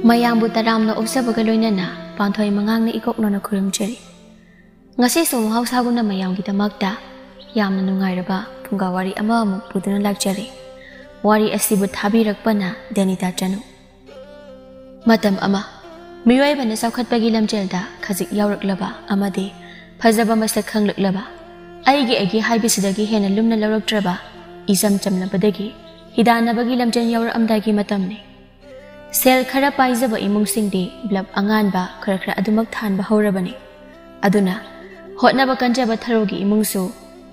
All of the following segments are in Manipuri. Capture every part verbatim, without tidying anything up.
ꯃꯌꯥꯝꯕꯨ ꯇꯔꯥꯝꯅ ꯑꯣꯛꯆꯕꯒ ꯂꯣꯏꯅꯅ ꯄꯥꯟꯊꯣꯏ ꯃꯉꯥꯡꯅ ꯏꯀꯣꯛꯅꯣꯅ ꯈꯨꯔꯨꯝꯖꯔꯤ꯫ ꯉꯁꯤꯁꯨ ꯃꯍꯧꯁꯥꯒꯨꯝꯅ ꯃꯌꯥꯝꯒꯤꯗꯃꯛꯇ ꯌꯥꯝꯅ ꯅꯨꯡꯉꯥꯏꯔꯕ ꯐꯨꯡꯒꯥ ꯋꯥꯔꯤ ꯑꯃꯃꯨꯛ ꯄꯨꯗꯨꯅ ꯂꯥꯛꯆꯔꯤ꯫ ꯋꯥꯔꯤ ꯑꯁꯤꯕꯨ ꯊꯥꯕꯤꯔꯛꯄꯅ ꯗꯦꯅꯤꯇꯥ ꯆꯅꯨ꯫ ꯃꯇꯝ ꯑꯃ, ꯃꯤꯑꯣꯏꯕꯅ ꯆꯥꯎꯈꯠꯄꯒꯤ ꯂꯝꯖꯦꯜꯗ ꯈꯖꯤꯛ ꯌꯥꯎꯔꯛꯂꯕ ꯑꯃꯗꯤ ꯐꯖꯕ ꯃꯁꯛ ꯈꯪꯂꯛꯂꯕ, ꯑꯩꯒꯤ ꯑꯩꯒꯤ ꯍꯥꯏꯕꯁꯤꯗꯒꯤ ꯍꯦꯟꯅ ꯂꯨꯝꯅ ꯂꯧꯔꯛꯇ꯭ꯔꯕ, ꯏꯆꯝ ꯆꯝꯂꯕꯗꯒꯤ ꯍꯤꯗꯥꯟꯅꯕꯒꯤ ꯂꯝꯖꯦꯜ ꯌꯥꯎꯔꯛꯑꯝꯗꯥꯏꯒꯤ ꯃꯇꯝꯅꯤ꯫ ꯁꯦꯜ ꯈꯔ ꯄꯥꯏꯖꯕ ꯏꯃꯨꯡꯁꯤꯡꯗꯤ ꯕ꯭ꯂꯕ ꯑꯉꯥꯟꯕ ꯈꯔ ꯈꯔ ꯑꯗꯨꯃꯛ ꯊꯥꯟꯕ ꯍꯧꯔꯕꯅꯤ꯫ ꯑꯗꯨꯅ ꯍꯣꯠꯅꯕ ꯀꯟꯖꯕ ꯊꯔꯣꯒꯤ ꯏꯃꯨꯡꯁꯨ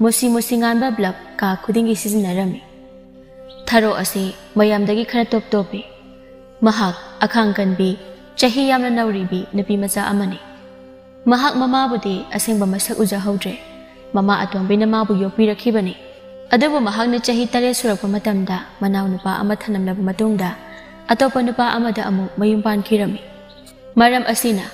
ꯃꯨꯁꯤ ꯃꯨꯁꯤ ꯉꯥꯟꯕ ꯕ꯭ꯂꯕ ꯀꯥ ꯈꯨꯗꯤꯡꯒꯤ ꯁꯤꯖꯤꯟꯅꯔꯝꯃꯤ꯫ ꯊꯔꯣ ꯑꯁꯤ ꯃꯌꯥꯝꯗꯒꯤ ꯈꯔ ꯇꯣꯞ ꯇꯣꯞꯄꯤ꯫ ꯃꯍꯥꯛ ꯑꯈꯥꯡ ꯀꯟꯕꯤ, ꯆꯍꯤ ꯌꯥꯝꯅ ꯅꯧꯔꯤꯕꯤ ꯅꯨꯄꯤ ꯃꯆꯥ ꯑꯃꯅꯤ꯫ ꯃꯍꯥꯛ ꯃꯃꯥꯕꯨꯗꯤ ꯑꯁꯦꯡꯕ ꯃꯁꯛ ꯎꯖꯍꯧꯗ꯭ꯔꯦ꯫ ꯃꯃꯥ ꯑꯇꯣꯝꯕꯤꯅ ꯃꯥꯕꯨ ꯌꯣꯛꯄꯤꯔꯛꯈꯤꯕꯅꯤ꯫ ꯑꯗꯨꯕꯨ ꯃꯍꯥꯛꯅ ꯆꯍꯤ ꯇꯔꯦꯠ ꯁꯨꯔꯛꯄ ꯃꯇꯝꯗ ꯃꯅꯥꯎꯅꯨꯄꯥ ꯑꯃ ꯊꯝꯂꯝꯂꯕ ꯃꯇꯨꯡꯗ ꯑꯇꯣꯞꯄ ꯅꯨꯄꯥ ꯑꯃꯗ ꯑꯃꯨꯛ ꯃꯌꯨꯝ ꯄꯥꯟꯈꯤꯔꯝꯃꯤ꯫ ꯃꯔꯝ ꯑꯁꯤꯅ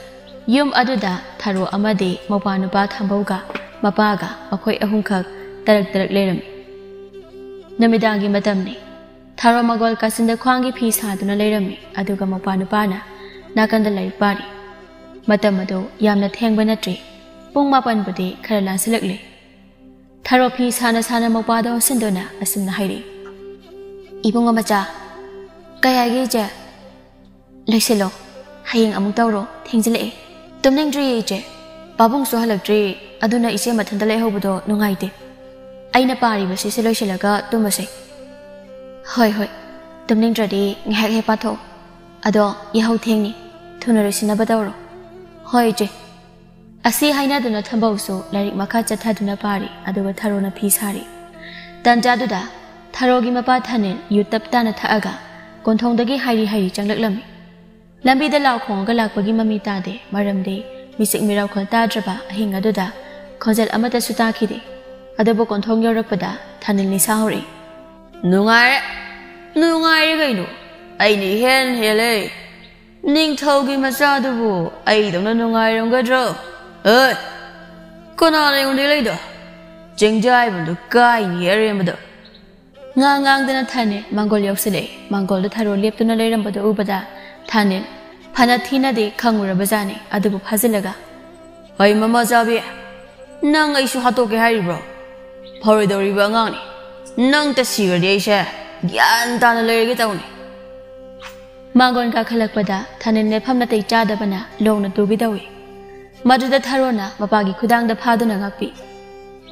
ꯌꯨꯝ ꯑꯗꯨꯗ ꯊꯔꯣ ꯑꯃꯗꯤ ꯃꯧꯄ꯭ꯋꯥ ꯅꯨꯄꯥ ꯊꯝꯕꯧꯒ ꯃꯄꯥꯒ ꯃꯈꯣꯏ ꯑꯍꯨꯝꯈꯛ ꯇꯔꯛ ꯇꯔꯛ ꯂꯩꯔꯝꯃꯤ꯫ ꯅꯨꯃꯤꯗꯥꯡꯒꯤ ꯃꯇꯝꯅꯤ꯫ ꯊꯔꯣ ꯃꯒꯣꯜ ꯀꯥꯆꯤꯟꯗ ꯈ꯭ꯋꯥꯡꯒꯤ ꯐꯤ ꯁꯥꯗꯨꯅ ꯂꯩꯔꯝꯃꯤ, ꯑꯗꯨꯒ ꯃꯧꯄ꯭ꯋꯥ ꯅꯨꯄꯥꯅ ꯅꯥꯀꯟꯗ ꯂꯥꯏꯔꯤꯛ ꯄꯥꯔꯤ꯫ ꯃꯇꯝ ꯑꯗꯨ ꯌꯥꯝꯅ ꯊꯦꯡꯕ ꯅꯠꯇ꯭ꯔꯤ꯫ ꯄꯨꯡ ꯃꯥꯄꯟꯕꯨꯗꯤ ꯈꯔ ꯂꯥꯟꯁꯤꯜꯂꯛꯂꯦ꯫ ꯊꯔꯣ ꯐꯤ ꯁꯥꯅ ꯁꯥꯅ ꯃꯧꯄ꯭ꯋꯥꯗ ꯑꯣꯟꯁꯤꯟꯗꯨꯅ ꯑꯁꯨꯝꯅ ꯍꯥꯏꯔꯤ, "ꯏꯕꯨꯡꯉꯣ ꯃꯆꯥ, ꯀꯩ ꯍꯥꯏꯒꯦ ꯏꯆꯦ?" "ꯂꯣꯏꯁꯤꯜꯂꯣ, ꯍꯌꯦꯡ ꯑꯃꯨꯛ ꯇꯧꯔꯣ, ꯊꯦꯡꯖꯤꯜꯂꯛꯑꯦ꯫" "ꯇꯨꯝꯅꯤꯡꯗ꯭ꯔꯤꯌꯦ ꯏꯆꯦ, ꯄꯥꯕꯨꯡꯁꯨ ꯍꯜꯂꯛꯇ꯭ꯔꯤ, ꯑꯗꯨꯅ ꯏꯆꯦ ꯃꯊꯟꯇ ꯂꯩꯍꯧꯕꯗꯣ ꯅꯨꯡꯉꯥꯏꯇꯦ꯫ ꯑꯩꯅ ꯄꯥꯔꯤꯕꯁꯤꯁꯦ ꯂꯣꯏꯁꯤꯜꯂꯒ ꯇꯨꯝꯃꯁꯦ꯫" "ꯍꯣꯏ ꯍꯣꯏ, ꯇꯨꯝꯅꯤꯡꯗ꯭ꯔꯗꯤ ꯉꯥꯏꯍꯥꯛ ꯍꯦꯛ ꯄꯥꯊꯣꯛꯑꯣ꯫ ꯑꯗꯣ ꯌꯥꯍꯧ ꯊꯦꯡꯅꯤ, ꯊꯨꯅ ꯂꯣꯏꯁꯤꯟꯅꯕ ꯇꯧꯔꯣ꯫" "ꯍꯣꯏ ꯏꯆꯦ꯫" ꯑꯁꯤ ꯍꯥꯏꯅꯗꯨꯅ ꯊꯝꯕꯧꯁꯨ ꯂꯥꯏꯔꯤꯛ ꯃꯈꯥ ꯆꯠꯊꯗꯨꯅ ꯄꯥꯔꯤ, ꯑꯗꯨꯒ ꯊꯔꯣꯅ ꯐꯤ ꯁꯥꯔꯤ꯫ ꯇꯟꯖꯥꯗꯨꯗ ꯊꯔꯣꯒꯤ ꯃꯄꯥ ꯊꯥꯅꯤꯜ ꯌꯨ ꯇꯞ ꯇꯥꯅ ꯊꯛꯑꯒ ꯀꯣꯟꯊꯣꯡꯗꯒꯤ ꯍꯥꯏꯔꯤ ꯍꯥꯏꯔꯤ ꯆꯪꯂꯛꯂꯝꯃꯤ꯫ ꯂꯝꯕꯤꯗ ꯂꯥꯎ ꯈꯣꯡꯉꯒ ꯂꯥꯛꯄꯒꯤ ꯃꯃꯤ ꯇꯥꯗꯦ, ꯃꯔꯝꯗꯤ ꯃꯤꯆꯤꯛ ꯃꯤꯔꯥꯎꯈꯣꯜ ꯇꯥꯗ꯭ꯔꯕ ꯑꯍꯤꯡ ꯑꯗꯨꯗ ꯈꯣꯟꯖꯦꯜ ꯑꯃꯠꯇꯁꯨ ꯇꯥꯈꯤꯗꯦ꯫ ꯑꯗꯨꯕꯨ ꯀꯣꯟꯊꯣꯡ ꯌꯧꯔꯛꯄꯗ ꯊꯥꯅꯤꯜ ꯅꯤꯁꯥ ꯍꯧꯔꯛꯏ꯫ "ꯅꯨꯡꯉꯥꯏꯔꯦ, ꯅꯨꯡꯉꯥꯏꯔꯦ ꯀꯩꯅꯣ, ꯑꯩꯅ ꯏꯍꯦꯟ ꯍꯦꯜꯂꯦ꯫ ꯅꯤꯡꯊꯧꯒꯤ ꯃꯆꯥꯗꯨꯕꯨ ꯑꯩꯗꯧꯅ ꯅꯨꯡꯉꯥꯏꯔꯝꯒꯗ꯭ꯔꯣ? ꯑꯦ, ꯀꯅꯥꯅ ꯑꯩꯉꯣꯟꯗ ꯂꯩꯗꯣ? ꯆꯦꯡꯖꯥꯏꯕꯝꯗꯣ ꯀꯥꯏꯅꯤ ꯑꯔꯦꯝꯕꯗ꯫" ꯉꯥꯡ ꯉꯥꯡꯗꯅ ꯊꯥꯅꯤꯜ ꯃꯥꯡꯒꯣꯜ ꯌꯧꯁꯤꯜꯂꯛꯏ꯫ ꯃꯥꯡꯒꯣꯜꯗ ꯊꯔꯣ ꯂꯦꯞꯇꯨꯅ ꯂꯩꯔꯝꯕꯗꯨ ꯎꯕꯗ ꯊꯥꯅꯤꯜ ꯐꯅ ꯊꯤꯅꯗꯤ ꯈꯪꯉꯨꯔꯕꯖꯥꯠꯅꯤ, ꯑꯗꯨꯕꯨ ꯐꯥꯖꯤꯜꯂꯒ, "ꯍꯩ ꯃꯃꯥ ꯆꯥꯕꯤ, ꯅꯪ ꯑꯩꯁꯨ ꯍꯥꯠꯇꯣꯛꯀꯦ ꯍꯥꯏꯔꯤꯕ꯭ꯔꯣ? ꯐꯔꯣꯏꯗꯧꯔꯤꯕ ꯑꯉꯥꯡꯅꯤ꯫ ꯅꯪꯇ ꯁꯤꯔꯗꯤ ꯑꯩꯁꯦ ꯒ꯭ꯌꯥꯟ ꯇꯥꯅ ꯂꯩꯔꯒꯦ ꯇꯧꯅꯤ꯫" ꯃꯥꯡꯒꯣꯟ ꯀꯥꯈꯠꯂꯛꯄꯗ ꯊꯥꯅꯤꯜ ꯅꯦꯠꯐꯝ ꯅꯥꯇꯩ ꯆꯥꯗꯕꯅ ꯂꯣꯡꯅ ꯇꯨꯒꯦ ꯇꯧꯏ꯫ ꯃꯗꯨꯗ ꯊꯥꯔꯣꯅ ꯃꯄꯥꯒꯤ ꯈꯨꯗꯥꯡꯗ ꯐꯥꯗꯨꯅ ꯉꯥꯛꯄꯤ꯫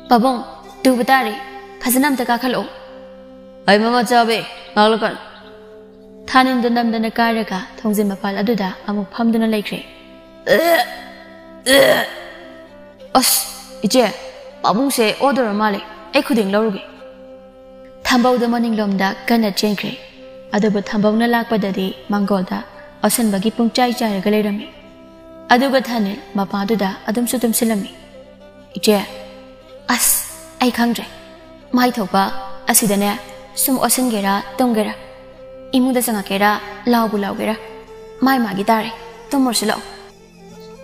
"ꯄꯥꯕꯨꯡ, ꯇꯨꯕ ꯇꯥꯔꯦ, ꯐꯖꯅ ꯑꯝꯇ ꯀꯥꯈꯠꯂꯛꯑꯣ꯫" "ꯑꯩ ꯃꯃꯥ ꯆꯥꯕꯤ, ꯉꯥꯛꯂꯛꯀꯅꯨ꯫" ꯊꯥꯅꯤꯜꯗꯣ ꯅꯝꯗꯅ ꯀꯥꯔꯒ ꯊꯣꯡꯖꯤꯟ ꯃꯄꯥꯜ ꯑꯗꯨꯗ ꯑꯃꯨꯛ ꯐꯝꯗꯨꯅ ꯂꯩꯈ꯭ꯔꯦ꯫ "ꯑꯁ, ꯏꯆꯦ, ꯄꯥꯕꯨꯡꯁꯦ ꯑꯣꯗꯧꯔ ꯃꯥꯜꯂꯦ, ꯑꯩ ꯈꯨꯗꯦꯡ ꯂꯧꯔꯨꯒꯦ꯫" ꯊꯥꯝꯕꯧꯗꯣ ꯃꯅꯤꯡꯂꯣꯝꯗ ꯀꯟꯅ ꯆꯦꯟꯈ꯭ꯔꯦ꯫ ꯑꯗꯨꯕꯨ ꯊꯥꯝꯕꯧꯅ ꯂꯥꯛꯄꯗꯗꯤ ꯃꯥꯡꯒꯣꯜꯗ ꯑꯣꯁꯟꯕꯒꯤ ꯄꯨꯡꯆꯥꯏ ꯆꯥꯏꯔꯒ ꯂꯩꯔꯝꯃꯤ꯫ ꯑꯗꯨꯒ ꯊꯥꯅꯤꯜ ꯃꯄꯥꯗꯨꯗ ꯑꯗꯨꯝꯁꯨ ꯇꯨꯝꯁꯤꯜꯂꯝꯃꯤ꯫ "ꯏꯆꯦ, ꯑꯁ, ꯑꯩ ꯈꯪꯗ꯭ꯔꯦ꯫ ꯃꯥꯏ ꯊꯣꯛꯄ ꯑꯁꯤꯗꯅꯦ, ꯁꯨꯝ ꯑꯣꯁꯤꯟꯒꯦꯔꯥ, ꯇꯨꯝꯒꯦꯔꯥ, ꯏꯃꯨꯡꯗ ꯆꯪꯉꯛꯀꯦꯔꯥ, ꯂꯥꯎꯕꯨ ꯂꯥꯎꯒꯦꯔꯥ, ꯃꯥꯏ ꯃꯥꯒꯤ ꯇꯥꯔꯦ꯫ ꯇꯨꯝꯃꯨꯔꯁꯤ ꯂꯥꯛꯑꯣ꯫"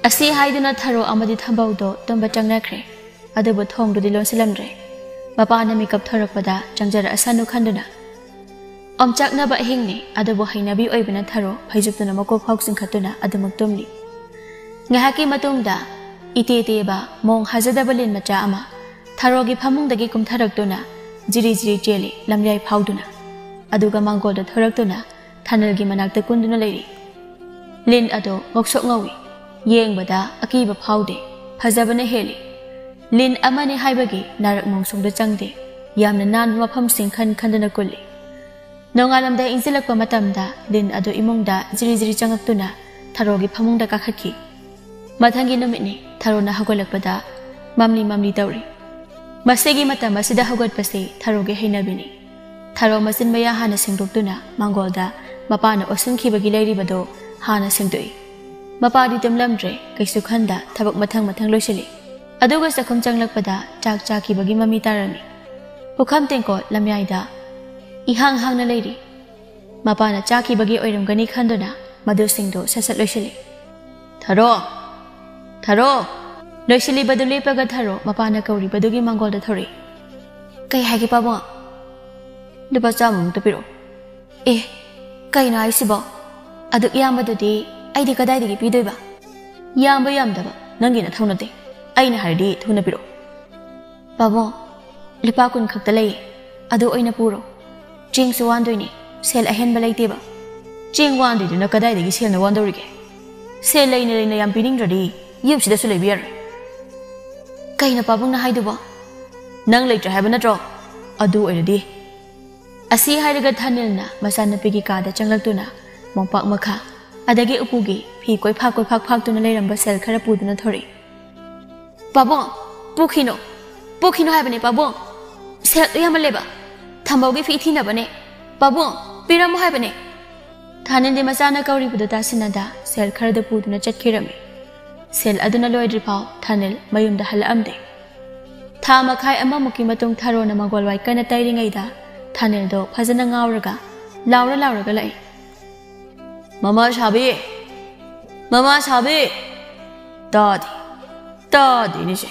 ꯑꯁꯤ ꯍꯥꯏꯗꯨꯅ ꯊꯔꯣ ꯑꯃꯗꯤ ꯊꯥꯝꯕꯧꯗꯣ ꯇꯨꯝꯕ ꯆꯪꯅꯈ꯭ꯔꯦ꯫ ꯑꯗꯨꯕꯨ ꯊꯣꯡꯗꯨꯗꯤ ꯂꯣꯟꯁꯤꯜꯂꯝꯗ꯭ꯔꯦ꯫ ꯃꯄꯥꯅ ꯃꯤꯀꯞ ꯊꯣꯔꯛꯄꯗ ꯆꯪꯖꯔꯛꯑꯁꯅꯨ ꯈꯟꯗꯨꯅ꯫ ꯑꯣꯝꯆꯥꯛꯅꯕ ꯑꯍꯤꯡꯅꯤ, ꯑꯗꯨꯕꯨ ꯍꯩꯅꯕꯤ ꯑꯣꯏꯕꯅ ꯊꯔꯣ ꯐꯩꯖꯨꯞꯇꯨꯅ ꯃꯀꯣꯛ ꯐꯥꯎ ꯆꯤꯡꯈꯠꯇꯨꯅ ꯑꯗꯨꯃꯛ ꯇꯨꯝꯂꯤ꯫ ꯉꯥꯏꯍꯥꯛꯀꯤ ꯃꯇꯨꯡꯗ ꯏꯇꯦ ꯇꯦꯕ ꯃꯣꯡ ꯍꯥꯖꯗꯕ ꯂꯤꯟ ꯃꯆꯥ ꯑꯃ ꯊꯔꯣꯒꯤ ꯐꯃꯨꯡꯗꯒꯤ ꯀꯨꯝꯊꯔꯛꯇꯨꯅ ꯖꯤꯔꯤ ꯖꯤꯔꯤ ꯆꯦꯜꯂꯤ, ꯂꯝꯌꯥꯏ ꯐꯥꯎꯗꯨꯅ꯫ ꯑꯗꯨꯒ ꯃꯥꯡꯒꯣꯜꯗ ꯊꯣꯔꯛꯇꯨꯅ ꯊꯥꯅꯤꯜꯒꯤ ꯃꯅꯥꯛꯇ ꯀꯨꯟꯗꯨꯅ ꯂꯩꯔꯤ꯫ ꯂꯤꯟ ꯑꯗꯣ ꯉꯧꯁꯣꯛ ꯉꯧꯏ꯫ ꯌꯦꯡꯕꯗ ꯑꯀꯤꯕ ꯐꯥꯎꯗꯦ꯫ ꯐꯖꯕꯅ ꯍꯦꯜꯂꯤ꯫ ꯂꯤꯟ ꯑꯃꯅꯤ ꯍꯥꯏꯕꯒꯤ ꯅꯥꯔꯛ ꯃꯣꯡꯁꯣꯡꯗ ꯆꯪꯗꯦ꯫ ꯌꯥꯝꯅ ꯅꯥꯟꯕ ꯃꯐꯝꯁꯤꯡ ꯈꯟ ꯈꯟꯗꯨꯅ ꯀꯨꯜꯂꯤ꯫ ꯅꯣꯡꯉꯥꯜꯂꯝꯗꯥꯏ ꯏꯪꯁꯤꯜꯂꯛꯄ ꯃꯇꯝꯗ ꯂꯤꯟ ꯑꯗꯨ ꯏꯃꯨꯡꯗ ꯖꯤꯔꯤ ꯖꯤꯔꯤ ꯆꯪꯉꯛꯇꯨꯅ ꯊꯔꯣꯒꯤ ꯐꯃꯨꯡꯗ ꯀꯥꯈꯠꯈꯤ꯫ ꯃꯊꯪꯒꯤ ꯅꯨꯃꯤꯠꯅꯤ꯫ ꯊꯔꯣꯅ ꯍꯧꯒꯠꯂꯛꯄꯗ ꯃꯝꯂꯤ ꯃꯝꯂꯤ ꯇꯧꯔꯤ꯫ ꯃꯁꯤꯒꯤ ꯃꯇꯝ ꯑꯁꯤꯗ ꯍꯧꯒꯠꯄꯁꯤ ꯊꯔꯣꯒꯤ ꯍꯩꯅꯕꯤꯅꯤ꯫ ꯊꯔꯣ ꯃꯆꯤꯟ ꯃꯌꯥ ꯍꯥꯟꯅ ꯁꯦꯡꯗꯣꯛꯇꯨꯅ ꯃꯥꯡꯒꯣꯜꯗ ꯃꯄꯥꯅ ꯑꯣꯠꯁꯤꯟꯈꯤꯕꯒꯤ ꯂꯩꯔꯤꯕꯗꯣ ꯍꯥꯟꯅ ꯁꯦꯡꯗꯣꯛꯏ꯫ ꯃꯄꯥꯗꯤ ꯇꯨꯝꯂꯝꯗ꯭ꯔꯦ, ꯀꯩꯁꯨ ꯈꯟꯗ ꯊꯕꯛ ꯃꯊꯪ ꯃꯊꯪ ꯂꯣꯏꯁꯤꯜꯂꯤ꯫ ꯑꯗꯨꯒ ꯆꯥꯛꯈꯨꯝ ꯆꯪꯂꯛꯄꯗ ꯆꯥꯛ ꯆꯥꯈꯤꯕꯒꯤ ꯃꯃꯤ ꯇꯥꯔꯝꯃꯤ꯫ ꯄꯨꯈꯝ ꯇꯦꯡꯀꯣꯠ ꯂꯝꯌꯥꯏꯗ ꯏꯍꯥꯡ ꯍꯥꯡꯅ ꯂꯩꯔꯤ꯫ ꯃꯄꯥꯅ ꯆꯥꯈꯤꯕꯒꯤ ꯑꯣꯏꯔꯝꯒꯅꯤ ꯈꯟꯗꯨꯅ ꯃꯗꯨꯁꯤꯡꯗꯨ ꯁꯠ ꯁꯠ ꯂꯣꯏꯁꯤꯜꯂꯤ꯫ "ꯊꯔꯣ! ꯊꯔꯣ!" ꯂꯣꯏꯁꯤꯜꯂꯤꯕꯗꯨ ꯂꯦꯞꯄꯒ ꯊꯔꯣ ꯃꯄꯥꯅ ꯀꯧꯔꯤꯕꯗꯨꯒꯤ ꯃꯥꯡꯒꯣꯜꯗ ꯊꯧꯔꯛꯏ꯫ "ꯀꯩ ꯍꯥꯏꯒꯦ ꯄꯥꯕꯨꯡ?" "ꯂꯨꯄꯥ ꯆꯥꯝꯃꯃꯨꯛꯇ ꯄꯤꯔꯛꯑꯣ꯫" "ꯑꯦ, ꯀꯩꯅꯣ ꯍꯥꯏꯁꯤꯕꯣ? "ꯑꯗꯨꯛ ꯌꯥꯝꯕꯗꯨꯗꯤ ꯑꯩꯗꯤ ꯀꯗꯥꯏꯗꯒꯤ ꯄꯤꯗꯣꯏꯕ?" "ꯌꯥꯝꯕ ꯌꯥꯝꯗꯕ ꯅꯪꯒꯤ ꯅꯊꯧ ꯅꯠꯇꯦ꯫ ꯑꯩꯅ ꯍꯥꯏꯔꯗꯤ ꯊꯨꯅ ꯄꯤꯔꯛꯑꯣ꯫" "ꯄꯥꯕꯨꯡ, ꯂꯨꯄꯥ ꯀꯨꯟ ꯈꯛꯇ ꯂꯩꯌꯦ, ꯑꯗꯨ ꯑꯣꯏꯅ ꯄꯨꯔꯣ꯫ ꯆꯦꯡꯁꯨ ꯋꯥꯟꯗꯣꯏꯅꯦ, ꯁꯦꯜ ꯑꯍꯦꯟꯕ ꯂꯩꯇꯦꯕ꯫" "ꯆꯦꯡ ꯋꯥꯟꯗꯣꯏꯗꯨꯅ ꯀꯗꯥꯏꯗꯒꯤ ꯁꯦꯜꯅ ꯋꯥꯟꯗꯧꯔꯤꯒꯦ? ꯁꯦꯜ ꯂꯩꯅ ꯂꯩꯅ ꯌꯥꯝ ꯄꯤꯅꯤꯡꯗ꯭ꯔꯗꯤ ꯌꯨꯝꯁꯤꯗꯁꯨ ꯂꯩꯕ ꯌꯥꯔꯣꯏ꯫" "ꯀꯩꯅꯣ ꯄꯥꯕꯨꯡꯅ ꯍꯥꯏꯗꯨꯕꯣ?" "ꯅꯪ ꯂꯩꯇ꯭ꯔꯦ ꯍꯥꯏꯕ ꯅꯠꯇ꯭ꯔꯣ? ꯑꯗꯨ ꯑꯣꯏꯔꯗꯤ꯫" ꯑꯁꯤ ꯍꯥꯏꯔꯒ ꯊꯥꯅꯤꯜꯅ ꯃꯆꯥꯅꯨꯄꯤꯒꯤ ꯀꯥꯗ ꯆꯪꯂꯛꯇꯨꯅ ꯃꯣꯝꯄꯥꯛ ꯃꯈꯥ, ꯑꯗꯒꯤ ꯎꯄꯨꯒꯤ ꯐꯤ ꯀꯣꯏꯐꯥꯛ ꯀꯣꯏꯐꯥꯛ ꯐꯥꯛꯇꯨꯅ ꯂꯩꯔꯝꯕ ꯁꯦꯜ ꯈꯔ ꯄꯨꯗꯨꯅ ꯊꯣꯔꯛꯏ꯫ "ꯄꯥꯕꯨꯡ, ꯄꯨꯈꯤꯅꯣ, ꯄꯨꯈꯤꯅꯣ ꯍꯥꯏꯕꯅꯦ ꯄꯥꯕꯨꯡ꯫ ꯁꯦꯜꯗꯣ ꯌꯥꯝꯃꯜꯂꯦꯕ꯫ ꯊꯝꯕꯧꯒꯤ ꯐꯤ ꯊꯤꯅꯕꯅꯦ꯫ ꯄꯥꯕꯨꯡ, ꯄꯤꯔꯝꯃꯣ ꯍꯥꯏꯕꯅꯦ꯫" ꯊꯥꯅꯤꯜꯗꯤ ꯃꯆꯥꯅ ꯀꯧꯔꯤꯕꯗꯨ ꯇꯥꯁꯤꯟꯅꯗ ꯁꯦꯜ ꯈꯔꯗꯨ ꯄꯨꯗꯨꯅ ꯆꯠꯈꯤꯔꯝꯃꯤ꯫ ꯁꯦꯜ ꯑꯗꯨꯅ ꯂꯣꯏꯗ꯭ꯔꯤꯐꯥꯎ ꯊꯥꯅꯤꯜ ꯃꯌꯨꯝꯗ ꯍꯜꯂꯛꯑꯝꯗꯦ꯫ ꯊꯥ ꯃꯈꯥꯏ ꯑꯃꯃꯨꯛꯀꯤ ꯃꯇꯨꯡ ꯊꯥꯔꯣꯅ ꯃꯪꯒꯣꯜꯋꯥꯏ ꯀꯟꯅ ꯇꯩꯔꯤꯉꯩꯗ ꯊꯥꯅꯤꯜꯗꯣ ꯐꯖꯅ ꯉꯥꯎꯔꯒ ꯂꯥꯎꯔ ꯂꯥꯎꯔꯒ ꯂꯥꯛꯏ꯫ "ꯃꯃꯥ ꯁꯥꯕꯤ! ꯃꯃꯥ ꯁꯥꯕꯤ!" "ꯇꯥꯗꯦ, ꯇꯥꯗꯦꯅꯦꯁꯦ꯫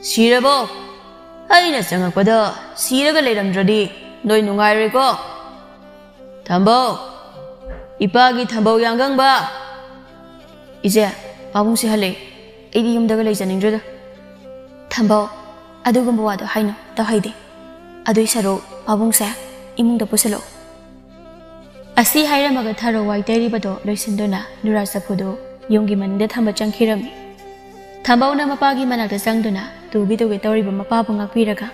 ꯁꯤꯔꯕꯣ? ꯑꯩꯅ ꯆꯪꯉꯛꯄꯗ ꯁꯤꯔꯒ ꯂꯩꯔꯝꯗ꯭ꯔꯗꯤ ꯅꯣꯏ ꯅꯨꯡꯉꯥꯏꯔꯣꯏꯀꯣ꯫ ꯊꯝꯕꯧ! ꯏꯄꯥꯒꯤ ꯊꯝꯕꯧ ꯌꯥꯡꯒꯪꯕ!" "ꯏꯆꯦ, ꯄꯥꯕꯨꯡꯁꯦ ꯍꯜꯂꯦ꯫ ꯑꯩꯗꯤ ꯌꯨꯝꯗꯒ ꯂꯩꯖꯅꯤꯡꯗ꯭ꯔꯦꯗ꯫" "ꯊꯝꯕꯧ, ꯑꯗꯨꯒꯨꯝꯕ ꯋꯥꯗꯣ ꯍꯥꯏꯅꯨ, ꯇꯧꯍꯩꯗꯦ꯫ ꯑꯗꯨꯏ ꯁꯔꯨꯛ ꯄꯥꯕꯨꯡꯁꯦ ꯏꯃꯨꯡꯗ ꯄꯨꯁꯤꯜꯂꯛꯑꯣ꯫" ꯑꯁꯤ ꯍꯥꯏꯔꯝꯃꯒ ꯊꯥꯔꯣ ꯋꯥꯏ ꯇꯩꯔꯤꯕꯗꯣ ꯂꯣꯏꯁꯤꯟꯗꯨꯅ ꯅꯨꯔꯥ ꯆꯐꯨꯗꯨ ꯌꯨꯝꯒꯤ ꯃꯅꯤꯡꯗ ꯊꯝꯕ ꯆꯪꯈꯤꯔꯝꯃꯤ꯫ ꯊꯝꯕꯧꯅ ꯃꯄꯥꯒꯤ ꯃꯅꯥꯛꯇ ꯆꯪꯗꯨꯅ ꯇꯨꯒꯦ ꯇꯨꯒꯦ ꯇꯧꯔꯤꯕ ꯃꯄꯥꯕꯨ ꯉꯥꯛꯄꯤꯔꯒ,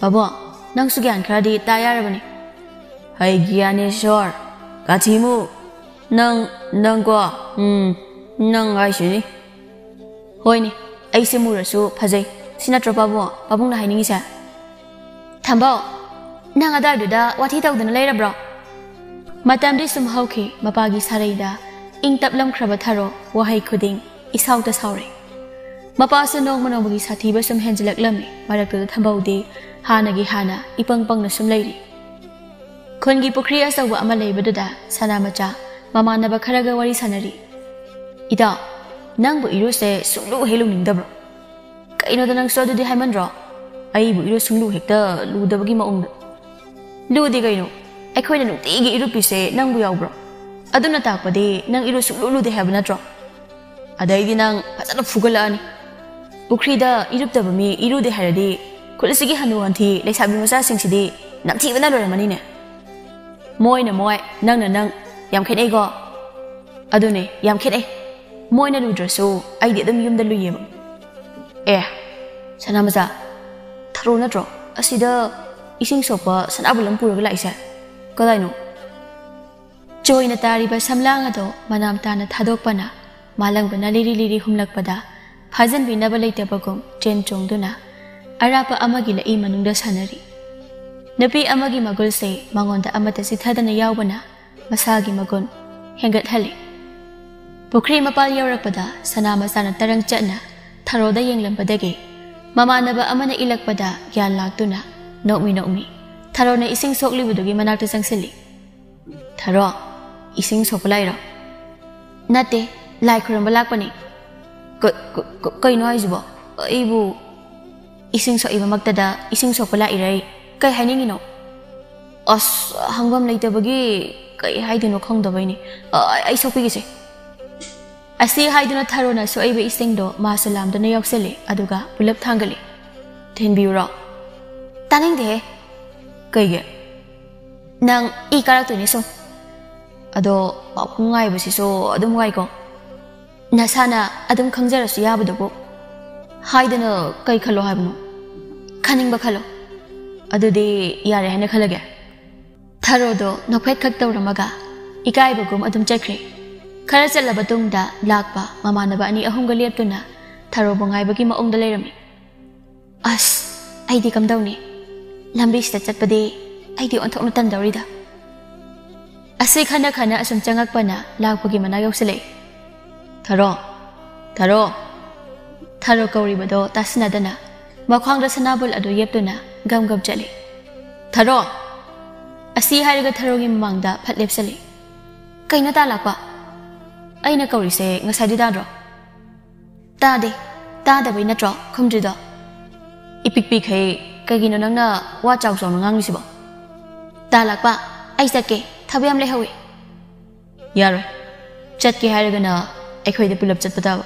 "ꯄꯥꯕꯨꯡ, ꯅꯪꯁꯨ ꯒ꯭ꯌꯥꯟ ꯈꯔꯗꯤ ꯇꯥ ꯌꯥꯔꯕꯅꯤ꯫" "ꯍꯩ ꯒ꯭ꯌꯥꯅꯦꯁꯣꯔ, ꯀꯥꯊꯤꯃꯨ, ꯅꯪ, ꯅꯪꯀꯣ, ꯎꯝ, ꯅꯪ ꯍꯥꯏꯁꯤꯅꯤ꯫" "ꯍꯣꯏꯅꯦ, ꯑꯩꯁꯦ ꯃꯨꯔꯁꯨ ꯐꯖꯩ꯫ ꯁꯤ ꯅꯠꯇ꯭ꯔꯣ ꯄꯥꯕꯨꯡ, ꯄꯥꯕꯨꯡꯅ ꯍꯥꯏꯅꯤꯡꯉꯤꯁꯦ?" "ꯊꯝꯕꯧ, ꯅꯪ ꯑꯗꯥꯏꯗꯨꯗ ꯋꯥꯊꯤ ꯇꯧꯗꯅ ꯂꯩꯔꯕ꯭ꯔꯣ?" ꯃꯇꯝꯗꯤ ꯁꯨꯝ ꯍꯧꯈꯤ꯫ ꯃꯄꯥꯒꯤ ꯁꯥꯔꯩꯗ ꯏꯪ ꯇꯞꯂꯝꯈ꯭ꯔꯕ ꯊꯥꯔꯣ ꯋꯥꯍꯩ ꯈꯨꯗꯤꯡ ꯏꯁꯥꯎꯇ ꯁꯥꯎꯔꯦ꯫ ꯃꯄꯥꯁꯨ ꯅꯣꯡꯃ ꯅꯣꯡꯃꯒꯤ ꯁꯥꯊꯤꯕ ꯁꯨꯝ ꯍꯦꯟꯖꯤꯜꯂꯛꯂꯝꯃꯤ꯫ ꯃꯔꯛꯇꯨꯗ ꯊꯝꯕꯧꯗꯤ ꯍꯥꯟꯅꯒꯤ ꯍꯥꯟꯅ ꯏꯄꯪ ꯄꯪꯅ ꯁꯨꯝ ꯂꯩꯔꯤ꯫ ꯈꯨꯟꯒꯤ ꯄꯨꯈ꯭ꯔꯤ ꯑꯆꯧꯕ ꯑꯃ ꯂꯩꯕꯗꯨꯗ ꯁꯅꯥ ꯃꯆꯥ ꯃꯃꯥꯟꯅꯕ ꯈꯔꯒ ꯋꯥꯔꯤ ꯁꯥꯟꯅꯔꯤ꯫ "ꯏꯇꯥꯎ, ꯅꯪꯕꯨ ꯏꯔꯨꯁꯦ ꯁꯨꯡꯂꯨ ꯍꯦꯛ ꯂꯨꯅꯤꯡꯗꯕ꯭ꯔꯣ?" "ꯀꯩꯅꯣꯗ, ꯅꯪꯁꯨ ꯑꯗꯨꯗꯤ ꯍꯥꯏꯃꯟꯗ꯭ꯔꯣ? ꯑꯩꯕꯨ ꯏꯔꯨ ꯁꯨꯡꯂꯨ ꯍꯦꯛꯇ ꯂꯨꯗꯕꯒꯤ ꯃꯑꯣꯡꯗ꯫" "ꯂꯨꯗꯦ ꯀꯩꯅꯣ, ꯑꯩꯈꯣꯏꯅ ꯅꯨꯡꯇꯤꯒꯤ ꯏꯔꯨꯞꯄꯤꯁꯦ ꯅꯪꯕꯨ ꯌꯥꯎꯕ꯭ꯔꯣ?" ꯑꯗꯨꯅ ꯇꯥꯛꯄꯗꯤ ꯅꯪ ꯏꯔꯨ ꯁꯨꯡꯂꯨ ꯂꯨꯗꯦ ꯍꯥꯏꯕ ꯅꯠꯇ꯭ꯔꯣ? ꯑꯗꯩꯗꯤ ꯅꯪ ꯐꯖꯅ ꯐꯨꯒꯠꯂꯛꯑꯅꯤ꯫ ꯄꯨꯈ꯭ꯔꯤꯗ ꯏꯔꯨꯞꯇꯕ ꯃꯤ ꯏꯔꯨꯗꯦ ꯍꯥꯏꯔꯗꯤ ꯈꯨꯜ ꯑꯁꯤꯒꯤ ꯍꯅꯨ ꯍꯟꯊꯤ ꯂꯩꯁꯥꯕꯤ ꯃꯆꯥꯁꯤꯡꯁꯤꯗꯤ ꯅꯝꯊꯤꯕꯅ ꯂꯣꯏꯔꯝꯃꯅꯤꯅꯦ꯫ ꯃꯣꯏꯅ ꯃꯣꯏ, ꯅꯪꯅ ꯅꯪ, ꯌꯥꯝ ꯈꯦꯠꯅꯩꯀꯣ꯫ ꯑꯗꯨꯅꯦ, ꯌꯥꯝ ꯈꯦꯠꯅꯩ꯫ ꯃꯣꯏꯅ ꯂꯨꯗ꯭ꯔꯁꯨ ꯑꯩꯗꯤ ꯑꯗꯨꯝ ꯌꯨꯝꯗ ꯂꯨꯏꯌꯦꯕ꯫ ꯑꯦ, ꯁꯅꯥꯃꯆꯥ, ꯊꯔꯣ ꯅꯠꯇ꯭ꯔꯣ ꯑꯁꯤꯗ ꯏꯁꯤꯡ ꯁꯣꯛꯄ ꯁꯅꯥꯕꯨꯜ ꯑꯃ ꯄꯨꯔꯒ ꯂꯥꯛꯏꯁꯦ? ꯀꯗꯥꯏꯅꯣ? ꯆꯣꯏꯅ ꯇꯥꯔꯤꯕ ꯁꯝꯂꯥꯡ ꯑꯗꯣ ꯃꯅꯥꯝ ꯇꯥꯅ ꯊꯥꯗꯣꯛꯄꯅ ꯃꯥꯂꯪꯕꯅ ꯂꯤꯔꯤ ꯂꯤꯔꯤ ꯍꯨꯝꯂꯛꯄꯗ ꯐꯥꯖꯤꯟꯕꯤꯅꯕ ꯂꯩꯇꯕꯒꯨꯝ ꯆꯦꯟ ꯆꯣꯡꯗꯨꯅ ꯑꯔꯥꯞꯄ ꯑꯃꯒꯤ ꯂꯛꯏ ꯃꯅꯨꯡꯗ ꯁꯥꯟꯅꯔꯤ꯫ ꯅꯨꯄꯤ ꯑꯃꯒꯤ ꯃꯒꯨꯜꯁꯦ ꯃꯉꯣꯟꯗ ꯑꯃꯠꯇ ꯆꯤꯊꯗꯅ ꯌꯥꯎꯕꯅ ꯃꯁꯥꯒꯤ ꯃꯒꯨꯟ ꯍꯦꯟꯒꯠꯍꯜꯂꯤ꯫ ꯄꯨꯈ꯭ꯔꯤ ꯃꯄꯥꯜ ꯌꯧꯔꯛꯄꯗ ꯁꯅꯥ ꯃꯆꯥꯅ ꯇꯔꯪ ꯆꯠꯅ ꯊꯔꯣꯗ ꯌꯦꯡꯂꯝꯕꯗꯒꯤ ꯃꯃꯥꯟꯅꯕ ꯑꯃꯅ ꯏꯜꯂꯛꯄꯗ ꯒ꯭ꯌꯥꯟ ꯂꯥꯛꯇꯨꯅ ꯅꯣꯛꯃꯤ ꯅꯣꯛꯃꯤ ꯊꯔꯣꯅ ꯏꯁꯤꯡ ꯁꯣꯛꯂꯤꯕꯗꯨꯒꯤ ꯃꯅꯥꯛꯇ ꯆꯪꯁꯤꯜꯂꯤ꯫ "ꯊꯔꯣ, ꯏꯁꯤꯡ ꯁꯣꯛꯄ ꯂꯥꯛꯏꯔꯣ?" "ꯅꯠꯇꯦ, ꯂꯥꯏ ꯈꯨꯔꯨꯝꯕ ꯂꯥꯛꯄꯅꯤ꯫" "ꯀ-, ꯀ-, ꯀ-, ꯀꯩꯅꯣ ꯍꯥꯏꯁꯤꯕꯣ? ꯑꯩꯕꯨ ꯏꯁꯤꯡ ꯁꯣꯛꯏꯕꯃꯛꯇꯗ ꯏꯁꯤꯡ ꯁꯣꯛꯄ ꯂꯥꯛꯏꯔꯩ ꯀꯩ ꯍꯥꯏꯅꯤꯡꯉꯤꯅꯣ?" "ꯑꯁ, ꯍꯪꯐꯝ ꯂꯩꯇꯕꯒꯤ ꯀꯩ ꯍꯥꯏꯗꯣꯏꯅꯣ ꯈꯪꯗꯕꯩꯅꯤ꯫ ꯑ, ꯑꯩ ꯁꯣꯛꯄꯤꯒꯦꯁꯦ꯫" ꯑꯁꯤ ꯍꯥꯏꯗꯨꯅ ꯊꯔꯣꯅ ꯁꯣꯛꯏꯕ ꯏꯁꯤꯡꯗꯣ ꯃꯥꯁꯨ ꯂꯥꯝꯗꯨꯅ ꯌꯥꯎꯁꯜꯂꯤ, ꯑꯗꯨꯒ ꯄꯨꯂꯞ ꯊꯥꯡꯒꯠꯂꯤ꯫ "ꯊꯤꯟꯕꯤꯌꯨꯔꯣ?" "ꯇꯥꯅꯤꯡꯗꯦꯍꯦ꯫" "ꯀꯩꯒꯤ?" "ꯅꯪ ꯏ ꯀꯥꯔꯛꯇꯣꯏꯅꯦ ꯁꯨꯝ꯫" "ꯑꯗꯣ ꯄꯥꯎꯈꯨꯝ ꯉꯥꯏꯕꯁꯤꯁꯨ ꯑꯗꯨꯝ ꯋꯥꯏꯀꯣ꯫" "ꯅꯁꯥꯅ ꯑꯗꯨꯝ ꯈꯪꯖꯔꯁꯨ ꯌꯥꯕꯗꯨꯕꯨ꯫ ꯍꯥꯏꯗꯅ ꯀꯩ ꯈꯜꯂꯣ ꯍꯥꯏꯕꯅꯣ? ꯈꯟꯅꯤꯡꯕ ꯈꯜꯂꯣ꯫" "ꯑꯗꯨꯗꯤ ꯌꯥꯔꯦ ꯍꯥꯏꯅ ꯈꯜꯂꯒꯦ꯫" ꯊꯔꯣꯗꯣ ꯅꯣꯛꯐꯦꯠ ꯈꯛ ꯇꯧꯔꯝꯃꯒ ꯏꯀꯥꯏꯕꯒꯨꯝ ꯑꯗꯨꯝ ꯆꯠꯈ꯭ꯔꯦ꯫ ꯈꯔ ꯆꯠꯂꯕ ꯇꯨꯡꯗ ꯂꯥꯛꯄ ꯃꯃꯥꯟꯅꯕ ꯑꯅꯤ ꯑꯍꯨꯝꯒ ꯂꯦꯞꯇꯨꯅ ꯊꯔꯣꯕꯨ ꯉꯥꯏꯕꯒꯤ ꯃꯑꯣꯡꯗ ꯂꯩꯔꯝꯃꯤ꯫ "ꯑꯁ, ꯑꯩꯗꯤ ꯀꯝꯗꯧꯅꯤ? ꯂꯝꯕꯤꯁꯤꯗ ꯆꯠꯄꯗꯤ ꯑꯩꯗꯤ ꯑꯣꯟꯊꯣꯛꯅ ꯇꯟꯗꯧꯔꯤꯗ꯫" ꯑꯁꯤ ꯈꯟꯅ ꯈꯟꯅ ꯑꯁꯨꯝ ꯆꯪꯉꯛꯄꯅ ꯂꯥꯛꯄꯒꯤ ꯃꯅꯥꯛ ꯌꯧꯁꯤꯜꯂꯛꯏ꯫ "ꯊꯔꯣ, ꯊꯔꯣ꯫" ꯊꯔꯣ ꯀꯧꯔꯤꯕꯗꯣ ꯇꯥꯁꯤꯟꯅꯗꯅ ꯃꯈ꯭ꯋꯥꯡꯗ ꯁꯅꯥꯕꯨꯜ ꯑꯗꯨ ꯌꯦꯞꯇꯨꯅ ꯒꯝ ꯒꯝ ꯆꯠꯂꯤ꯫ "ꯊꯔꯣ!" ꯑꯁꯤ ꯍꯥꯏꯔꯒ ꯊꯔꯣꯒꯤ ꯃꯃꯥꯡꯗ ꯐꯠ ꯂꯦꯞꯁꯤꯜꯂꯤ꯫ "ꯀꯩꯅꯣ ꯇꯥ ꯂꯥꯛꯄ? ꯑꯩꯅ ꯀꯧꯔꯤꯁꯦ ꯉꯁꯥꯏꯗꯤ ꯇꯥꯗ꯭ꯔꯣ?" "ꯇꯥꯗꯦ꯫ ꯇꯥꯗꯕꯩ ꯅꯠꯇ꯭ꯔꯣ ꯈꯨꯝꯗ꯭ꯔꯤꯗꯣ?" "ꯏꯄꯤꯛ ꯄꯤꯛꯈꯩ, ꯀꯩꯒꯤꯅꯣ ꯅꯪꯅ ꯋꯥ ꯆꯥꯎ ꯆꯥꯎꯅ ꯉꯥꯡꯉꯤꯁꯤꯕꯣ?" "ꯇꯥ ꯂꯥꯛꯄ, ꯑꯩ ꯆꯠꯀꯦ, ꯊꯕꯛ ꯌꯥꯝ ꯂꯩꯍꯧꯋꯤ꯫" ꯌꯥꯔꯣꯏ꯫ ꯆꯠꯀꯦ ꯍꯥꯏꯔꯒꯅ ꯑꯩꯈꯣꯏꯗ ꯄꯨꯂꯞ ꯆꯠꯄ ꯇꯥꯕ꯫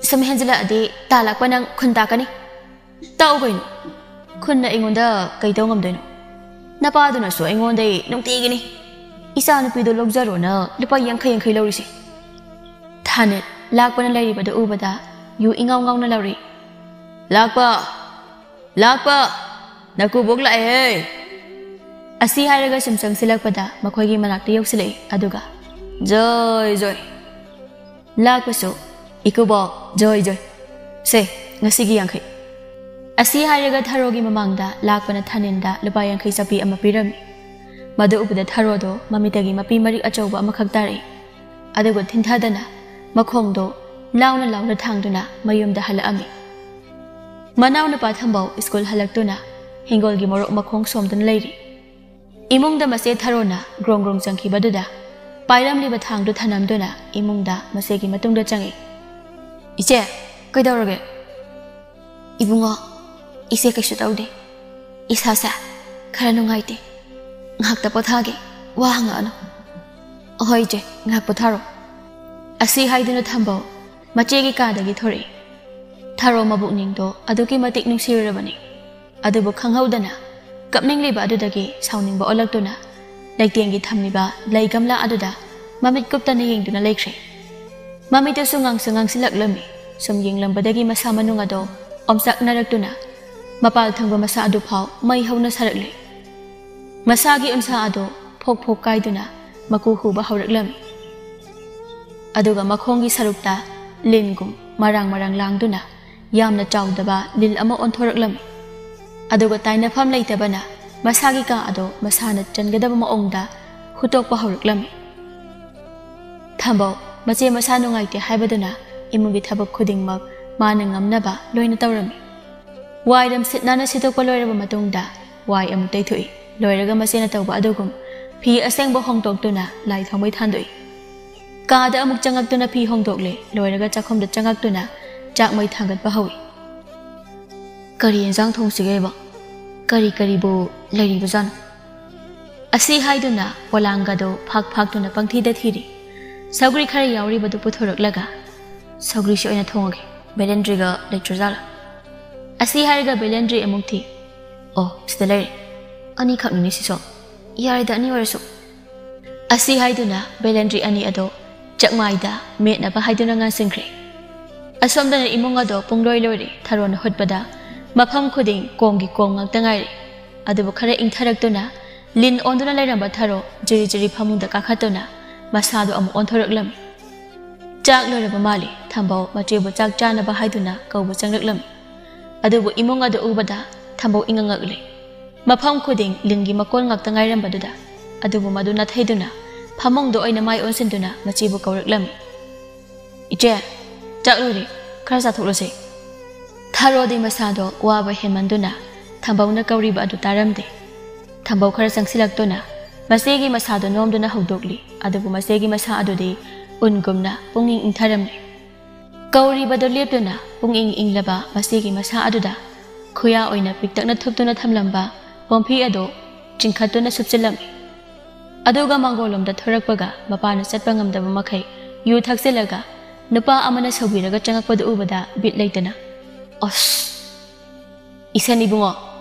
ꯁꯨꯝ ꯍꯦꯟꯖꯤꯜꯂꯛꯑꯗꯤ ꯇꯥ ꯂꯥꯛꯄ ꯅꯪ ꯈꯨꯟ ꯇꯥꯛꯀꯅꯤ꯫ ꯇꯥꯛꯎ ꯀꯩꯅꯣ꯫ ꯈꯨꯟꯅ ꯑꯩꯉꯣꯟꯗ ꯀꯩ ꯇꯧ ꯉꯝꯗꯣꯏꯅꯣ? ꯅꯄꯥꯗꯨꯅꯁꯨ ꯑꯩꯉꯣꯟꯗꯩ ꯅꯨꯡꯇꯤꯒꯤꯅꯤ ꯏꯆꯥ ꯅꯨꯄꯤꯗꯣ ꯂꯧꯖꯔꯣꯅ ꯂꯨꯄꯥ ꯌꯥꯡꯈꯩ ꯌꯥꯡꯈꯩ ꯂꯧꯔꯤꯁꯦ꯫ ꯊꯥꯅꯦꯠ ꯂꯥꯛꯄꯅ ꯂꯩꯔꯤꯕꯗꯨ ꯎꯕꯗ ꯌꯨ ꯏꯉꯥꯎ ꯉꯥꯎꯅ ꯂꯧꯔꯤ꯫ "ꯂꯥꯛꯄ! ꯂꯥꯛꯄ! ꯅꯀꯨꯕꯣꯛ ꯂꯥꯛꯑꯦꯍꯦ!" ꯑꯁꯤ ꯍꯥꯏꯔꯒ ꯁꯨꯝ ꯆꯪꯁꯤꯜꯂꯛꯄꯗ ꯃꯈꯣꯏꯒꯤ ꯃꯅꯥꯛꯇ ꯌꯧꯁꯤꯜꯂꯛꯏ꯫ ꯑꯗꯨꯒ, "ꯖꯣꯏ ꯖꯣꯏ!" ꯂꯥꯛꯄꯁꯨ, "ꯏꯀꯨꯕꯣꯛ, ꯖꯣꯏ ꯖꯣꯏ꯫ ꯁꯦ, ꯉꯁꯤꯒꯤ ꯌꯥꯡꯈꯩ꯫" ꯑꯁꯤ ꯍꯥꯏꯔꯒ ꯊꯔꯣꯒꯤ ꯃꯃꯥꯡꯗ ꯂꯥꯛꯄꯅ ꯊꯥꯅꯦꯟꯗ ꯂꯨꯄꯥ ꯌꯥꯡꯈꯩ ꯆꯞꯄꯤ ꯑꯃ ꯄꯤꯔꯝꯃꯤ꯫ ꯃꯗꯨ ꯎꯕꯗ ꯊꯔꯣꯗꯣ ꯃꯃꯤꯠꯇꯒꯤ ꯃꯄꯤ ꯃꯔꯤꯛ ꯑꯆꯧꯕ ꯑꯃꯈꯛ ꯇꯥꯔꯛꯏ꯫ ꯑꯗꯨꯒ ꯊꯤꯟꯊꯗꯅ ꯃꯈꯣꯡꯗꯣ ꯂꯥꯎꯅ ꯂꯥꯎꯅ ꯊꯥꯡꯗꯨꯅ ꯃꯌꯨꯝꯗ ꯍꯜꯂꯛꯑꯝꯃꯤ꯫ ꯃꯅꯥꯎꯅꯨꯄꯥ ꯊꯝꯕꯧ ꯁ꯭ꯀꯨꯜ ꯍꯜꯂꯛꯇꯨꯅ ꯍꯤꯡꯒꯣꯜꯒꯤ ꯃꯣꯔꯣꯛ ꯃꯈꯣꯡ ꯁꯣꯝꯗꯨꯅ ꯂꯩꯔꯤ꯫ ꯏꯃꯨꯡꯗ ꯃꯆꯦ ꯊꯔꯣꯅ ꯒ꯭ꯔꯣꯡ ꯒ꯭ꯔꯣꯡ ꯆꯪꯈꯤꯕꯗꯨꯗ ꯄꯥꯏꯔꯝꯂꯤꯕ ꯊꯥꯡꯗꯨ ꯊꯅꯝꯗꯨꯅ ꯏꯃꯨꯡꯗ ꯃꯆꯦꯒꯤ ꯃꯇꯨꯡꯗ ꯆꯪꯉꯤ꯫ "ꯏꯆꯦ, ꯀꯩꯗꯧꯔꯒꯦ?" "ꯏꯕꯨꯡꯉꯣ, ꯏꯆꯦ ꯀꯩꯁꯨ ꯇꯧꯗꯦ꯫ ꯏꯁꯥꯁꯦ ꯈꯔ ꯅꯨꯡꯉꯥꯏꯇꯦ꯫ ꯉꯥꯏꯍꯥꯛꯇ ꯄꯣꯊꯥꯒꯦ꯫ ꯋꯥ ꯍꯪꯉꯛꯑꯅꯨ꯫" "ꯑꯍꯣꯏ ꯏꯆꯦ, ꯉꯥꯏꯍꯥꯛ ꯄꯣꯊꯥꯔꯣ꯫" ꯑꯁꯤ ꯍꯥꯏꯗꯨꯅ ꯊꯝꯕꯧ ꯃꯆꯦꯒꯤ ꯀꯥꯗꯒꯤ ꯊꯣꯔꯛꯏ꯫ ꯊꯔꯣ ꯃꯕꯨꯛꯅꯤꯡꯗꯣ ꯑꯗꯨꯛꯀꯤ ꯃꯇꯤꯛ ꯅꯨꯡꯁꯤꯔꯨꯔꯕꯅꯤ꯫ ꯑꯗꯨꯕꯨ ꯈꯪꯍꯧꯗꯅ ꯀꯞꯅꯤꯡꯂꯤꯕ ꯑꯗꯨꯗꯒꯤ ꯁꯥꯎꯅꯤꯡꯕ ꯑꯣꯜꯂꯛꯇꯨꯅ ꯂꯩꯇꯦꯡꯒꯤ ꯊꯝꯂꯤꯕ ꯂꯩ ꯒꯝꯂꯥ ꯑꯗꯨꯗ ꯃꯃꯤꯠ ꯀꯨꯞꯇꯅ ꯌꯦꯡꯗꯨꯅ ꯂꯩꯈ꯭ꯔꯦ꯫ ꯃꯃꯤꯠꯇꯁꯨ ꯉꯥꯡꯁꯨ ꯉꯥꯡꯁꯤꯜꯂꯛꯂꯝꯃꯤ꯫ ꯁꯨꯝ ꯌꯦꯡꯂꯝꯕꯗꯒꯤ ꯃꯁꯥ ꯃꯅꯨꯡ ꯑꯗꯣ ꯑꯣꯝꯆꯥꯛꯅꯔꯛꯇꯨꯅ ꯃꯄꯥꯜ ꯊꯪꯕ ꯃꯁꯥ ꯑꯗꯨꯐꯥꯎ ꯃꯩ ꯍꯧꯅ ꯁꯥꯔꯛꯂꯦ꯫ ꯃꯁꯥꯒꯤ ꯎꯟꯁꯥ ꯑꯗꯣ ꯐꯣꯛ ꯐꯣꯛ ꯀꯥꯏꯗꯨꯅ ꯃꯀꯨ ꯍꯨꯕ ꯍꯧꯔꯛꯂꯝꯃꯤ꯫ ꯑꯗꯨꯒ ꯃꯈꯣꯡꯒꯤ ꯁꯔꯨꯛꯇ ꯂꯤꯟꯒꯨꯝ ꯃꯔꯥꯡ ꯃꯔꯥꯡ ꯂꯥꯡꯗꯨꯅ ꯌꯥꯝꯅ ꯆꯥꯎꯗꯕ ꯂꯤꯜ ꯑꯃ ꯑꯣꯟꯊꯣꯔꯛꯂꯝꯃꯤ꯫ ꯑꯗꯨꯒ ꯇꯥꯏꯅꯐꯝ ꯂꯩꯇꯕꯅ ꯃꯁꯥꯒꯤ ꯀꯥ ꯑꯗꯣ ꯃꯁꯥꯅ ꯆꯟꯒꯗꯕ ꯃꯑꯣꯡꯗ ꯍꯨꯠꯇꯣꯛꯄ ꯍꯧꯔꯛꯂꯝꯃꯤ꯫ ꯊꯝꯕꯧ ꯃꯆꯦ ꯃꯁꯥ ꯅꯨꯡꯉꯥꯏꯇꯦ ꯍꯥꯏꯕꯗꯨꯅ ꯏꯃꯨꯡꯒꯤ ꯊꯕꯛ ꯈꯨꯗꯤꯡꯃꯛ ꯃꯥꯅ ꯉꯝꯅꯕ ꯂꯣꯏꯅ ꯇꯧꯔꯝꯃꯤ꯫ ꯋꯥꯏꯔꯝ ꯁꯤꯠ ꯅꯥꯟꯅ ꯁꯤꯠꯇꯣꯛꯄ ꯂꯣꯏꯔꯕ ꯃꯇꯨꯡꯗ ꯋꯥꯏ ꯑꯃꯨꯛ ꯇꯩꯊꯣꯛꯏ꯫ ꯂꯣꯏꯔꯒ ꯃꯆꯦꯅ ꯇꯧꯕ ꯑꯗꯨꯒꯨꯝ ꯐꯤ ꯑꯁꯦꯡꯕ ꯍꯣꯡꯗꯣꯛꯇꯨꯅ ꯂꯥꯏ ꯊꯥꯎꯃꯩ ꯊꯥꯟꯗꯣꯛꯏ꯫ ꯀꯥꯗ ꯑꯃꯨꯛ ꯆꯪꯉꯛꯇꯨꯅ ꯐꯤ ꯍꯣꯡꯗꯣꯛꯂꯦ꯫ ꯂꯣꯏꯔꯒ ꯆꯥꯛꯈꯨꯝꯗ ꯆꯪꯉꯛꯇꯨꯅ ꯆꯥꯛ ꯃꯩ ꯊꯥꯡꯒꯠꯄ ꯍꯧꯏ꯫ "ꯀꯔꯤ ꯌꯦꯟꯁꯥꯡ ꯊꯣꯡꯁꯤꯒꯦꯕ? ꯀꯔꯤ ꯀꯔꯤꯕꯨ ꯂꯩꯔꯤꯕꯖꯥꯠꯅꯣ?" ꯑꯁꯤ ꯍꯥꯏꯗꯨꯅ ꯄꯣꯂꯥꯡꯒꯗꯣ ꯐꯥꯛ ꯐꯥꯛꯇꯨꯅ ꯄꯪꯊꯤꯗ ꯊꯤꯔꯤ꯫ ꯁꯧꯒ꯭ꯔꯤ ꯈꯔ ꯌꯥꯎꯔꯤꯕꯗꯨ ꯄꯨꯊꯣꯔꯛꯂꯒ, "ꯁꯧꯒ꯭ꯔꯤꯁꯤ ꯑꯣꯏꯅ ꯊꯣꯡꯉꯒꯦ, ꯕꯦꯂꯦꯟꯗ꯭ꯔꯤꯒ ꯂꯩꯇ꯭ꯔꯖꯥꯠꯂꯥ?" ꯑꯁꯤ ꯍꯥꯏꯔꯒ ꯕꯦꯂꯦꯟꯗ꯭ꯔꯤ ꯑꯃꯨꯛ ꯊꯤ꯫ "ꯑꯣ, ꯁꯤꯗ ꯂꯩꯔꯦ꯫ ꯑꯅꯤꯈꯛꯅꯤꯅꯦ ꯁꯤꯁꯨ꯫ ꯌꯥꯔꯦꯗ, ꯑꯅꯤ ꯑꯣꯏꯔꯁꯨ꯫" ꯑꯁꯤ ꯍꯥꯏꯗꯨꯅ ꯕꯦꯂꯦꯟꯗ꯭ꯔꯤ ꯑꯅꯤ ꯑꯗꯣ ꯆꯥꯛꯃꯥꯏꯗ ꯃꯦꯠꯅꯕ ꯍꯥꯏꯗꯨꯅ ꯉꯥꯟꯁꯤꯟꯈ꯭ꯔꯦ꯫ ꯑꯁꯣꯝꯗꯅ ꯏꯃꯨꯡ ꯑꯗꯣ ꯄꯨꯡꯂꯣꯏ ꯂꯣꯏꯔꯦ꯫ ꯊꯔꯣꯅ ꯍꯨꯠꯄꯗ ꯃꯐꯝ ꯈꯨꯗꯤꯡ ꯀꯣꯝꯒꯤ ꯀꯣꯝ ꯉꯥꯛꯇ ꯉꯥꯏꯔꯦ꯫ ꯑꯗꯨꯕꯨ ꯈꯔ ꯏꯪꯊꯔꯛꯇꯨꯅ ꯂꯤꯟ ꯑꯣꯟꯗꯨꯅ ꯂꯩꯔꯝꯕ ꯊꯔꯣ ꯖꯤꯔꯤ ꯖꯤꯔꯤ ꯐꯃꯨꯡꯗ ꯀꯥꯈꯠꯇꯨꯅ ꯃꯁꯥꯗꯣ ꯑꯃꯨꯛ ꯑꯣꯟꯊꯣꯔꯛꯂꯝꯃꯤ꯫ ꯆꯥꯛ ꯂꯣꯏꯔꯕ ꯃꯥꯜꯂꯤ꯫ ꯊꯝꯕꯧ ꯃꯆꯦꯕꯨ ꯆꯥꯛ ꯆꯥꯅꯕ ꯍꯥꯏꯗꯨꯅ ꯀꯧꯕ ꯆꯪꯂꯛꯂꯝꯃꯤ꯫ ꯑꯗꯨꯕꯨ ꯏꯃꯨꯡ ꯑꯗꯨ ꯎꯕꯗ ꯊꯝꯕꯧ ꯏꯉꯛ ꯉꯛꯂꯦ꯫ ꯃꯐꯝ ꯈꯨꯗꯤꯡ ꯂꯤꯟꯒꯤ ꯃꯀꯣꯟ ꯉꯥꯛꯇ ꯉꯥꯏꯔꯝꯕꯗꯨꯗ꯫ ꯑꯗꯨꯕꯨ ꯃꯗꯨ ꯅꯥꯊꯩꯗꯨꯅ ꯐꯃꯨꯡꯗ ꯑꯣꯏꯅ ꯃꯥꯏ ꯑꯣꯟꯁꯤꯟꯗꯨꯅ ꯃꯆꯦꯕꯨ ꯀꯧꯔꯛꯂꯝꯃꯤ꯫ "ꯏꯆꯦ, ꯆꯥꯛ ꯂꯣꯏꯔꯦ, ꯈꯔ ꯆꯥꯊꯣꯛꯂꯁꯦ꯫" ꯊꯔꯣꯗꯤ ꯃꯁꯥꯗꯣ ꯋꯥꯕ ꯍꯦꯟꯃꯟꯗꯨꯅ ꯊꯝꯕꯧꯅ ꯀꯧꯔꯤꯕ ꯑꯗꯨ ꯇꯥꯔꯝꯗꯦ꯫ ꯊꯝꯕꯧ ꯈꯔ ꯆꯪꯁꯤꯜꯂꯛꯇꯨꯅ ꯃꯆꯦꯒꯤ ꯃꯁꯥꯗꯣ ꯅꯣꯝꯗꯨꯅ ꯍꯧꯗꯣꯛꯂꯤ꯫ ꯑꯗꯨꯕꯨ ꯃꯆꯦꯒꯤ ꯃꯁꯥ ꯑꯗꯨꯗꯤ ꯎꯟꯒꯨꯝꯅ ꯄꯨꯡꯏꯪ ꯏꯪꯊꯔꯝꯂꯤ꯫ ꯀꯧꯔꯤꯕꯗꯨ ꯂꯦꯞꯇꯨꯅ ꯄꯨꯡꯏꯪ ꯏꯪꯂꯕ ꯃꯆꯦꯒꯤ ꯃꯁꯥ ꯑꯗꯨꯗ ꯈꯨꯌꯥ ꯑꯣꯏꯅ ꯄꯤꯛꯇꯛꯅ ꯊꯨꯞꯇꯨꯅ ꯊꯝꯂꯝꯕ ꯄꯣꯝꯐꯤ ꯑꯗꯨ ꯆꯤꯡꯈꯠꯇꯨꯅ ꯁꯨꯞꯆꯤꯜꯂꯝꯃꯤ꯫ ꯑꯗꯨꯒ ꯃꯥꯡꯒꯣꯜꯂꯣꯝꯗ ꯊꯣꯔꯛꯄꯒ ꯃꯄꯥꯅ ꯆꯠꯄ ꯉꯝꯗꯕ ꯃꯈꯩ ꯌꯨ ꯊꯛꯆꯤꯜꯂꯒ ꯅꯨꯄꯥ ꯑꯃꯅ ꯁꯧꯕꯤꯔꯒ ꯆꯪꯉꯛꯄꯗꯨ ꯎꯕꯗ ꯕꯤꯠ ꯂꯩꯇꯅ, "ꯑꯁ! ꯏꯁꯟ ꯏꯕꯨꯡꯉꯣ,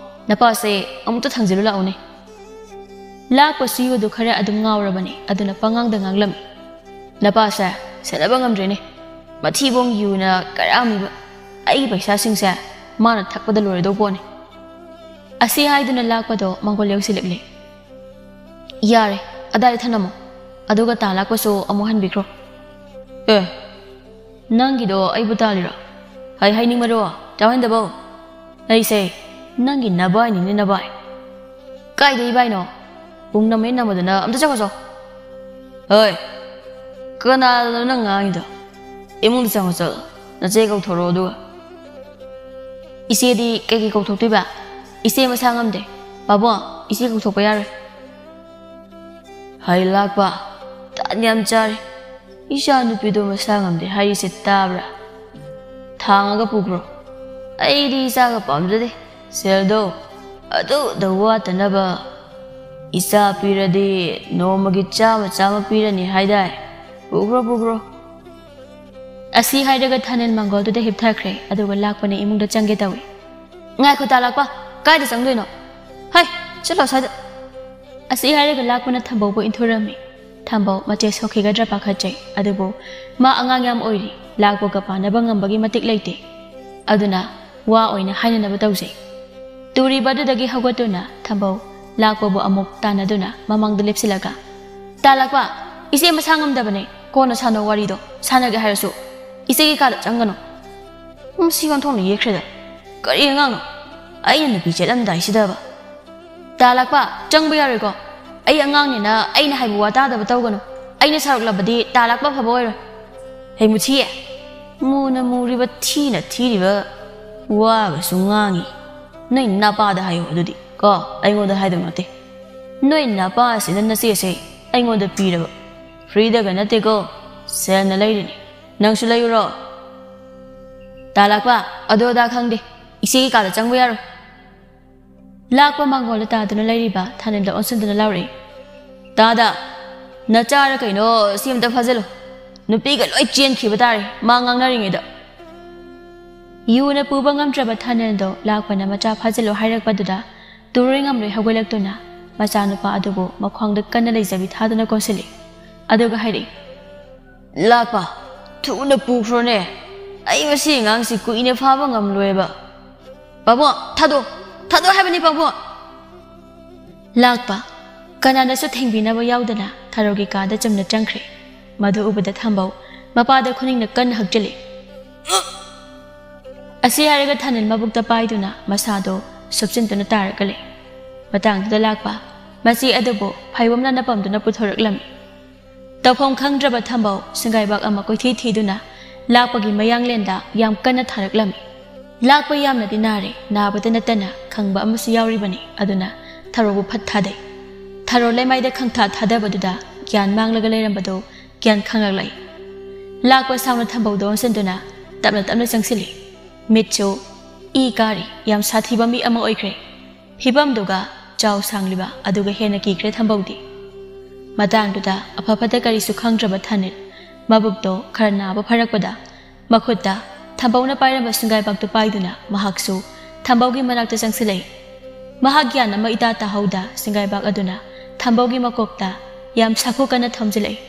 ꯅꯄꯥꯁꯦ ꯑꯃꯨꯛꯇ ꯊꯥꯡꯖꯤꯜꯂꯨ ꯂꯥꯛꯎꯅꯦ꯫" ꯂꯥꯛꯄꯁꯨ ꯌꯨꯗꯨ ꯈꯔ ꯑꯗꯨꯝ ꯉꯥꯎꯔꯕꯅꯤ, ꯑꯗꯨꯅ ꯄꯉꯥꯡꯗ ꯉꯥꯡꯂꯝꯃꯤ꯫ "ꯅꯄꯥꯁꯦ ꯁꯦꯟꯅꯕ ꯉꯝꯗ꯭ꯔꯦꯅꯦ꯫ ꯃꯊꯤꯕꯣꯡ ꯌꯨꯅ ꯀꯔꯥꯝꯃꯤꯕ꯫ ꯑꯩꯒꯤ ꯄꯩꯁꯥꯁꯤꯡꯁꯦ ꯃꯥꯅ ꯊꯛꯄꯗ ꯂꯣꯏꯔꯗꯧ ꯄꯣꯠꯅꯤ꯫" ꯑꯁꯤ ꯍꯥꯏꯗꯨꯅ ꯂꯥꯛꯄꯗꯣ ꯃꯥꯡꯒꯣꯜ ꯌꯧꯁꯤꯜꯂꯛꯂꯦ꯫ "ꯌꯥꯔꯦ, ꯑꯗꯥꯏꯗ ꯊꯅꯝꯃꯣ꯫ ꯑꯗꯨꯒ ꯇꯥ ꯂꯥꯛꯄꯁꯨ ꯑꯃꯨꯛ ꯍꯟꯕꯤꯈ꯭ꯔꯣ꯫" "ꯑꯦ, ꯅꯪꯒꯤꯗꯣ ꯑꯩꯕꯨ ꯇꯥꯜꯂꯤꯔꯣ? ꯍꯥꯏ ꯍꯥꯏꯅꯤꯡꯕꯔꯣ? ꯇꯥꯍꯟꯗꯕꯧ꯫ ꯑꯩꯁꯦ ꯅꯪꯒꯤ ꯅꯕꯥꯏꯅꯤꯅꯦ, ꯅꯕꯥꯏ꯫" "ꯀꯥꯏꯗꯩ ꯏꯕꯥꯏꯅꯣ? ꯄꯨꯡ ꯅꯝꯃꯦ ꯅꯝꯃꯗꯅ ꯑꯝꯇ ꯆꯪꯉꯣ ꯆꯣ꯫" "ꯍꯣꯏ, ꯀꯅꯥꯗꯅꯣ ꯅꯪ ꯉꯥꯡꯉꯤꯗꯣ? ꯏꯃꯨꯡꯗ ꯆꯪꯉꯣ ꯆꯠꯂꯣ, ꯅꯆꯦ ꯀꯧꯊꯣꯔꯛꯑꯣ ꯑꯗꯨꯒ꯫" "ꯏꯆꯦꯗꯤ ꯀꯩꯒꯤ ꯀꯧꯊꯣꯛꯇꯣꯏꯕ? ꯏꯆꯦ ꯃꯁꯥ ꯉꯝꯗꯦ꯫ ꯄꯥꯕꯨꯡ, ꯏꯆꯦ ꯀꯧꯊꯣꯛꯄ ꯌꯥꯔꯣꯏ꯫" "ꯍꯩ ꯂꯥꯛꯄ, ꯇꯥꯟ ꯌꯥꯝ ꯆꯥꯔꯦ꯫ ꯏꯆꯥ ꯅꯨꯄꯤꯗꯣ ꯃꯁꯥ ꯉꯝꯗꯦ ꯍꯥꯏꯔꯤꯁꯦ ꯇꯥꯕ꯭ꯔꯥ? ꯊꯥꯡꯉꯒ ꯄꯨꯈ꯭ꯔꯣ꯫ ꯑꯩꯗꯤ ꯏꯆꯥꯒ ꯄꯥꯝꯖꯗꯦ꯫ ꯁꯦꯜꯗꯣ ꯑꯗꯨꯗ ꯋꯥꯠꯇꯅꯕ "ꯏꯆꯥ ꯄꯤꯔꯗꯤ ꯅꯣꯡꯃꯒꯤ ꯆꯥꯃ ꯆꯥꯃ ꯄꯤꯔꯅꯤ ꯍꯥꯏꯗꯥꯏ? ꯄꯨꯈ꯭ꯔꯣ, ꯄꯨꯈ꯭ꯔꯣ꯫" ꯑꯁꯤ ꯍꯥꯏꯔꯒ ꯊꯥꯅꯦꯜ ꯃꯥꯡꯒꯣꯜꯗꯨꯗ ꯍꯤꯞꯊꯈ꯭ꯔꯦ꯫ ꯑꯗꯨꯒ ꯂꯥꯛꯄꯅ ꯏꯃꯨꯡꯗ ꯆꯪꯒꯦ ꯇꯧꯏ꯫ "ꯉꯥꯏꯈꯣ ꯇꯥ ꯂꯥꯛꯄ, ꯀꯥꯏꯗ ꯆꯪꯗꯣꯏꯅꯣ? ꯍꯩ, ꯆꯠꯂꯣ ꯁ꯭ꯋꯥꯏꯗ꯫" ꯑꯁꯤ ꯍꯥꯏꯔꯒ ꯂꯥꯛꯄꯅ ꯊꯝꯕꯧꯕꯨ ꯏꯟꯊꯨꯔꯝꯃꯤ꯫ ꯊꯝꯕꯧ ꯃꯆꯦ ꯁꯣꯛꯈꯤꯒꯗ꯭ꯔꯥ ꯄꯥꯈꯠꯆꯩ꯫ ꯑꯗꯨꯕꯨ ꯃꯥ ꯑꯉꯥꯡ ꯌꯥꯝ ꯑꯣꯏꯔꯤ, ꯂꯥꯛꯄꯒ ꯄꯥꯅꯕ ꯉꯝꯕꯒꯤ ꯃꯇꯤꯛ ꯂꯩꯇꯦ꯫ ꯑꯗꯨꯅ ꯋꯥ ꯑꯣꯏꯅ ꯍꯥꯏꯅꯅꯕ ꯇꯧꯖꯩ꯫ ꯇꯨꯔꯤꯕ ꯑꯗꯨꯗꯒꯤ ꯍꯧꯒꯠꯇꯨꯅ ꯊꯝꯕꯧ ꯂꯥꯛꯄꯕꯨ ꯑꯃꯨꯛ ꯇꯥꯟꯅꯗꯨꯅ ꯃꯃꯥꯡꯗ ꯂꯦꯞꯁꯤꯜꯂꯒ, "ꯇꯥ ꯂꯥꯛꯄ, ꯏꯆꯦ ꯃꯁꯥ ꯉꯝꯗꯕꯅꯦ, ꯀꯣꯟꯅ ꯁꯥꯟꯅꯧ ꯋꯥꯔꯤꯗꯣ, ꯁꯥꯟꯅꯒꯦ ꯍꯥꯏꯔꯁꯨ ꯏꯆꯦꯒꯤ ꯀꯥꯗ ꯆꯪꯒꯅꯨ꯫" ꯃꯁꯤ ꯑꯣꯟꯊꯣꯛꯅ ꯌꯦꯛꯈ꯭ꯔꯦꯗ꯫ ꯀꯔꯤ ꯑꯉꯥꯡꯅꯣ? ꯑꯩꯅ ꯅꯨꯄꯤ ꯆꯦꯠꯂꯝꯗꯥꯏꯁꯤꯗꯕ꯫ "ꯇꯥ ꯂꯥꯛꯄ, ꯆꯪꯕ ꯌꯥꯔꯣꯏꯀꯣ꯫ ꯑꯩ ꯑꯉꯥꯡꯅꯤꯅ ꯑꯩꯅ ꯍꯥꯏꯕ ꯋꯥ ꯇꯥꯗꯕ ꯇꯧꯒꯅꯨ꯫ ꯑꯩꯅ ꯁꯥꯎꯔꯛꯂꯕꯗꯤ ꯇꯥ ꯂꯥꯛꯄ ꯑꯐꯕ ꯑꯣꯏꯔꯣꯏ꯫" "ꯍꯩ ꯃꯨꯊꯤꯌꯦ, ꯃꯨꯅ ꯃꯨꯔꯤꯕ, ꯊꯤꯅ ꯊꯤꯔꯤꯕ, ꯋꯥꯒꯁꯨ ꯉꯥꯡꯉꯤ꯫ ꯅꯣꯏ ꯅꯄꯥꯗ ꯍꯥꯏꯌꯣ ꯑꯗꯨꯗꯤ ꯀꯣ, ꯑꯩꯉꯣꯟꯗ ꯍꯥꯏꯗꯧ ꯅꯠꯇꯦ꯫ ꯅꯣꯏ ꯅꯄꯥꯁꯤꯅ ꯅꯆꯦꯁꯦ ꯑꯩꯉꯣꯟꯗ ꯄꯤꯔꯕ꯫ ꯐ꯭ꯔꯤꯗꯒ ꯅꯠꯇꯦꯀꯣ, ꯁꯦꯜꯅ ꯂꯩꯔꯤꯅꯤ꯫ ꯅꯪꯁꯨ ꯂꯩꯌꯨꯔꯣ?" "ꯇꯥ ꯂꯥꯛꯄ, ꯑꯗꯨ ꯑꯗꯥ ꯈꯪꯗꯦ꯫ ꯏꯆꯦꯒꯤ ꯀꯥꯗ ꯆꯪꯕ ꯌꯥꯔꯣꯏ꯫" ꯂꯥꯛꯄ ꯃꯥꯡꯒꯣꯜꯗ ꯇꯥꯗꯨꯅ ꯂꯩꯔꯤꯕ ꯊꯥꯅꯦꯜꯗ ꯑꯣꯟꯁꯤꯟꯗꯨꯅ ꯂꯥꯎꯔꯛꯏ, "ꯇꯥꯗ, ꯅꯆꯥꯔ ꯀꯩꯅꯣ ꯁꯤ ꯑꯝꯇ ꯐꯥꯖꯤꯜꯂꯨ꯫ ꯅꯨꯄꯤꯒ ꯂꯣꯏ ꯆꯦꯟꯈꯤꯕ ꯇꯥꯔꯦ ꯃꯥ ꯉꯥꯡꯅꯔꯤꯉꯩꯗ꯫" ꯌꯨꯅ ꯄꯨꯕ ꯉꯝꯗ꯭ꯔꯕ ꯊꯥꯅꯦꯜꯗꯣ ꯂꯥꯛꯄꯅ ꯃꯆꯥ ꯐꯥꯖꯤꯜꯂꯨ ꯍꯥꯏꯔꯛꯄꯗꯨꯗ ꯇꯨꯔꯣꯏ ꯉꯝꯂꯣꯏ ꯍꯧꯒꯠꯂꯛꯇꯨꯅ ꯃꯆꯥꯅꯨꯄꯥ ꯑꯗꯨꯕꯨ ꯃꯈ꯭ꯋꯥꯡꯗ ꯀꯟꯅ ꯂꯩꯖꯕꯤ ꯊꯥꯗꯨꯅ ꯀꯣꯟꯁꯤꯜꯂꯤ꯫ ꯑꯗꯨꯒ ꯍꯥꯏꯔꯛꯏ, "ꯂꯥꯛꯄ, ꯊꯨꯅ ꯄꯨꯈ꯭ꯔꯣꯅꯦ꯫ ꯑꯩ ꯃꯁꯤ ꯑꯉꯥꯡꯁꯤ ꯀꯨꯏꯅ ꯐꯥꯕ ꯉꯝꯂꯣꯏꯕ꯫ ꯄꯥꯕꯨꯡ, ꯊꯥꯗꯣꯛ, ꯊꯥꯗꯣꯛ ꯍꯥꯏꯕꯅꯤ ꯄꯥꯕꯨꯡ!" ꯂꯥꯛꯄ ꯀꯅꯥꯅꯁꯨ ꯊꯦꯡꯕꯤꯅꯕ ꯌꯥꯎꯗꯅ ꯊꯔꯣꯒꯤ ꯀꯥꯗ ꯆꯨꯝꯅ ꯆꯪꯈ꯭ꯔꯦ꯫ ꯃꯗꯨ ꯎꯕꯗ ꯊꯝꯕꯧ ꯃꯄꯥꯗ ꯈꯨꯅꯤꯡꯅ ꯀꯟꯅ ꯍꯛꯆꯤꯜꯂꯤ꯫ ꯑꯁꯤ ꯍꯥꯏꯔꯒ ꯊꯥꯅꯤꯜ ꯃꯕꯨꯛꯇ ꯄꯥꯏꯗꯨꯅ ꯃꯁꯥꯗꯣ ꯁꯨꯞꯆꯤꯟꯗꯨꯅ ꯇꯥꯔꯒ ꯂꯩ꯫ ꯃꯇꯥꯡꯗꯨꯗ ꯂꯥꯛꯄ ꯃꯆꯦ ꯑꯗꯨꯕꯨ ꯐꯩꯕꯣꯝꯅ ꯅꯄꯝꯗꯨꯅ ꯄꯨꯊꯣꯔꯛꯂꯝꯃꯤ꯫ ꯇꯧꯐꯝ ꯈꯪꯗ꯭ꯔꯕ ꯊꯝꯕꯧ ꯁꯤꯡꯒꯥꯏꯕꯥꯛ ꯑꯃ ꯀꯣꯏꯊꯤ ꯊꯤꯗꯨꯅ ꯂꯥꯛꯄꯒꯤ ꯃꯌꯥꯡꯂꯦꯟꯗ ꯌꯥꯝ ꯀꯟꯅ ꯊꯥꯔꯛꯂꯝꯃꯤ꯫ ꯂꯥꯛꯄ ꯌꯥꯝꯅꯗꯤ ꯅꯥꯔꯦ, ꯅꯥꯕꯇ ꯅꯠꯇꯅ ꯈꯪꯕ ꯑꯃꯁꯨ ꯌꯥꯎꯔꯤꯕꯅꯤ꯫ ꯑꯗꯨꯅ ꯊꯔꯣꯕꯨ ꯐꯠ ꯊꯥꯗꯩ꯫ ꯊꯔꯣ ꯂꯩꯃꯥꯏꯗ ꯈꯪꯊꯥ ꯊꯥꯗꯕꯗꯨꯗ ꯒ꯭ꯌꯥꯟ ꯃꯥꯡꯂꯒ ꯂꯩꯔꯝꯕꯗꯨ ꯒ꯭ꯌꯥꯟ ꯈꯪꯂꯛꯂꯛꯏ꯫ ꯂꯥꯛꯄ ꯁꯥꯎꯅ ꯊꯝꯕꯧꯗ ꯑꯣꯟꯁꯤꯟꯗꯨꯅ ꯇꯞꯅ ꯇꯞꯅ ꯆꯪꯁꯤꯜꯂꯤ꯫ ꯃꯤꯠꯁꯨ ꯏ ꯀꯥꯔꯤ, ꯌꯥꯝ ꯁꯥꯊꯤꯕ ꯃꯤ ꯑꯃ ꯑꯣꯏꯈ꯭ꯔꯦ꯫ ꯐꯤꯕꯝꯗꯨꯒ ꯆꯥꯎ ꯁꯥꯡꯂꯤꯕ ꯑꯗꯨꯒ ꯍꯦꯟꯅ ꯀꯤꯈ꯭ꯔꯦ ꯊꯝꯕꯧꯗꯤ꯫ ꯃꯇꯥꯡꯗꯨꯗ ꯑꯐ ꯐꯠꯇ ꯀꯔꯤꯁꯨ ꯈꯪꯗ꯭ꯔꯕ ꯊꯥꯅꯤꯜ ꯃꯕꯨꯛꯇꯣ ꯈꯔ ꯅꯥꯕ ꯐꯔꯛꯄꯗ ꯃꯈꯨꯠꯇ ꯊꯝꯕꯧꯅ ꯄꯥꯏꯔꯝꯕ ꯁꯤꯡꯒꯥꯏꯕꯥꯛꯇꯨ ꯄꯥꯏꯗꯨꯅ ꯃꯍꯥꯛꯁꯨ ꯊꯝꯕꯧꯒꯤ ꯃꯅꯥꯛꯇ ꯆꯪꯁꯤꯜꯂꯛꯏ꯫ ꯃꯍꯥꯛ ꯒ꯭ꯌꯥꯟ ꯑꯃ ꯏꯇꯥ ꯇꯥꯍꯧꯗ ꯁꯤꯡꯒꯥꯏꯕꯥꯛ ꯑꯗꯨꯅ ꯊꯝꯕꯧꯒꯤ ꯃꯀꯣꯛꯇ ꯌꯥꯝ ꯁꯥꯐꯨ ꯀꯟꯅ ꯊꯣꯝꯖꯤꯜꯂꯛꯏ꯫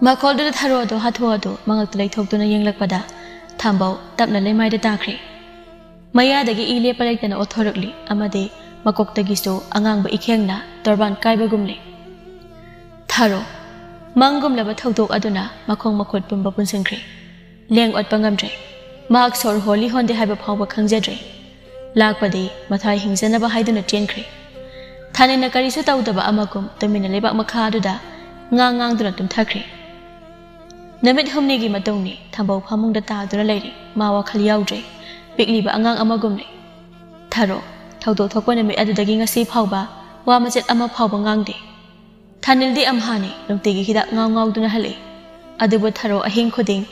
ꯃꯈꯣꯜꯗꯨꯗ ꯊꯔꯣ ꯑꯗꯨ ꯍꯥꯊꯨ ꯍꯥꯊꯨ ꯃꯉꯛꯇ ꯂꯩꯊꯣꯛꯇꯨꯅ ꯌꯦꯡꯂꯛꯄꯗ ꯊꯝꯕꯧ ꯇꯞꯅ ꯂꯩꯃꯥꯏꯗ ꯇꯥꯈ꯭ꯔꯦ꯫ ꯃꯌꯥꯗꯒꯤ ꯏ ꯂꯦꯞꯄ ꯂꯩꯇꯅ ꯑꯣꯠꯊꯣꯔꯛꯂꯤ ꯑꯃꯗꯤ ꯃꯀꯣꯛꯇꯒꯤꯁꯨ ꯑꯉꯥꯡꯕ ꯏꯈꯦꯡꯅ ꯇꯣꯔꯕꯥꯟ ꯀꯥꯏꯕꯒꯨꯝꯂꯦ꯫ ꯊꯔꯣ꯫ ꯃꯪꯒꯨꯝꯂꯕ ꯊꯧꯗꯣꯛ ꯑꯗꯨꯅ ꯃꯈꯣꯡ ꯃꯈꯨꯠ ꯄꯨꯝꯕ ꯄꯨꯟꯁꯤꯟꯈ꯭ꯔꯦ꯫ ꯂꯦꯡ ꯑꯣꯠꯄ ꯉꯝꯗ꯭ꯔꯦ꯫ ꯃꯍꯥꯛ ꯁꯣꯔ ꯍꯣꯜꯂꯤ ꯍꯣꯟꯗꯦ ꯍꯥꯏꯕ ꯐꯥꯎꯕ ꯈꯪꯖꯗ꯭ꯔꯦ꯫ ꯂꯥꯛꯄꯗꯤ ꯃꯊꯥꯏ ꯍꯤꯡꯖꯅꯕ ꯍꯥꯏꯗꯨꯅ ꯆꯦꯟꯈ꯭ꯔꯦ꯫ ꯊꯥꯅꯤꯜꯅ ꯀꯔꯤꯁꯨ ꯇꯧꯗꯕ ꯑꯃꯒꯨꯝ ꯇꯨꯃꯤꯟꯅ ꯂꯩꯕꯥꯛ ꯃꯈꯥ ꯑꯗꯨꯗ ꯉꯥꯡ ꯉꯥꯡꯗꯨꯅ ꯇꯨꯝꯊꯈ꯭ꯔꯦ꯫ ꯅꯨꯃꯤꯠ ꯍꯨꯝꯅꯤꯒꯤ ꯃꯇꯨꯡꯅꯤ ꯊꯝꯕꯧ ꯐꯃꯨꯡꯗ ꯇꯥꯗꯨꯅ ꯂꯩꯔꯤ꯫ ꯃꯥ ꯋꯥꯈꯜ ꯌꯥꯎꯗ꯭ꯔꯦ꯫ ꯄꯤꯛꯂꯤꯕ ꯑꯉꯥꯡ ꯑꯃꯒꯨꯝꯂꯦ꯫ ꯊꯔꯣ꯫ ꯊꯧꯗꯣꯛ ꯊꯣꯛꯄ ꯅꯨꯃꯤꯠ ꯑꯗꯨꯗꯒꯤ ꯉꯁꯤ ꯐꯥꯎꯕ ꯋꯥ ꯃꯆꯦꯠ ꯑꯃ ꯐꯥꯎꯕ ꯉꯥꯡꯗꯦ꯫ ꯊꯥꯅꯤꯜꯗꯤ ꯑꯝꯍꯥꯅꯤ ꯅꯨꯡꯇꯤꯒꯤ ꯍꯤꯗꯥꯛ ꯉꯥꯎ ꯉꯥꯎꯗꯨꯅ ꯍꯜꯂꯛꯏ꯫ ꯑꯗꯨꯕꯨ ꯊꯔꯣ ꯑꯍꯤꯡ ꯈꯨꯗꯤꯡ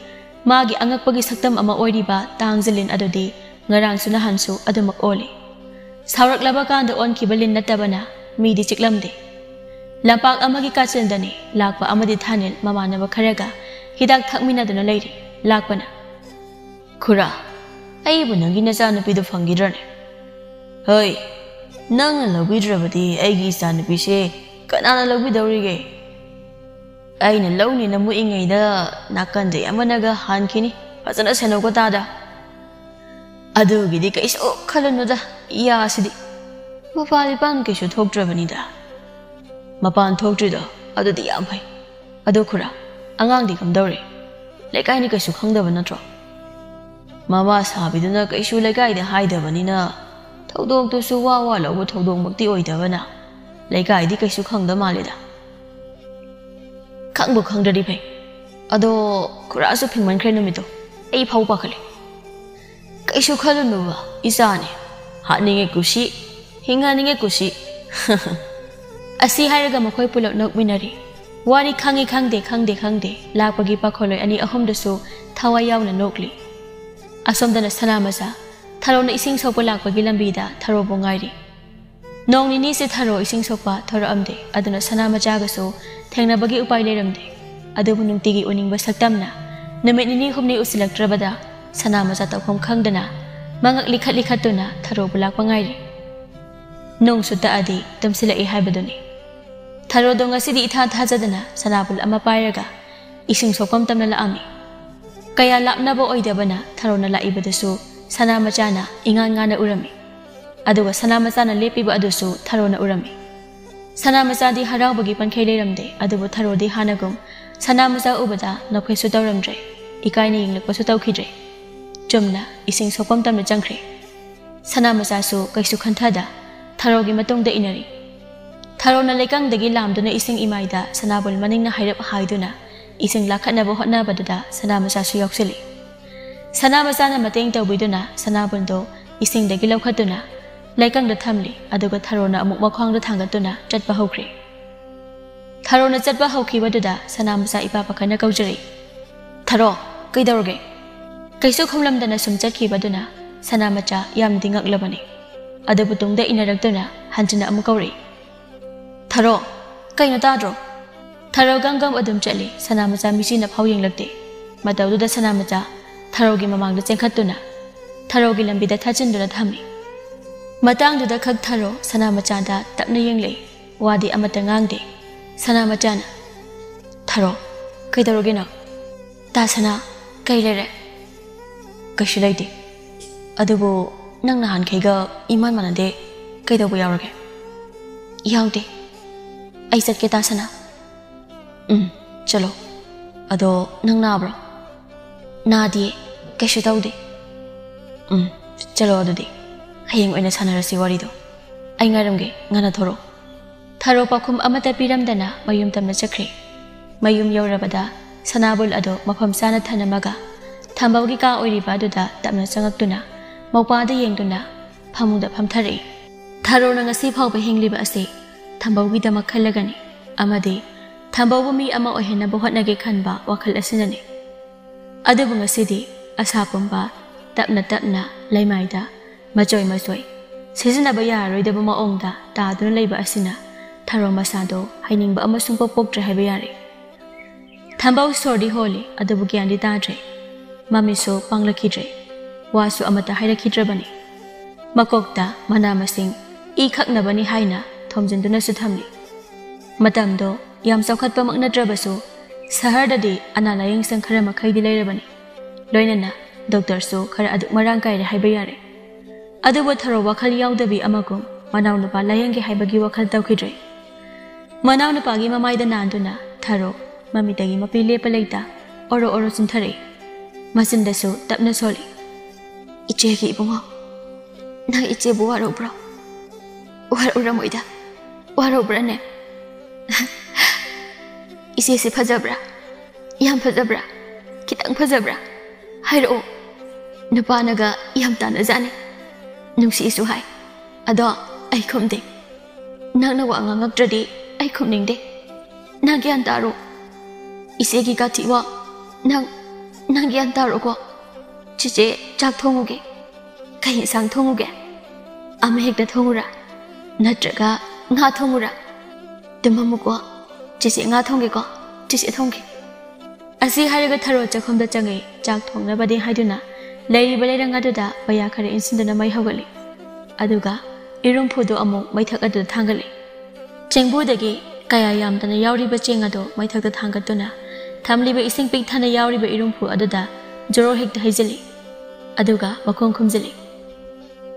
ꯃꯥꯒꯤ ꯑꯉꯛꯄꯒꯤ ꯁꯛꯇꯝ ꯑꯃ ꯑꯣꯏꯔꯤꯕ ꯇꯥꯡꯖ ꯂꯤꯟ ꯑꯗꯨꯗꯤ ꯉꯔꯥꯡꯁꯨ ꯅꯍꯥꯟꯁꯨ ꯑꯗꯨꯃꯛ ꯑꯣꯜꯂꯤ꯫ ꯁꯥꯎꯔꯛꯂꯕ ꯀꯥꯟꯗ ꯑꯣꯟꯈꯤꯕ ꯂꯤꯟ ꯅꯠꯇꯕꯅ ꯃꯤꯗꯤ ꯆꯤꯛꯂꯝꯗꯦ꯫ ꯂꯝꯄꯥꯛ ꯑꯃꯒꯤ ꯀꯥꯆꯤꯟꯗꯅꯤ ꯂꯥꯛꯄ ꯑꯃꯗꯤ ꯊꯥꯅꯤꯜ ꯃꯃꯥꯟꯅꯕ ꯈꯔꯒ ꯍꯤꯗꯥꯛ ꯊꯛꯃꯤꯟꯅꯗꯨꯅ ꯂꯩꯔꯤ꯫ ꯂꯥꯛꯄꯅ, "ꯈꯨꯔꯥ, ꯑꯩꯕꯨ ꯅꯪꯒꯤ ꯅꯆꯥꯅꯨꯄꯤꯗꯨ ꯐꯪꯈꯤꯗ꯭ꯔꯅꯦ?" "ꯍꯣꯏ, ꯅꯪꯅ ꯂꯧꯕꯤꯗ꯭ꯔꯕꯗꯤ ꯑꯩꯒꯤ ꯏꯆꯥꯅꯨꯄꯤꯁꯦ ꯀꯅꯥꯅ ꯂꯧꯕꯤꯗꯧꯔꯤꯒꯦ? ꯑꯩꯅ ꯂꯧꯅꯤꯅ ꯃꯨꯛꯏꯉꯩꯗ ꯅꯥꯀꯟꯗꯩ ꯑꯃꯅꯒ ꯍꯥꯟꯈꯤꯅꯤ꯫ ꯐꯖꯅ ꯁꯦꯟꯅꯧꯀꯣ ꯇꯥꯗ꯫" "ꯑꯗꯨꯒꯤꯗꯤ ꯀꯩꯁꯨ ꯈꯜꯂꯨꯅꯨꯗ, ꯏꯌꯥꯁꯤꯗꯤ꯫ ꯃꯄꯥꯟ ꯏꯄꯥꯟ ꯀꯩꯁꯨ ꯊꯣꯛꯇ꯭ꯔꯕꯅꯤꯗ꯫" "ꯃꯄꯥꯟ ꯊꯣꯛꯇ꯭ꯔꯤꯗꯣ ꯑꯗꯨꯗꯤ ꯌꯥꯝ ꯐꯩ꯫ ꯑꯗꯣ ꯈꯨꯔꯥ, ꯑꯉꯥꯡꯗꯤ ꯀꯝꯗꯧꯔꯦ? ꯂꯩꯀꯥꯏꯅ ꯀꯩꯁꯨ ꯈꯪꯗꯕ ꯅꯠꯇ꯭ꯔꯣ?" "ꯃꯃꯥ ꯁꯥꯕꯤꯗꯨꯅ ꯀꯩꯁꯨ ꯂꯩꯀꯥꯏꯗ ꯍꯥꯏꯗꯕꯅꯤꯅ ꯊꯧꯗꯣꯛꯇꯨꯁꯨ ꯋꯥ ꯋꯥ ꯂꯧꯕ ꯊꯧꯗꯣꯛꯃꯛꯇꯤ ꯑꯣꯏꯗꯕꯅ ꯂꯩꯀꯥꯏꯗꯤ ꯀꯩꯁꯨ ꯈꯪꯗ ꯃꯥꯜꯂꯦꯗ꯫" "ꯈꯪꯕꯨ ꯈꯪꯗ꯭ꯔꯗꯤ ꯐꯩ꯫ ꯑꯗꯣ ꯈꯨꯔꯥꯁꯨ ꯐꯤꯡꯃꯟꯈ꯭ꯔꯦ ꯅꯨꯃꯤꯠꯇꯣ꯫ ꯑꯩ ꯐꯥꯎ ꯄꯥꯈꯠꯂꯦ꯫" "ꯀꯩꯁꯨ ꯈꯜꯂꯨꯅꯨꯕ, ꯏꯆꯥꯅꯦ꯫ ꯍꯥꯠꯅꯤꯡꯉꯦ ꯀꯨꯁꯤ, ꯍꯤꯡꯍꯟꯅꯤꯡꯉꯦ ꯀꯨꯁꯤ꯫" ꯑꯁꯤ ꯍꯥꯏꯔꯒ ꯃꯈꯣꯏ ꯄꯨꯂꯞ ꯅꯣꯛꯃꯤꯟꯅꯔꯤ꯫ ꯋꯥꯔꯤ ꯈꯪꯉꯤ ꯈꯪꯗꯦ, ꯈꯪꯗꯦ ꯈꯪꯗꯦ ꯂꯥꯛꯄꯒꯤ ꯄꯥꯈꯣꯜꯂꯣꯏ ꯑꯅꯤ ꯑꯍꯨꯝꯗꯨꯁꯨ ꯊꯋꯥꯏ ꯌꯥꯎꯅ ꯅꯣꯛꯂꯤ꯫ ꯑꯁꯣꯝꯗꯅ ꯁꯅꯥꯃꯆꯥ ꯊꯔꯣꯅ ꯏꯁꯤꯡ ꯁꯣꯛꯄ ꯂꯥꯛꯄꯒꯤ ꯂꯝꯕꯤꯗ ꯊꯔꯣꯕꯨ ꯉꯥꯏꯔꯤ꯫ ꯅꯣꯡ ꯅꯤꯅꯤꯁꯦ ꯊꯔꯣ ꯏꯁꯤꯡ ꯁꯣꯛꯄ ꯊꯣꯔꯛꯑꯝꯗꯦ꯫ ꯑꯗꯨꯅ ꯁꯅꯥ ꯃꯆꯥꯒꯁꯨ ꯊꯦꯡꯅꯕꯒꯤ ꯎꯄꯥꯏ ꯂꯩꯔꯝꯗꯦ꯫ ꯑꯗꯨꯕꯨ ꯅꯨꯡꯇꯤꯒꯤ ꯎꯅꯤꯡꯕ ꯁꯛꯇꯝꯅ ꯅꯨꯃꯤꯠ ꯅꯤꯅꯤ ꯍꯨꯝꯅꯤ ꯎꯁꯤꯜꯂꯛꯇ꯭ꯔꯕꯗ ꯁꯅꯥ ꯃꯆꯥ ꯇꯧꯐꯝ ꯈꯪꯗꯅ ꯃꯉꯛ ꯂꯤꯈꯠ ꯂꯤꯈꯠꯇꯨꯅ ꯊꯔꯣꯕꯨ ꯂꯥꯛꯄ ꯉꯥꯏꯔꯤ꯫ ꯅꯣꯡꯁꯨ ꯇꯛꯑꯗꯤ ꯇꯨꯝꯁꯤꯜꯂꯛꯏ ꯍꯥꯏꯕꯗꯨꯅꯤ꯫ ꯊꯔꯣꯗꯣ ꯉꯁꯤꯗꯤ ꯏꯊꯥ ꯊꯥꯖꯗꯅ ꯁꯅꯥꯕꯨꯜ ꯑꯃ ꯄꯥꯏꯔꯒ ꯏꯁꯤꯡ ꯁꯣꯛꯐꯝ ꯇꯝꯅ ꯂꯥꯛꯑꯝꯃꯤ꯫ ꯀꯌꯥ ꯂꯥꯞꯅꯕ ꯑꯣꯏꯗꯕꯅ ꯊꯔꯣꯅ ꯂꯥꯛꯏꯕꯗꯨꯁꯨ ꯁꯅꯥ ꯃꯆꯥꯅ ꯏꯉꯥꯟ ꯉꯥꯟꯅ ꯎꯔꯝꯃꯤ꯫ ꯑꯗꯨꯒ ꯁꯅꯥ ꯃꯆꯥꯅ ꯂꯦꯞꯄꯤꯕ ꯑꯗꯨꯁꯨ ꯊꯔꯣꯅ ꯎꯔꯝꯃꯤ꯫ ꯁꯅꯥ ꯃꯆꯥꯗꯤ ꯍꯔꯥꯎꯕꯒꯤ ꯄꯟꯈꯩ ꯂꯩꯔꯝꯗꯦ꯫ ꯑꯗꯨꯕꯨ ꯊꯔꯣꯗꯤ ꯍꯥꯟꯅꯒꯨꯝ ꯁꯅꯥ ꯃꯆꯥ ꯎꯕꯗ ꯅꯣꯛꯐꯦꯠꯁꯨ ꯇꯧꯔꯝꯗ꯭ꯔꯦ, ꯏꯀꯥꯏꯅ ꯌꯦꯡꯂꯛꯄꯁꯨ ꯇꯧꯈꯤꯗ꯭ꯔꯦ꯫ ꯆꯨꯝꯅ ꯏꯁꯤꯡ ꯁꯣꯛꯐꯝ ꯇꯝꯅ ꯆꯪꯈ꯭ꯔꯦ꯫ ꯁꯅꯥ ꯃꯆꯥꯁꯨ ꯀꯩꯁꯨ ꯈꯟꯊꯗ ꯊꯔꯣꯒꯤ ꯃꯇꯨꯡꯗ ꯏꯟꯅꯔꯤ꯫ ꯊꯔꯣꯅ ꯂꯩꯀꯪꯗꯒꯤ ꯂꯥꯝꯗꯨꯅ ꯏꯁꯤꯡ ꯏꯃꯥꯏꯗ ꯁꯅꯥꯕꯨꯜ ꯃꯅꯤꯡꯅ ꯍꯥꯏꯔꯞ ꯍꯥꯏꯗꯨꯅ ꯏꯁꯤꯡ ꯂꯥꯈꯠꯅꯕ ꯍꯣꯠꯅꯕꯗꯨꯗ ꯁꯅꯥ ꯃꯆꯥꯁꯨ ꯌꯥꯎꯁꯤꯜꯂꯤ꯫ ꯁꯅꯥ ꯃꯆꯥꯅ ꯃꯇꯦꯡ ꯇꯧꯕꯤꯗꯨꯅ ꯁꯅꯥꯕꯨꯜꯗꯣ ꯏꯁꯤꯡꯗꯒꯤ ꯂꯧꯈꯠꯇꯨꯅ ꯂꯩꯀꯪꯗ ꯊꯝꯂꯤ꯫ ꯑꯗꯨꯒ ꯊꯔꯣꯅ ꯑꯃꯨꯛ ꯃꯈ꯭ꯋꯥꯡꯗ ꯊꯥꯡꯒꯠꯇꯨꯅ ꯆꯠꯄ ꯍꯧꯈ꯭ꯔꯦ꯫ ꯊꯔꯣꯅ ꯆꯠꯄ ꯍꯧꯈꯤꯕꯗꯨꯗ ꯁꯅꯥ ꯃꯆꯥ ꯏꯄꯥ ꯄꯥꯈꯠꯅ ꯀꯧꯖꯔꯛꯏ, "ꯊꯔꯣ, ꯀꯩꯗꯧꯔꯒꯦ?" ꯀꯩꯁꯨ ꯈꯨꯝꯂꯝꯗꯅ ꯁꯨꯝ ꯆꯠꯈꯤꯕꯗꯨꯅ ꯁꯅꯥ ꯃꯆꯥ ꯌꯥꯝꯅꯗꯤ ꯉꯛꯂꯕꯅꯤ꯫ ꯑꯗꯨꯕꯨ ꯇꯨꯡꯗ ꯏꯟꯅꯔꯛꯇꯨꯅ ꯍꯟꯖꯤꯟꯅ ꯑꯃꯨꯛ ꯀꯧꯔꯛꯏ, "ꯊꯔꯣ, ꯀꯩꯅꯣ ꯇꯥꯗ꯭ꯔꯣ?" ꯊꯔꯣ ꯒꯝ ꯒꯝ ꯑꯗꯨꯝ ꯆꯠꯂꯤ꯫ ꯁꯅꯥ ꯃꯆꯥ ꯃꯤꯆꯤꯅ ꯐꯥꯎ ꯌꯦꯡꯂꯛꯇꯦ꯫ ꯃꯇꯧꯗꯨꯗ ꯁꯅꯥ ꯃꯆꯥ ꯊꯔꯣꯒꯤ ꯃꯃꯥꯡꯗ ꯆꯦꯟꯈꯠꯇꯨꯅ ꯊꯔꯣꯒꯤ ꯂꯝꯕꯤꯗ ꯊꯥꯆꯤꯟꯗꯨꯅ ꯊꯝꯃꯤ꯫ ꯃꯇꯥꯡꯗꯨꯗ ꯈꯛ ꯊꯔꯣ ꯁꯅꯥ ꯃꯆꯥꯗ ꯇꯞꯅ ꯌꯦꯡꯂꯛꯏ꯫ ꯋꯥꯗꯤ ꯑꯃꯠꯇ ꯉꯥꯡꯗꯦ꯫ ꯁꯅꯥ ꯃꯆꯥꯅ, "ꯊꯔꯣ, ꯀꯩꯗꯧꯔꯒꯦ ꯅꯪ?" "ꯇꯥ ꯁꯅꯥ, ꯀꯩ ꯂꯩꯔꯦ?" "ꯀꯩꯁꯨ ꯂꯩꯇꯦ꯫ ꯑꯗꯨꯕꯨ ꯅꯪ ꯅꯍꯥꯟꯈꯩꯒ ꯏꯃꯥꯟ ꯃꯥꯟꯅꯗꯦ꯫ ꯀꯩꯗꯧꯕ ꯌꯥꯎꯔꯒꯦ?" "ꯌꯥꯎꯗꯦ꯫ ꯑꯩ ꯆꯠꯀꯦ ꯇꯥ ꯁꯅꯥ꯫" "ꯎꯝ, ꯆꯠꯂꯣ꯫ ꯑꯗꯣ ꯅꯪ ꯅꯥꯕ꯭ꯔꯣ?" "ꯅꯥꯗꯤꯌꯦ, ꯀꯩꯁꯨ ꯇꯧꯗꯦ꯫" "ꯎꯝ, ꯆꯠꯂꯣ ꯑꯗꯨꯗꯤ꯫ ꯍꯌꯦꯡ ꯑꯣꯏꯅ ꯁꯥꯟꯅꯔꯁꯤ ꯋꯥꯔꯤꯗꯣ꯫ ꯑꯩ ꯉꯥꯏꯔꯝꯒꯦ, ꯉꯟꯅ ꯊꯣꯔꯛꯑꯣ꯫" ꯊꯔꯣ ꯄꯥꯎꯈꯨꯝ ꯑꯃꯠꯇ ꯄꯤꯔꯝꯗꯅ ꯃꯌꯨꯝ ꯇꯝꯅ ꯆꯠꯈ꯭ꯔꯦ꯫ ꯃꯌꯨꯝ ꯌꯧꯔꯕꯗ ꯁꯅꯥꯕꯨꯜ ꯑꯗꯣ ꯃꯐꯝ ꯆꯥꯅ ꯊꯅꯝꯃꯒ ꯊꯝꯕꯧꯒꯤ ꯀꯥ ꯑꯣꯏꯔꯤꯕ ꯑꯗꯨꯗ ꯇꯞꯅ ꯆꯪꯉꯛꯇꯨꯅ ꯃꯧꯄꯥꯗ ꯌꯦꯡꯗꯨꯅ ꯐꯃꯨꯡꯗ ꯐꯝꯊꯔꯛꯏ꯫ ꯊꯔꯣꯅ ꯉꯁꯤ ꯐꯥꯎꯕ ꯍꯤꯡꯂꯤꯕ ꯑꯁꯤ ꯊꯝꯕꯧꯒꯤꯗꯃꯛ ꯈꯜꯂꯒꯅꯤ, ꯑꯃꯗꯤ ꯊꯝꯕꯧꯕꯨ ꯃꯤ ꯑꯃ ꯑꯣꯏꯍꯟꯅꯕ ꯍꯣꯠꯅꯒꯦ ꯈꯟꯕ ꯋꯥꯈꯜ ꯑꯁꯤꯅꯅꯤ꯫ ꯑꯗꯨꯕꯨ ꯉꯁꯤꯗꯤ ꯑꯁꯥ ꯄꯨꯝꯕ ꯇꯞꯅ ꯇꯞꯅ ꯂꯩꯃꯥꯏꯗ ꯃꯆꯣꯏ ꯃꯆꯣꯏ ꯁꯤꯖꯤꯟꯅꯕ ꯌꯥꯔꯔꯣꯏꯗꯕ ꯃꯑꯣꯡꯗ ꯇꯥꯗꯨꯅ ꯂꯩꯕ ꯑꯁꯤꯅ ꯊꯔꯣ ꯃꯁꯥꯗꯣ ꯍꯩꯅꯤꯡꯕ ꯑꯃ ꯁꯨꯡꯄꯣꯛ ꯄꯣꯛꯇ꯭ꯔꯦ ꯍꯥꯏꯕ ꯌꯥꯔꯦ꯫ ꯊꯝꯕꯧ ꯁꯣꯔꯗꯤ ꯍꯣꯜꯂꯤ, ꯑꯗꯨꯕꯨ ꯒ꯭ꯌꯥꯟꯗꯤ ꯇꯥꯗ꯭ꯔꯦ꯫ ꯃꯃꯤꯠꯁꯨ ꯄꯥꯡꯂꯛꯈꯤꯗ꯭ꯔꯦ꯫ ꯋꯥꯁꯨ ꯑꯃꯠꯇ ꯍꯥꯏꯔꯛꯈꯤꯗ꯭ꯔꯕꯅꯤ꯫ ꯃꯀꯣꯛꯇ ꯃꯅꯥ ꯃꯁꯤꯡ ꯏ ꯈꯛꯅꯕꯅꯤ ꯍꯥꯏꯅ ꯊꯣꯝꯖꯤꯟꯗꯨꯅꯁꯨ ꯊꯝꯂꯤ꯫ ꯃꯇꯝꯗꯣ ꯌꯥꯝ ꯆꯥꯎꯈꯠꯄꯃꯛ ꯅꯠꯇ꯭ꯔꯕꯁꯨ ꯁꯍꯔꯗꯗꯤ ꯑꯅꯥ ꯂꯥꯌꯦꯡ ꯁꯪ ꯈꯔ ꯃꯈꯩꯗꯤ ꯂꯩꯔꯕꯅꯤ꯫ ꯂꯣꯏꯅꯅ ꯗꯣꯛꯇꯔꯁꯨ ꯈꯔ ꯑꯗꯨꯛ ꯃꯔꯥꯡ ꯀꯥꯏꯔꯦ ꯍꯥꯏꯕ ꯌꯥꯔꯦ꯫ ꯑꯗꯨꯕꯨ ꯊꯔꯣ ꯋꯥꯈꯜ ꯌꯥꯎꯗꯕꯤ ꯑꯃꯒꯨꯝ ꯃꯅꯥꯎꯅꯨꯄꯥ ꯂꯥꯌꯦꯡꯒꯦ ꯍꯥꯏꯕꯒꯤ ꯋꯥꯈꯜ ꯇꯧꯈꯤꯗ꯭ꯔꯦ꯫ ꯃꯅꯥꯎꯅꯨꯄꯥꯒꯤ ꯃꯃꯥꯏꯗ ꯅꯥꯟꯗꯨꯅ ꯊꯔꯣ ꯃꯃꯤꯠꯇꯒꯤ ꯃꯄꯤ ꯂꯦꯞꯄ ꯂꯩꯇ ꯑꯣꯔꯣ ꯑꯣꯔꯣ ꯆꯨꯝꯊꯔꯛꯏ꯫ ꯃꯆꯤꯟꯗꯁꯨ ꯇꯞꯅ ꯁꯣꯜꯂꯤ꯫ "ꯏꯆꯦꯒꯤ ꯏꯕꯨꯡꯉꯣ, ꯅꯪ ꯏꯆꯦꯕꯨ ꯋꯥꯔꯧꯕ꯭ꯔꯣ? ꯋꯥꯔꯧꯔꯝꯃꯣꯏꯗ꯫ ꯋꯥꯔꯧꯕ꯭ꯔꯥꯅꯦ? ꯏꯆꯦꯁꯤ ꯐꯖꯕ꯭ꯔꯥ? ꯌꯥꯝ ꯐꯖꯕ꯭ꯔꯥ? ꯈꯤꯇꯪ ꯐꯖꯕ꯭ꯔꯥ? ꯍꯥꯏꯔꯛꯑꯣ꯫ ꯅꯨꯄꯥꯅꯒ ꯌꯥꯝ ꯇꯥꯟꯅꯖꯥꯠꯅꯤ꯫ ꯅꯨꯡꯁꯤꯁꯨ ꯍꯥꯏ꯫ ꯑꯗꯣ ꯑꯩ ꯈꯨꯝꯗꯦ꯫ ꯅꯪꯅ ꯋꯥ ꯉꯥꯡꯉꯛꯇ꯭ꯔꯗꯤ ꯑꯩ ꯈꯨꯝꯅꯤꯡꯗꯦ꯫ ꯅꯪ ꯒ꯭ꯌꯥꯟ ꯇꯥꯔꯣ꯫ ꯏꯆꯦꯒꯤ ꯀꯥꯊꯤꯋꯣ꯫ ꯅꯪ, ꯅꯪ ꯒ꯭ꯌꯥꯟ ꯇꯥꯔꯣꯀꯣ꯫ ꯆꯤꯆꯦ ꯆꯥꯛ ꯊꯣꯡꯉꯨꯒꯦ꯫ ꯀꯩ ꯏꯟꯁꯥꯡ ꯊꯣꯡꯉꯨꯒꯦ? ꯑꯃ ꯍꯦꯛꯇ ꯊꯣꯡꯉꯨꯔꯥ? ꯅꯠꯇ꯭ꯔꯒ ꯉꯥ ꯊꯣꯡꯉꯨꯔꯥ? ꯇꯨꯝꯃꯝꯃꯨꯀꯣ꯫ ꯆꯤꯆꯦ ꯉꯥ ꯊꯣꯡꯒꯦꯀꯣ꯫ ꯆꯤꯆꯦ ꯊꯣꯡꯒꯦ꯫" ꯑꯁꯤ ꯍꯥꯏꯔꯒ ꯊꯔꯣ ꯆꯥꯛꯈꯨꯝꯗ ꯆꯪꯉꯛꯏ꯫ ꯆꯥꯛ ꯊꯣꯡꯅꯕꯗꯤ ꯍꯥꯏꯗꯨꯅ ꯂꯩꯔꯤꯕ ꯂꯩꯔꯪ ꯑꯗꯨꯗ ꯄꯩꯌꯥ ꯈꯔ ꯏꯟꯁꯤꯟꯗꯨꯅ ꯃꯩ ꯍꯧꯒꯠꯂꯤ꯫ ꯑꯗꯨꯒ ꯏꯔꯨꯝꯐꯨꯗꯨ ꯑꯃꯨꯛ ꯃꯩꯊꯛ ꯑꯗꯨꯗ ꯊꯥꯡꯒꯠꯂꯤ꯫ ꯆꯦꯡꯕꯨꯗꯒꯤ ꯀꯌꯥ ꯌꯥꯝꯗꯅ ꯌꯥꯎꯔꯤꯕ ꯆꯦꯡ ꯑꯗꯨ ꯃꯩꯊꯛꯇ ꯊꯥꯡꯒꯠꯇꯨꯅ ꯊꯝꯂꯤꯕ ꯏꯁꯤꯡ ꯄꯤꯛ ꯊꯟꯅ ꯌꯥꯎꯔꯤꯕ ꯏꯔꯨꯝꯐꯨ ꯑꯗꯨꯗ ꯖꯣꯔꯣ ꯍꯦꯛꯇ ꯍꯩꯖꯤꯜꯂꯤ꯫ ꯑꯗꯨꯒ ꯃꯈꯨꯝ ꯈꯨꯝꯖꯤꯜꯂꯤ꯫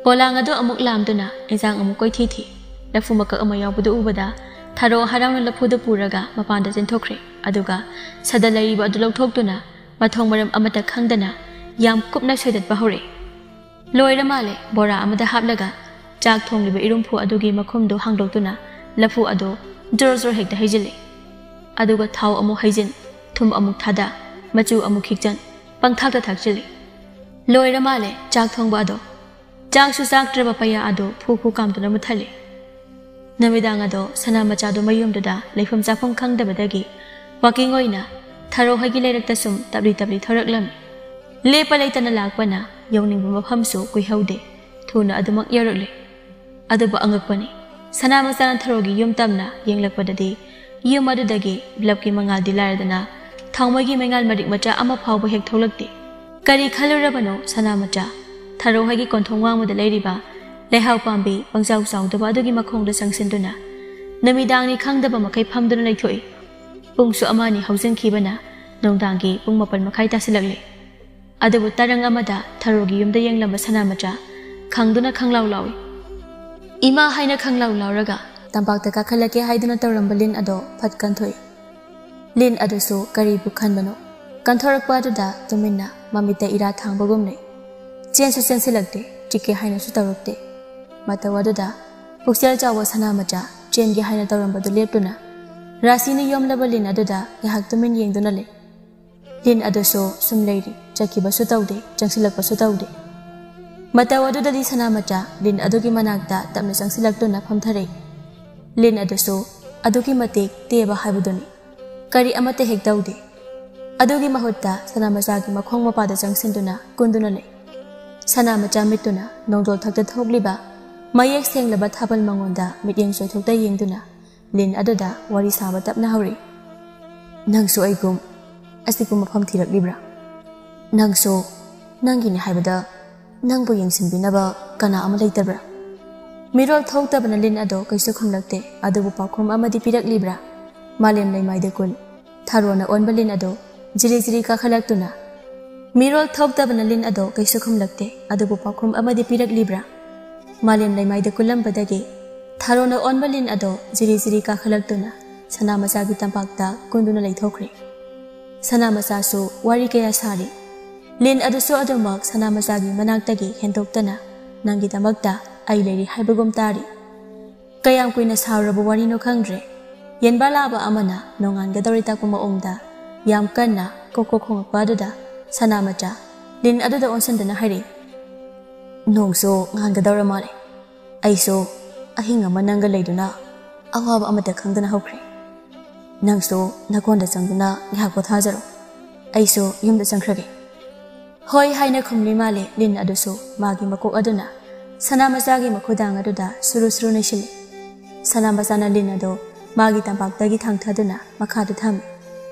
ꯄꯣꯂꯥꯡ ꯑꯗꯨ ꯑꯃꯨꯛ ꯂꯥꯝꯗꯨꯅ ꯏꯟꯖꯥꯡ ꯑꯃꯨꯛ ꯀꯣꯏꯊꯤ ꯊꯤ꯫ ꯂꯐꯨ ꯃꯀꯛ ꯑꯃ ꯌꯥꯎꯕꯗꯨ ꯎꯕꯗ ꯊꯔꯣ ꯍꯔꯥꯎꯅ ꯂꯐꯨꯗꯨ ꯄꯨꯔꯒ ꯃꯄꯥꯟꯗ ꯆꯦꯟꯊꯣꯛꯈ꯭ꯔꯦ꯫ ꯑꯗꯨꯒ ꯁꯗ ꯂꯩꯔꯤꯕ ꯑꯗꯨ ꯂꯧꯊꯣꯛꯇꯨꯅ ꯃꯊꯣꯡ ꯃꯔꯝ ꯑꯃꯠꯇ ꯈꯪꯗꯅ ꯌꯥꯝ ꯀꯨꯞꯅ ꯁꯣꯏꯗꯠꯄ ꯍꯧꯔꯛꯏ꯫ ꯂꯣꯏꯔ ꯃꯥꯜꯂꯦ꯫ ꯕꯣꯔꯥ ꯑꯃꯗ ꯍꯥꯞꯂꯒ ꯆꯥꯛ ꯊꯣꯡꯂꯤꯕ ꯏꯔꯨꯝꯐꯨ ꯑꯗꯨꯒꯤ ꯃꯈꯨꯝꯗꯨ ꯍꯥꯡꯗꯣꯛꯇꯨꯅ ꯂꯐꯨ ꯑꯗꯨ ꯖꯣꯔ ꯖꯣꯔ ꯍꯦꯛꯇ ꯍꯩꯖꯤꯜꯂꯤ꯫ ꯑꯗꯨꯒ ꯊꯥꯎ ꯑꯃꯨꯛ ꯍꯩꯖꯤꯟ, ꯊꯨꯝ ꯑꯃꯨꯛ ꯊꯥꯗ, ꯃꯆꯨ ꯑꯃꯨꯛ ꯈꯤꯛꯆꯟ, ꯄꯪꯊꯥꯛꯇ ꯊꯥꯛꯆꯤꯜꯂꯤ꯫ ꯂꯣꯏꯔ ꯃꯥꯜꯂꯦ ꯆꯥꯛ ꯊꯣꯡꯕ ꯑꯗꯣ꯫ ꯆꯥꯛꯁꯨ ꯆꯥꯛꯇ꯭ꯔꯕ ꯄꯩꯌꯥ ꯑꯗꯨ ꯐꯨ ꯐꯨ ꯀꯥꯝꯗꯨꯅ ꯃꯨꯊꯠꯂꯤ꯫ ꯅꯨꯃꯤꯗꯥꯡ ꯑꯗꯣ ꯁꯅꯥ ꯃꯆꯥꯗꯨ ꯃꯌꯨꯝꯗꯨꯗ ꯂꯩꯐꯝ ꯆꯥꯐꯝ ꯈꯪꯗꯕꯗꯒꯤ ꯋꯥꯀꯤꯡ ꯑꯣꯏꯅ ꯊꯔꯣ ꯍꯣꯏꯒꯤ ꯂꯩꯔꯛꯇ ꯁꯨꯝ ꯇꯞꯂꯤ ꯇꯞꯂꯤ ꯊꯧꯔꯛꯂꯝꯃꯤ꯫ ꯂꯦꯞꯄ ꯂꯩꯇꯅ ꯂꯥꯛꯄꯅ ꯌꯧꯅꯤꯡꯕ ꯃꯐꯝꯁꯨ ꯀꯨꯏꯍꯧꯗꯦ꯫ ꯊꯨꯅ ꯑꯗꯨꯃꯛ ꯌꯧꯔꯛꯂꯦ꯫ ꯑꯗꯨꯕꯨ ꯑꯉꯛꯄꯅꯤ, ꯁꯅꯥꯃꯆꯥꯅ ꯊꯔꯣꯒꯤ ꯌꯨꯝ ꯇꯝꯅ ꯌꯦꯡꯂꯛꯄꯗꯗꯤ ꯌꯨꯝ ꯑꯗꯨꯗꯒꯤ ꯕ꯭ꯂꯕꯀꯤ ꯃꯉꯥꯜꯗꯤ ꯂꯥꯏꯔꯗꯅ ꯊꯥꯎꯃꯩꯒꯤ ꯃꯩꯉꯥꯜ ꯃꯔꯤꯛ ꯃꯆꯥ ꯑꯃ ꯐꯥꯎꯕ ꯍꯦꯛ ꯊꯣꯛꯂꯛꯇꯦ꯫ ꯀꯔꯤ ꯈꯜꯂꯨꯔꯕꯅꯣ ꯁꯅꯥꯃꯆꯥ? ꯊꯔꯣ ꯍꯣꯏꯒꯤ ꯀꯣꯟꯊꯣꯡ ꯋꯥꯡꯃꯗ ꯂꯩꯔꯤꯕ ꯂꯩꯍꯥꯎ ꯄꯥꯝꯕꯤ ꯄꯪꯆꯥꯎ ꯆꯥꯎꯗꯕ ꯑꯗꯨꯒꯤ ꯃꯈꯣꯡꯗ ꯆꯪꯁꯤꯟꯗꯨꯅ ꯅꯨꯃꯤꯗꯥꯡꯅꯤ ꯈꯪꯗꯕ ꯃꯈꯩ ꯐꯝꯗꯨꯅ ꯂꯩꯊꯣꯛꯏ꯫ ꯄꯨꯡꯁꯨ ꯑꯃ ꯑꯅꯤ ꯍꯧꯖꯤꯟꯈꯤꯕꯅ ꯅꯨꯡꯗꯥꯡꯒꯤ ꯄꯨꯡ ꯃꯥꯄꯟ ꯃꯈꯥꯏ ꯇꯥꯁꯤꯜꯂꯛꯂꯦ꯫ ꯑꯗꯨꯕꯨ ꯇꯔꯪ ꯑꯃꯗ ꯊꯔꯣꯒꯤ ꯌꯨꯝꯗ ꯌꯦꯡꯂꯝꯕ ꯁꯅꯥꯃꯆꯥ ꯈꯪꯗꯨꯅ ꯈꯪꯂꯥꯎ ꯂꯥꯎꯏ꯫ "ꯏꯃꯥ!" ꯍꯥꯏꯅ ꯈꯪꯂꯥꯎ ꯂꯥꯎꯔꯒ ꯇꯝꯄꯥꯛꯇ ꯀꯥꯈꯠꯂꯛꯀꯦ ꯍꯥꯏꯗꯨꯅ ꯇꯧꯔꯝꯕ ꯂꯤꯟ ꯑꯗꯣ ꯐꯠ ꯀꯟꯊꯣꯛꯏ꯫ ꯂꯤꯟ ꯑꯗꯨꯁꯨ ꯀꯔꯤꯕꯨ ꯈꯟꯕꯅꯣ, ꯀꯟꯊꯣꯔꯛꯄ ꯑꯗꯨꯗ ꯇꯨꯃꯤꯟꯅ ꯃꯃꯤꯠꯇ ꯏꯔꯥ ꯊꯥꯡꯕꯒꯨꯝ ꯂꯩ꯫ ꯆꯦꯟꯁꯨ ꯆꯦꯟꯁꯤꯜꯂꯛꯇꯦ, ꯆꯤꯛꯀꯦ ꯍꯥꯏꯅꯁꯨ ꯇꯧꯔꯛꯇꯦ꯫ ꯃꯇꯧ ꯑꯗꯨꯗ ꯄꯨꯛꯆꯦꯜ ꯆꯥꯎꯕ ꯁꯅꯥꯃꯆꯥ ꯆꯦꯟꯒꯦ ꯍꯥꯏꯅ ꯇꯧꯔꯝꯕꯗꯨ ꯂꯦꯞꯇꯨꯅ ꯔꯥꯁꯤꯅ ꯌꯣꯝꯂꯕ ꯂꯤꯟ ꯑꯗꯨꯗ ꯉꯥꯏꯍꯥꯛ ꯇꯨꯃꯤꯟ ꯌꯦꯡꯗꯨꯅ ꯂꯩ꯫ ꯂꯤꯟ ꯑꯗꯨꯁꯨ ꯁꯨꯝ ꯂꯩꯔꯤ, ꯆꯠꯈꯤꯕꯁꯨ ꯇꯧꯗꯦ, ꯆꯪꯁꯤꯜꯂꯛꯄꯁꯨ ꯇꯧꯗꯦ꯫ ꯃꯇꯧ ꯑꯗꯨꯗꯗꯤ ꯁꯅꯥꯃꯆꯥ ꯂꯤꯟ ꯑꯗꯨꯒꯤ ꯃꯅꯥꯛꯇ ꯇꯞꯅ ꯆꯪꯁꯤꯜꯂꯛꯇꯨꯅ ꯐꯝꯊꯔꯛꯏ꯫ ꯂꯤꯟ ꯑꯗꯨꯁꯨ ꯑꯗꯨꯛꯀꯤ ꯃꯇꯤꯛ ꯇꯦꯕ ꯍꯥꯏꯕꯗꯨꯅꯤ꯫ ꯀꯔꯤ ꯑꯃꯠꯇ ꯍꯦꯛ ꯇꯧꯗꯦ꯫ ꯑꯗꯨꯒꯤ ꯃꯍꯨꯠꯇ ꯁꯅꯥꯃꯆꯥꯒꯤ ꯃꯈꯣꯡ ꯃꯄꯥꯗ ꯆꯪꯁꯤꯟꯗꯨꯅ ꯀꯨꯟꯗꯨꯅ ꯂꯩ꯫ ꯁꯅꯥꯃꯆꯥ ꯃꯤꯠꯇꯨꯅ ꯅꯣꯡꯗꯣꯜ ꯊꯛꯇ ꯊꯣꯛꯂꯤꯕ ꯃꯌꯦꯛ ꯁꯦꯡꯂꯕ ꯊꯥꯕꯜ ꯃꯉꯣꯟꯗ ꯃꯤꯠꯌꯦꯡ ꯆꯣꯏꯊꯣꯛꯇ ꯌꯦꯡꯗꯨꯅ ꯂꯤꯟ ꯑꯗꯨꯗ ꯋꯥꯔꯤ ꯁꯥꯕ ꯇꯞꯅ ꯍꯧꯔꯛꯏ꯫ "ꯅꯪꯁꯨ ꯑꯩꯒꯨꯝ ꯑꯁꯤꯒꯨꯝ ꯃꯐꯝ ꯊꯤꯔꯛꯂꯤꯕ꯭ꯔꯥ? ꯅꯪꯁꯨ ꯅꯪꯒꯤꯅꯤ ꯍꯥꯏꯕꯗ ꯅꯪꯕꯨ ꯌꯦꯡꯁꯤꯟꯕꯤꯅꯕ ꯀꯅꯥ ꯑꯃ ꯂꯩꯇꯕ꯭ꯔꯥ?" ꯃꯤꯔꯣꯜ ꯊꯣꯛꯇꯕꯅ ꯂꯤꯟ ꯑꯗꯣ ꯀꯩꯁꯨ ꯈꯨꯝꯂꯛꯇꯦ꯫ ꯑꯗꯨꯕꯨ ꯄꯥꯎꯈꯨꯝ ꯑꯃꯗꯤ ꯄꯤꯔꯛꯂꯤꯕ꯭ꯔꯥ? ꯃꯥꯂꯦꯝ ꯂꯩꯃꯥꯏꯗ ꯀꯨꯟ꯫ ꯊꯥꯔꯣꯅ ꯑꯣꯟꯕ ꯂꯤꯟ ꯑꯗꯣ ꯖꯤꯔꯤ ꯖꯤꯔꯤ ꯀꯥꯈꯠꯂꯛꯇꯨꯅ, ꯃꯤꯔꯣꯜ ꯊꯣꯛꯇꯕꯅ ꯂꯤꯟ ꯑꯗꯣ ꯀꯩꯁꯨ ꯈꯨꯝꯂꯛꯇꯦ꯫ ꯑꯗꯨꯕꯨ ꯄꯥꯎꯈꯨꯝ ꯑꯃꯗꯤ ꯄꯤꯔꯛꯂꯤꯕ꯭ꯔꯥ? ꯃꯥꯂꯦꯝ ꯂꯩꯃꯥꯏꯗ ꯀꯨꯜꯂꯝꯕꯗꯒꯤ ꯊꯥꯔꯣꯅ ꯑꯣꯟꯕ ꯂꯤꯟ ꯑꯗꯣ ꯖꯤꯔꯤ ꯖꯤꯔꯤ ꯀꯥꯈꯠꯂꯛꯇꯨꯅ ꯁꯅꯥꯃꯆꯥꯒꯤ ꯇꯝꯄꯥꯛꯇ ꯀꯨꯟꯗꯨꯅ ꯂꯩꯊꯣꯛꯈ꯭ꯔꯦ꯫ ꯁꯅꯥꯃꯆꯥꯁꯨ ꯋꯥꯔꯤ ꯀꯌꯥ ꯁꯥꯔꯤ꯫ ꯂꯤꯟ ꯑꯗꯨꯁꯨ ꯑꯗꯨꯃꯛ ꯁꯅꯥꯃꯆꯥꯒꯤ ꯃꯅꯥꯛꯇꯒꯤ ꯍꯦꯟꯗꯣꯛꯇꯅ ꯅꯪꯒꯤꯗꯃꯛꯇ ꯑꯩ ꯂꯩꯔꯤ ꯍꯥꯏꯕꯒꯨꯝ ꯇꯥꯔꯤ꯫ ꯀꯌꯥꯝ ꯀꯨꯏꯅ ꯁꯥꯔꯨꯔꯕ ꯋꯥꯔꯤꯅꯣ ꯈꯪꯗ꯭ꯔꯦ꯫ ꯌꯦꯟꯕꯥ ꯂꯥꯕ ꯑꯃꯅ ꯅꯣꯡꯉꯥꯟꯒꯗꯧꯔꯦ ꯇꯥꯛꯄ ꯃꯑꯣꯡꯗ ꯌꯥꯝ ꯀꯟꯅ ꯀꯣꯛ ꯀꯣꯛ ꯈꯣꯡꯉꯛꯄ ꯑꯗꯨꯗ ꯁꯅꯥꯃꯆꯥ ꯂꯤꯟ ꯑꯗꯨꯗ ꯑꯣꯟꯁꯤꯟꯗꯨꯅ ꯍꯥꯏꯔꯛꯏ, "ꯅꯣꯡꯁꯨ ꯉꯥꯟꯒꯗꯧꯔ ꯃꯥꯜꯂꯦ꯫ ꯑꯩꯁꯨ ꯑꯍꯤꯡ ꯑꯃ ꯅꯪꯒ ꯂꯩꯗꯨꯅ ꯑꯋꯥꯕ ꯑꯃꯠꯇ ꯈꯪꯗꯅ ꯍꯧꯈ꯭ꯔꯦ꯫ ꯅꯪꯁꯨ ꯅꯀꯣꯟꯗ ꯆꯪꯗꯨꯅ ꯉꯥꯏꯍꯥꯛ ꯄꯣꯊꯥꯖꯔꯣ꯫ ꯑꯩꯁꯨ ꯌꯨꯝꯗ ꯆꯪꯈ꯭ꯔꯒꯦ"꯫ "ꯍꯣꯏ" ꯍꯥꯏꯅ ꯈꯨꯝꯂꯤ ꯃꯥꯜꯂꯦ ꯂꯤꯟ ꯑꯗꯨꯁꯨ ꯃꯥꯒꯤ ꯃꯀꯣꯛ ꯑꯗꯨꯅ ꯁꯅꯥꯃꯆꯥꯒꯤ ꯃꯈꯨꯗꯥꯡ ꯑꯗꯨꯗ ꯁꯨꯔꯨ ꯁꯨꯔꯨ ꯅꯩꯁꯤꯜꯂꯤ꯫ ꯁꯅꯥꯃꯆꯥꯅ ꯂꯤꯟ ꯑꯗꯨ ꯃꯥꯒꯤ ꯇꯝꯄꯥꯛꯇꯒꯤ ꯊꯥꯡꯊꯗꯨꯅ ꯃꯈꯥꯗ ꯊꯝꯃꯤ꯫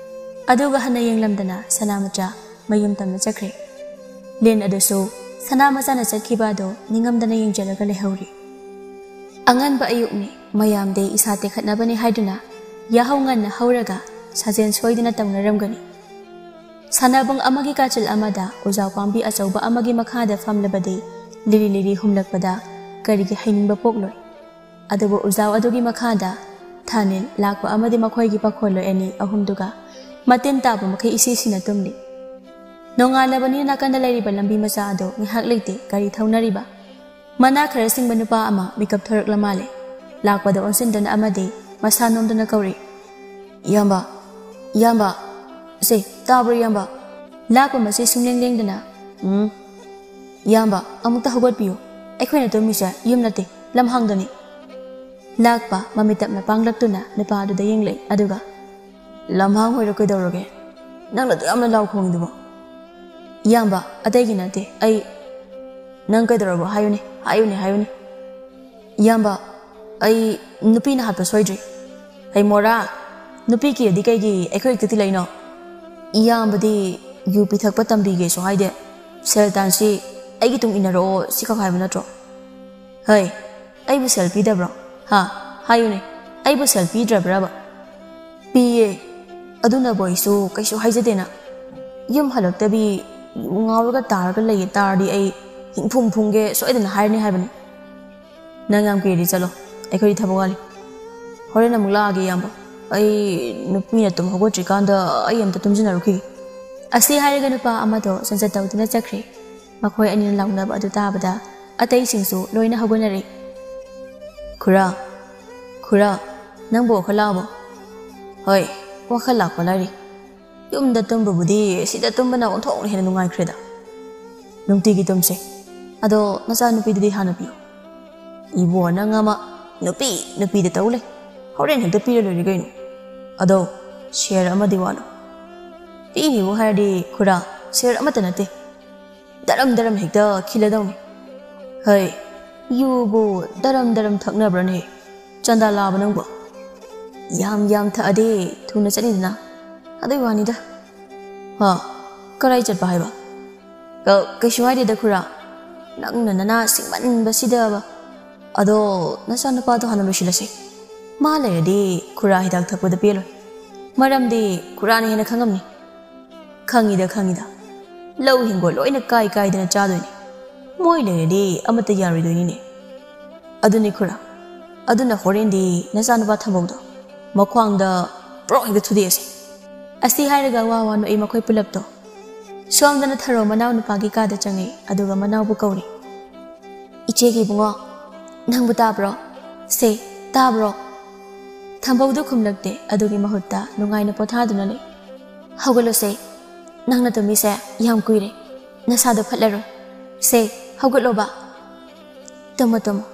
ꯑꯗꯨꯒ ꯍꯟꯅ ꯌꯦꯡꯂꯝꯗꯅ ꯁꯅꯥꯃꯆꯥ ꯃꯌꯨꯝ ꯇꯝꯅ ꯆꯠꯈ꯭ꯔꯦ꯫ ꯂꯤꯟ ꯑꯗꯨꯁꯨ ꯁꯅꯥꯃꯆꯥꯅ ꯆꯠꯈꯤꯕ ꯑꯗꯨ ꯅꯤꯡꯉꯝꯗꯅ ꯌꯦꯡꯖꯔꯒ ꯂꯩꯍꯧꯔꯤ꯫ ꯑꯉꯟꯕ ꯑꯌꯨꯛꯅꯤ, ꯃꯌꯥꯝꯗꯤ ꯏꯁꯥ ꯇꯦꯛꯈꯠꯅꯕꯅꯤ ꯍꯥꯏꯗꯨꯅ ꯌꯥꯍꯧ ꯉꯟꯅ ꯍꯧꯔꯒ ꯁꯥꯖꯦꯜ ꯁꯣꯏꯗꯅ ꯇꯧꯅꯔꯝꯒꯅꯤ꯫ ꯁꯥꯟꯅꯕꯨꯡ ꯑꯃꯒꯤ ꯀꯥꯆꯤꯜ ꯑꯃꯗ ꯎꯖꯥꯎ ꯄꯥꯝꯕꯤ ꯑꯆꯧꯕ ꯑꯃꯒꯤ ꯃꯈꯥꯗ ꯐꯝꯂꯕꯗꯤ ꯂꯤꯔꯤ ꯂꯤꯔꯤ ꯍꯨꯝꯂꯛꯄꯗ ꯀꯔꯤꯒꯤ ꯍꯩꯅꯤꯡꯕ ꯄꯣꯛꯂꯣꯏ? ꯑꯗꯨꯕꯨ ꯎꯖꯥꯎ ꯑꯗꯨꯒꯤ ꯃꯈꯥꯗ ꯊꯥꯅꯤꯜ ꯂꯥꯛꯄ ꯑꯃꯗꯤ ꯃꯈꯣꯏꯒꯤ ꯄꯥꯈꯣꯜꯂꯣꯏ ꯑꯅꯤ ꯑꯍꯨꯝꯗꯨꯒ ꯃꯇꯤꯟ ꯇꯥꯕ ꯃꯈꯩ ꯏꯁꯤꯁꯤꯅ ꯇꯨꯝꯂꯤ꯫ ꯅꯣꯡꯉꯥꯜꯂꯕꯅꯤꯅ ꯅꯥꯀꯟꯗ ꯂꯩꯔꯤꯕ ꯂꯝꯕꯤ ꯃꯆꯥ ꯑꯗꯨ ꯉꯥꯏꯍꯥꯛ ꯂꯩꯇꯦ ꯒꯥꯔꯤ ꯊꯧꯅꯔꯤꯕ꯫ ꯃꯅꯥ ꯈꯔ ꯁꯤꯡꯕ ꯅꯨꯄꯥ ꯑꯃ ꯃꯤꯀꯞ ꯊꯣꯔꯛꯂ ꯃꯥꯜꯂꯦ꯫ ꯂꯥꯛꯄꯗ ꯑꯣꯟꯁꯤꯟꯗꯨꯅ ꯑꯃꯗꯤ ꯃꯁꯥ ꯅꯣꯝꯗꯨꯅ ꯀꯧꯔꯤ꯫ "ꯏꯌꯥꯝꯕ, ꯏꯌꯥꯝꯕ, ꯁꯦ, ꯇꯥꯕ꯭ꯔꯣ ꯏꯌꯥꯝꯕ?" ꯂꯥꯛꯄ ꯃꯁꯤ ꯁꯨꯡꯂꯦꯡ ꯂꯦꯡꯗꯅ, "ꯎꯝ, ꯏꯌꯥꯝꯕ, ꯑꯃꯨꯛꯇ ꯍꯧꯒꯠꯄꯤꯌꯨ, ꯑꯩꯈꯣꯏꯅ ꯇꯨꯝꯃꯤꯁꯦ ꯌꯨꯝ ꯅꯠꯇꯦ, ꯂꯝꯍꯥꯡꯗꯅꯤ꯫" ꯂꯥꯛꯄ ꯃꯃꯤꯠ ꯇꯞꯅ ꯄꯥꯡꯂꯛꯇꯨꯅ ꯅꯨꯄꯥ ꯑꯗꯨꯗ ꯌꯦꯡꯂꯛꯏ, ꯑꯗꯨꯒ, "ꯂꯝꯍꯥꯡ ꯑꯣꯏꯔ ꯀꯩꯗꯧꯔꯒꯦ? ꯅꯪꯅ ꯑꯗꯨ ꯌꯥꯝꯅ ꯂꯥꯎ ꯈꯣꯡꯉꯤꯗꯨꯕꯣ?" "ꯏꯌꯥꯝꯕ, ꯑꯇꯩꯒꯤ ꯅꯠꯇꯦ, ꯑꯩ..." "ꯅꯪ ꯀꯩꯗꯧꯔꯕ? ꯍꯥꯏꯌꯨꯅꯦ, ꯍꯥꯏꯌꯨꯅꯦ, ꯍꯥꯏꯌꯨꯅꯦ꯫" "ꯏꯌꯥꯝꯕ, ꯑꯩ ꯅꯨꯄꯤꯅ ꯍꯥꯠꯄ ꯁꯣꯏꯗ꯭ꯔꯤ꯫" "ꯍꯩ ꯃꯣꯔꯥ, ꯅꯨꯄꯤ ꯀꯤꯔꯗꯤ ꯀꯩꯒꯤ ꯑꯩꯈꯣꯏ ꯍꯦꯛꯇ ꯇꯤꯜꯂꯛꯏꯅꯣ? ꯏꯌꯥꯝꯕꯗꯤ ꯌꯨ ꯄꯤꯊꯛꯄ ꯇꯝꯕꯤꯒꯦꯁꯨ ꯍꯥꯏꯗꯦ꯫ ꯁꯦꯜ ꯇꯥꯟꯁꯤ, ꯑꯩꯒꯤ ꯇꯨꯡ ꯏꯟꯅꯔꯛꯑꯣ ꯁꯤꯈꯛ ꯍꯥꯏꯕ ꯅꯠꯇ꯭ꯔꯣ? ꯍꯩ, ꯑꯩꯕꯨ ꯁꯦꯜ ꯄꯤꯗꯕ꯭ꯔꯣ? ꯍꯥ? ꯍꯥꯏꯌꯨꯅꯦ, ꯑꯩꯕꯨ ꯁꯦꯜ ꯄꯤꯗ꯭ꯔꯕ꯭ꯔꯕ?" "ꯄꯤꯌꯦ, ꯑꯗꯨꯅꯕꯨ ꯑꯩꯁꯨ ꯀꯩꯁꯨ ꯍꯥꯏꯖꯗꯦꯅ꯫ ꯌꯨꯝ ꯍꯜꯂꯛꯇꯕꯤ ꯌꯨ ꯉꯥꯎꯔꯒ ꯇꯥꯔꯒ ꯂꯩꯌꯦ ꯇꯥꯔꯗꯤ ꯑꯩ ꯍꯤꯡꯐꯨꯝ ꯐꯨꯝꯒꯦ ꯁꯣꯏꯗꯅ ꯍꯥꯏꯔꯅꯤ ꯍꯥꯏꯕꯅꯤ꯫" "ꯅꯪ ꯌꯥꯝ ꯀꯤꯔꯗꯤ ꯆꯠꯂꯣ, ꯑꯩꯈꯣꯏꯗꯤ ꯊꯕꯛ ꯋꯥꯠꯂꯤ꯫ ꯍꯣꯔꯦꯟ ꯑꯃꯨꯛ ꯂꯥꯛꯑꯒꯦ ꯏꯌꯥꯝꯕ꯫ ꯑꯩ ꯅꯨꯄꯤꯅ ꯇꯨꯝ ꯍꯧꯒꯠꯇ꯭ꯔꯤꯀꯥꯟꯗ ꯑꯩ ꯑꯝꯇ ꯇꯨꯝꯁꯤꯟꯅꯔꯨꯈꯤꯒꯦ꯫" ꯑꯁꯤ ꯍꯥꯏꯔꯒ ꯅꯨꯄꯥ ꯑꯃꯗꯣ ꯆꯪꯖꯠ ꯇꯧꯗꯨꯅ ꯆꯠꯈ꯭ꯔꯦ꯫ ꯃꯈꯣꯏ ꯑꯅꯤꯅ ꯂꯥꯎꯅꯕ ꯑꯗꯨ ꯇꯥꯕꯗ ꯑꯇꯩꯁꯤꯡꯁꯨ ꯂꯣꯏꯅ ꯍꯧꯒꯠꯅꯔꯦ꯫ "ꯈꯨꯔꯥ, ꯈꯨꯔꯥ, ꯅꯪꯕꯨ ꯋꯥꯈꯜ ꯂꯥꯛꯑꯕꯣ?" "ꯍꯣꯏ, ꯋꯥꯈꯜ ꯂꯥꯛꯄ ꯂꯥꯏꯔꯤ꯫ ꯌꯨꯝꯗ ꯇꯨꯝꯕꯕꯨꯗꯤ ꯁꯤꯗ ꯇꯨꯝꯕꯅ ꯑꯣꯟꯊꯣꯛꯅ ꯍꯦꯟꯅ ꯅꯨꯡꯉꯥꯏꯈ꯭ꯔꯦꯗ꯫ ꯅꯨꯡꯇꯤꯒꯤ ꯇꯨꯝꯁꯦ꯫ ꯑꯗꯣ ꯅꯆꯥꯅꯨꯄꯤꯗꯨꯗꯤ ꯍꯥꯟꯅ ꯄꯤꯌꯨ꯫" "ꯏꯕꯣ, ꯅꯪ ꯑꯃ ꯅꯨꯄꯤ, ꯅꯨꯄꯤꯗ ꯇꯧ ꯂꯩ꯫ ꯍꯣꯔꯦꯟ ꯍꯦꯛꯇ ꯄꯤꯔ ꯂꯣꯏꯔꯦ ꯀꯩꯅꯣ꯫ ꯑꯗꯣ ꯁꯦꯔ ꯑꯃꯗꯤ ꯋꯥꯠꯂꯨ꯫" "ꯄꯤꯅꯤꯕꯨ ꯍꯥꯏꯔꯗꯤ ꯈꯨꯔꯥ, ꯁꯦꯔ ꯑꯃꯠꯇ ꯅꯠꯇꯦ꯫ ꯗꯔꯝ ꯗꯔꯝ ꯍꯦꯛꯇ ꯈꯤꯜꯂꯗꯧꯅꯤ꯫ ꯍꯩ, ꯌꯨꯕꯨ ꯗꯔꯝ ꯗꯔꯝ ꯊꯛꯅꯕ꯭ꯔꯅꯦ? ꯆꯟꯗꯥ ꯂꯥꯕ ꯅꯪꯕꯣ? ꯌꯥꯝ ꯌꯥꯝ ꯊꯛꯑꯗꯤ ꯊꯨꯅ ꯆꯠꯅꯤꯗꯅ, ꯑꯗꯨꯏ ꯋꯥꯅꯤꯗ꯫ ꯍꯥ? ꯀꯔꯥꯏ ꯆꯠꯄ ꯍꯥꯏꯕ? ꯀ-, ꯀꯩꯁꯨ ꯍꯥꯏꯗꯦꯗ ꯈꯨꯔꯥ, ꯅꯪꯅ ꯅꯅꯥ ꯁꯤꯡꯃꯟꯕꯁꯤꯗꯕ꯫ ꯑꯗꯣ ꯅꯆꯥꯅꯨꯄꯥꯗꯣ ꯍꯥꯟꯅ ꯂꯣꯏꯁꯤꯜꯂꯁꯤ꯫ ꯃꯥ ꯂꯩꯔꯗꯤ ꯈꯨꯔꯥ ꯍꯤꯗꯥꯛ ꯊꯛꯄꯗ ꯄꯦꯜꯂꯣꯏ꯫ ꯃꯔꯝꯗꯤ ꯈꯨꯔꯥꯅ ꯍꯦꯟꯅ ꯈꯪꯉꯝꯅꯤ꯫ ꯈꯪꯉꯤꯗ, ꯈꯪꯉꯤꯗ꯫ ꯂꯧ ꯍꯤꯡꯒꯣꯜ ꯂꯣꯏꯅ ꯀꯥꯏ ꯀꯥꯏꯗꯅ ꯆꯥꯗꯣꯏꯅꯤ꯫ ꯃꯣꯏ ꯂꯩꯔꯗꯤ ꯑꯃꯠꯇ ꯌꯥꯔꯣꯏꯗꯣꯏꯅꯤꯅꯦ꯫ ꯑꯗꯨꯅꯤ ꯈꯨꯔꯥ꯫ ꯑꯗꯨꯅ ꯍꯣꯔꯦꯟꯗꯤ ꯅꯆꯥꯅꯨꯄꯥ ꯊꯝꯕꯧꯗꯣ ꯃꯈ꯭ꯋꯥꯡꯗ ꯄ꯭ꯔꯣꯛ ꯍꯦꯛꯇ ꯊꯨꯗꯦꯛꯑꯁꯤ꯫ ꯑꯁꯤ ꯍꯥꯏꯔꯒ ꯋꯥ ꯋꯥ ꯅꯣꯛꯏ ꯃꯈꯣꯏ ꯄꯨꯂꯞꯇꯣ꯫ ꯁꯣꯝꯗꯅ ꯊꯔꯣ ꯃꯅꯥꯎ ꯅꯨꯄꯥꯒꯤ ꯀꯥꯗ ꯆꯪꯉꯛꯏ, ꯑꯗꯨꯒ ꯃꯅꯥꯎꯕꯨ ꯀꯧꯔꯤ꯫ "ꯏꯆꯦꯒꯤ ꯏꯕꯨꯡꯉꯣ, ꯅꯪꯕꯨ ꯇꯥꯕ꯭ꯔꯣ? ꯁꯦ, ꯇꯥꯕ꯭ꯔꯣ?" ꯊꯝꯕꯧꯗꯨ ꯈꯨꯝꯂꯛꯇꯦ, ꯑꯗꯨꯒꯤ ꯃꯍꯨꯠꯇ ꯅꯨꯡꯉꯥꯏꯅ ꯄꯣꯊꯥꯗꯨꯅ ꯂꯩ꯫ "ꯍꯧꯒꯠꯂꯣꯁꯦ, ꯅꯪꯅ ꯇꯨꯝꯃꯤꯁꯦ ꯌꯥꯝ ꯀꯨꯏꯔꯦ, ꯅꯁꯥꯗꯣ ꯐꯠꯂꯔꯣꯏ꯫ ꯁꯦ, ꯍꯧꯒꯠꯂꯣꯕ꯫ ꯇꯨꯝꯃꯣ, ꯇꯨꯝꯃꯣ꯫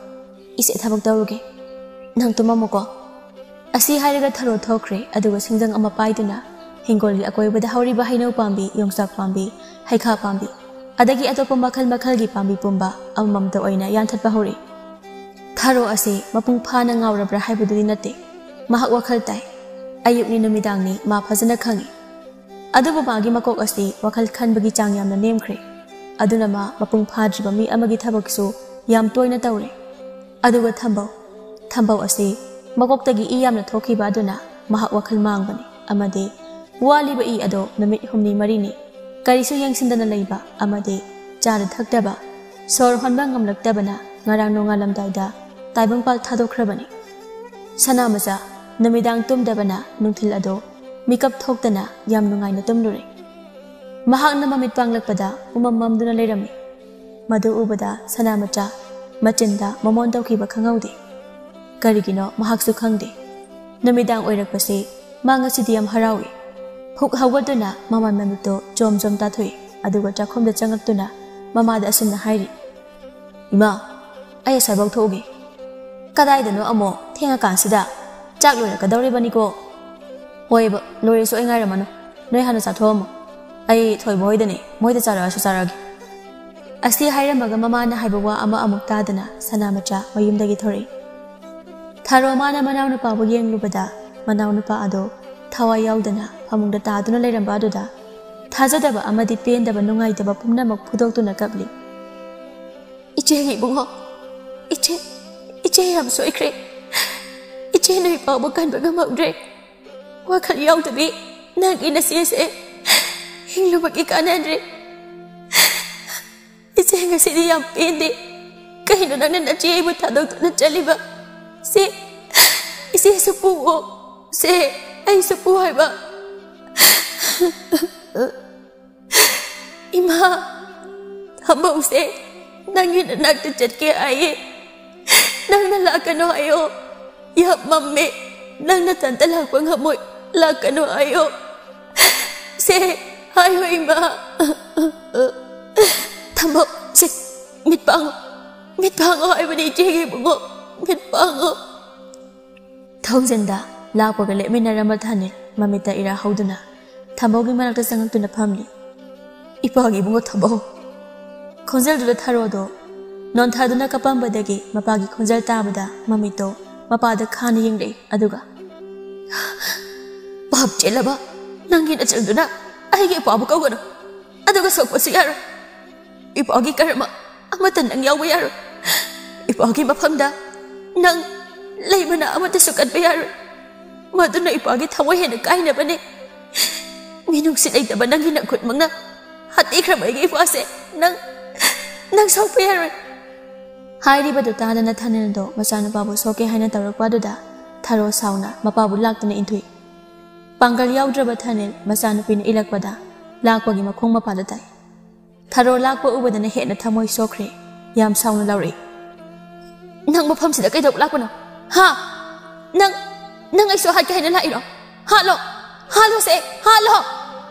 ꯏꯆꯦ ꯊꯕꯛ ꯇꯧꯔꯨꯒꯦ꯫ ꯅꯪ ꯇꯨꯝꯃꯝꯃꯨꯀꯣ꯫" ꯑꯁꯤ ꯍꯥꯏꯔꯒ ꯊꯔꯣ ꯊꯣꯛꯈ꯭ꯔꯦ, ꯑꯗꯨꯒ ꯁꯤꯡꯖꯪ ꯑꯃ ꯄꯥꯏꯗꯨꯅ ꯍꯤꯡꯒꯣꯜꯒꯤ ꯑꯀꯣꯏꯕꯗ ꯍꯧꯔꯤꯕ ꯍꯩꯅꯧ ꯄꯥꯝꯕꯤ, ꯌꯣꯡꯆꯥꯛ ꯄꯥꯝꯕꯤ, ꯍꯩꯈꯥ ꯄꯥꯝꯕꯤ, ꯑꯗꯒꯤ ꯑꯇꯣꯞꯄ ꯃꯈꯜ ꯃꯈꯜꯒꯤ ꯄꯥꯝꯕꯤ ꯄꯨꯝꯕ ꯑꯃꯃꯝꯇ ꯑꯣꯏꯅ ꯌꯥꯟꯊꯠꯄ ꯍꯧꯔꯛꯏ꯫ ꯊꯔꯣ ꯑꯁꯤ ꯃꯄꯨꯡ ꯐꯥꯅ ꯉꯥꯎꯔꯕ꯭ꯔꯥ ꯍꯥꯏꯕꯗꯨꯗꯤ ꯅꯠꯇꯦ꯫ ꯃꯍꯥꯛ ꯋꯥꯈꯜ ꯇꯥꯏ꯫ ꯑꯌꯨꯛꯅꯤ ꯅꯨꯃꯤꯗꯥꯡꯅꯤ ꯃꯥ ꯐꯖꯅ ꯈꯪꯏ꯫ ꯑꯗꯨꯕꯨ ꯃꯥꯒꯤ ꯃꯀꯣꯛ ꯑꯁꯤ ꯋꯥꯈꯜ ꯈꯟꯕꯒꯤ ꯆꯥꯡ ꯌꯥꯝꯅ ꯅꯦꯝꯈ꯭ꯔꯦ꯫ ꯑꯗꯨꯅ ꯃꯥ ꯃꯄꯨꯡ ꯐꯥꯗ꯭ꯔꯤꯕ ꯃꯤ ꯑꯃꯒꯤ ꯊꯕꯛꯁꯨ ꯌꯥꯝ ꯇꯣꯏꯅ ꯇꯧꯔꯦ꯫ ꯑꯗꯨꯒ ꯊꯝꯕꯧ, ꯊꯝꯕꯧ ꯑꯁꯤ ꯃꯀꯣꯛꯇꯒꯤ ꯏ ꯌꯥꯝꯅ ꯊꯣꯛꯈꯤꯕ ꯑꯗꯨꯅ ꯃꯍꯥꯛ ꯋꯥꯈꯜ ꯃꯥꯡꯕꯅꯤ ꯑꯃꯗꯤ ꯋꯥꯠꯂꯤꯕ ꯏ ꯑꯗꯣ ꯅꯨꯃꯤꯠ ꯍꯨꯝꯅꯤ ꯃꯔꯤꯅꯤ ꯀꯔꯤꯁꯨ ꯌꯦꯡꯁꯤꯟꯗꯅ ꯂꯩꯕ ꯑꯃꯗꯤ ꯆꯥꯗ ꯊꯛꯇꯕ, ꯁꯣꯔ ꯍꯣꯟꯕ ꯉꯝꯂꯛꯇꯕꯅ ꯉꯔꯥꯡ ꯅꯣꯡꯉꯥꯜꯂꯝꯗꯥꯏꯗ ꯇꯥꯏꯕꯪꯄꯥꯜ ꯊꯥꯗꯣꯛꯈ꯭ꯔꯕꯅꯤ꯫ ꯁꯅꯥꯃꯆꯥ ꯅꯨꯃꯤꯗꯥꯡ ꯇꯨꯝꯗꯕꯅ ꯅꯨꯡꯊꯤꯜ ꯑꯗꯣ ꯃꯤꯀꯞ ꯊꯣꯛꯇꯅ ꯌꯥꯝ ꯅꯨꯡꯉꯥꯏꯅ ꯇꯨꯝꯂꯨꯔꯦ꯫ ꯃꯍꯥꯛꯅ ꯃꯃꯤꯠ ꯄꯥꯡꯂꯛꯄꯗ ꯎꯃꯝ ꯃꯝꯗꯨꯅ ꯂꯩꯔꯝꯃꯤ꯫ ꯃꯗꯨ ꯎꯕꯗ ꯁꯅꯥꯃꯆꯥ ꯃꯆꯤꯟꯗ ꯃꯃꯣꯟ ꯇꯧꯈꯤꯕ ꯈꯪꯍꯧꯗꯦ꯫ ꯀꯔꯤꯒꯤꯅꯣ ꯃꯍꯥꯛꯁꯨ ꯈꯪꯗꯦ꯫ ꯅꯨꯃꯤꯗꯥꯡ ꯑꯣꯏꯔꯛꯄꯁꯤ ꯃꯥ ꯉꯁꯤꯗꯤ ꯌꯥꯝ ꯍꯔꯥꯎꯏ꯫ ꯍꯨꯛ ꯍꯧꯒꯠꯇꯨꯅ ꯃꯃꯥꯏ ꯃꯃꯤꯠꯇꯨ ꯖꯣꯝ ꯖꯣꯝ ꯇꯥꯊꯣꯛꯏ, ꯑꯗꯨꯒ ꯆꯥꯛꯈꯨꯝꯗ ꯆꯪꯉꯛꯇꯨꯅ ꯃꯃꯥꯗ ꯑꯁꯨꯝꯅ ꯍꯥꯏꯔꯤ, "ꯏꯃꯥ, ꯑꯩ ꯑꯁ꯭ꯋꯥꯏꯐꯥꯎ ꯊꯣꯛꯎꯒꯦ꯫" "ꯀꯗꯥꯏꯗꯅꯣ ꯑꯃꯨꯛ? ꯊꯦꯡꯉꯀꯥꯟꯁꯤꯗ꯫ ꯆꯥꯛ ꯂꯣꯏꯔꯛꯀꯗꯧꯔꯤꯕꯅꯤꯀꯣ꯫" "ꯍꯣꯏꯕ, ꯂꯣꯏꯔꯁꯨ ꯑꯩ ꯉꯥꯏꯔꯝꯃꯅꯨ꯫ ꯅꯣꯏ ꯍꯥꯟꯅ ꯆꯥꯊꯣꯛꯑꯝꯃꯣ꯫ ꯑꯩ ꯊꯣꯏꯕ ꯍꯣꯏꯗꯅꯦ, ꯃꯣꯏꯗ ꯆꯥꯔꯛꯑꯁꯨ ꯆꯥꯔꯛꯑꯒꯦ꯫" ꯑꯁꯤ ꯍꯥꯏꯔꯝꯃꯒ ꯃꯃꯥꯅ ꯍꯥꯏꯕ ꯋꯥ ꯑꯃ ꯑꯃꯨꯛ ꯇꯥꯗꯅ ꯁꯅꯥꯃꯆꯥ ꯃꯌꯨꯝꯗꯒꯤ ꯊꯣꯔꯛꯏ꯫ ꯊꯔꯣ ꯃꯥꯅ ꯃꯅꯥꯎꯅꯨꯄꯥꯕꯨ ꯌꯦꯡꯂꯨꯕꯗ ꯃꯅꯥꯎꯅꯨꯄꯥ ꯑꯗꯣ ꯊꯋꯥꯏ ꯌꯥꯎꯗꯅ ꯐꯃꯨꯡꯗ ꯇꯥꯗꯨꯅ ꯂꯩꯔꯝꯕ ꯑꯗꯨꯗ ꯊꯥꯖꯗꯕ ꯑꯃꯗꯤ ꯄꯦꯟꯗꯕ ꯅꯨꯡꯉꯥꯏꯇꯕ ꯄꯨꯝꯅꯃꯛ ꯐꯨꯗꯣꯛꯇꯨꯅ ꯀꯞꯂꯤ꯫ "ꯏꯆꯦꯒꯤ ꯏꯕꯨꯡꯉꯣ, ꯏꯆꯦ, ꯏꯆꯦ ꯌꯥꯝ ꯁꯣꯏꯈ꯭ꯔꯦ꯫ ꯏꯆꯦ ꯅꯣꯏ ꯄꯥꯎꯕ ꯀꯟꯕ ꯉꯝꯍꯧꯗ꯭ꯔꯦ꯫ ꯋꯥꯈꯜ ꯌꯥꯎꯗꯕꯤ ꯅꯪꯒꯤ ꯅꯆꯦꯁꯦ ꯍꯤꯡꯂꯨꯕꯒꯤ ꯀꯥꯟꯅꯗ꯭ꯔꯦ꯫ ꯏꯆꯦ ꯉꯁꯤꯗꯤ ꯌꯥꯝ ꯄꯦꯟꯗꯦ꯫ ꯀꯩꯅꯣ ꯅꯪꯅ ꯅꯆꯦ ꯑꯩꯕꯨ ꯊꯥꯗꯣꯛꯇꯨꯅ ꯆꯠꯂꯤꯕ? ꯁꯦ, ꯏꯆꯦꯁꯨ ꯄꯨꯑꯣ꯫ ꯁꯦ, ꯑꯩꯁꯨ ꯄꯨ ꯍꯥꯏꯕ꯫ ꯏꯃꯥ, ꯊꯝꯕꯧꯁꯦ ꯅꯪꯒꯤ ꯅꯅꯥꯛꯇ ꯆꯠꯀꯦ ꯍꯥꯏꯌꯦ꯫ ꯅꯪꯅ ꯂꯥꯛꯀꯅꯨ ꯍꯥꯏꯌꯣ꯫ ꯌꯥꯝ ꯃꯝꯃꯦ꯫ ꯅꯪ ꯅꯊꯟꯇ ꯂꯥꯛꯄ ꯉꯝꯃꯣꯏ꯫ ꯂꯥꯛꯀꯅꯨ ꯍꯥꯏꯌꯣ꯫ ꯁꯦ, ꯍꯥꯏꯌꯣ ꯏꯃꯥ꯫ ꯊꯝꯕꯧ, ꯁꯦ, ꯃꯤꯠ ꯄꯥꯡꯉꯣ꯫ ꯃꯤꯠ ꯄꯥꯡꯉꯣ ꯍꯥꯏꯕꯅꯤ ꯏꯆꯦꯒꯤ ꯏꯕꯨꯡꯉꯣ꯫ ꯃꯤꯠ ꯄꯥꯡꯉꯣ꯫ ꯊꯧꯖꯤꯟꯗ ꯂꯥꯛꯄꯒ ꯂꯦꯞꯃꯤꯟꯅꯔꯝꯕ ꯊꯥꯅꯤꯜ ꯃꯃꯤꯠꯇ ꯏꯔꯥ ꯍꯧꯗꯨꯅ ꯊꯝꯕꯧꯒꯤ ꯃꯅꯥꯛꯇ ꯆꯪꯉꯛꯇꯨꯅ ꯐꯝꯂꯤ꯫ "ꯏꯄꯥꯒꯤ ꯏꯕꯨꯡꯉꯣ ꯊꯝꯕꯧ!" ꯈꯣꯟꯖꯦꯜꯗꯨꯗ ꯊꯔꯣꯗꯣ ꯅꯣꯟꯊꯗꯨꯅ ꯀꯞꯄꯝꯕꯗꯒꯤ ꯃꯄꯥꯒꯤ ꯈꯣꯟꯖꯦꯜ ꯇꯥꯕꯗ ꯃꯃꯤꯠꯇꯣ ꯃꯄꯥꯗ ꯈꯥꯅ ꯌꯦꯡꯂꯛꯏ꯫ ꯑꯗꯨꯒ, "ꯄꯥꯞ ꯆꯦꯜꯂꯕ ꯅꯪꯒꯤ ꯅꯆꯜꯗꯨꯅ ꯑꯩꯒꯤ ꯏꯄꯥꯕꯨ ꯀꯧꯒꯅꯨ꯫ ꯑꯗꯨꯒ ꯁꯣꯛꯄꯁꯨ ꯌꯥꯔꯣꯏ꯫ ꯏꯄꯥꯒꯤ ꯀꯔꯃ ꯑꯃꯠꯇ ꯅꯪ ꯌꯥꯎꯕ ꯌꯥꯔꯣꯏ꯫ ꯏꯄꯥꯒꯤ ꯃꯐꯝꯗ ꯅꯪ ꯂꯩꯃꯅꯥ ꯑꯃꯠꯇꯁꯨ ꯀꯠꯄ ꯌꯥꯔꯣꯏ꯫ ꯃꯗꯨꯅ ꯏꯄꯥꯒꯤ ꯊꯃꯣꯏ ꯍꯦꯟꯅ ꯀꯥꯏꯅꯕꯅꯤ꯫ ꯃꯤꯅꯨꯡꯁꯤ ꯂꯩꯇꯕ ꯅꯪꯒꯤ ꯅꯈꯨꯠꯃꯛꯅ ꯍꯥꯠꯄꯤꯈ꯭ꯔꯕ ꯑꯩꯒꯤ ꯏꯄꯥꯁꯦ ꯅꯪ, ꯅꯪ ꯁꯣꯛꯄ ꯌꯥꯔꯣꯏ꯫" ꯍꯥꯏꯔꯤꯕꯗꯨ ꯇꯥꯗꯅ ꯊꯥꯅꯤꯜꯗꯣ ꯃꯆꯥꯅꯨꯄꯥꯕꯨ ꯁꯣꯛꯀꯦ ꯍꯥꯏꯅ ꯇꯧꯔꯛꯄ ꯑꯗꯨꯗ ꯊꯔꯣ ꯁꯥꯎꯅ ꯃꯄꯥꯕꯨ ꯂꯥꯛꯇꯨꯅ ꯏꯟꯊꯨꯏ꯫ ꯄꯥꯡꯒꯜ ꯌꯥꯎꯗ꯭ꯔꯕ ꯊꯥꯅꯤꯜ ꯃꯆꯥꯅꯨꯄꯤꯅ ꯏꯜꯂꯛꯄꯗ ꯂꯥꯛꯄꯒꯤ ꯃꯈꯣꯡ ꯃꯄꯥꯗ ꯇꯥꯏ꯫ ꯊꯔꯣ ꯂꯥꯛꯄ ꯎꯕꯗꯅ ꯍꯦꯟꯅ ꯊꯃꯣꯏ ꯁꯣꯛꯈ꯭ꯔꯦ꯫ ꯌꯥꯝ ꯁꯥꯎꯅ ꯂꯥꯎꯔꯛꯏ, "ꯅꯪ ꯃꯐꯝꯁꯤꯗ ꯀꯩꯗꯧꯕ ꯂꯥꯛꯄꯅꯣ? ꯍꯥ? ꯅꯪ, ꯅꯪ ꯑꯩꯁꯨ ꯍꯥꯠꯀꯦ ꯍꯥꯏꯅ ꯂꯥꯛꯏꯔꯣ? ꯍꯥꯠꯂꯣ! ꯍꯥꯠꯂꯣꯁꯦ! ꯍꯥꯠꯂꯣ!"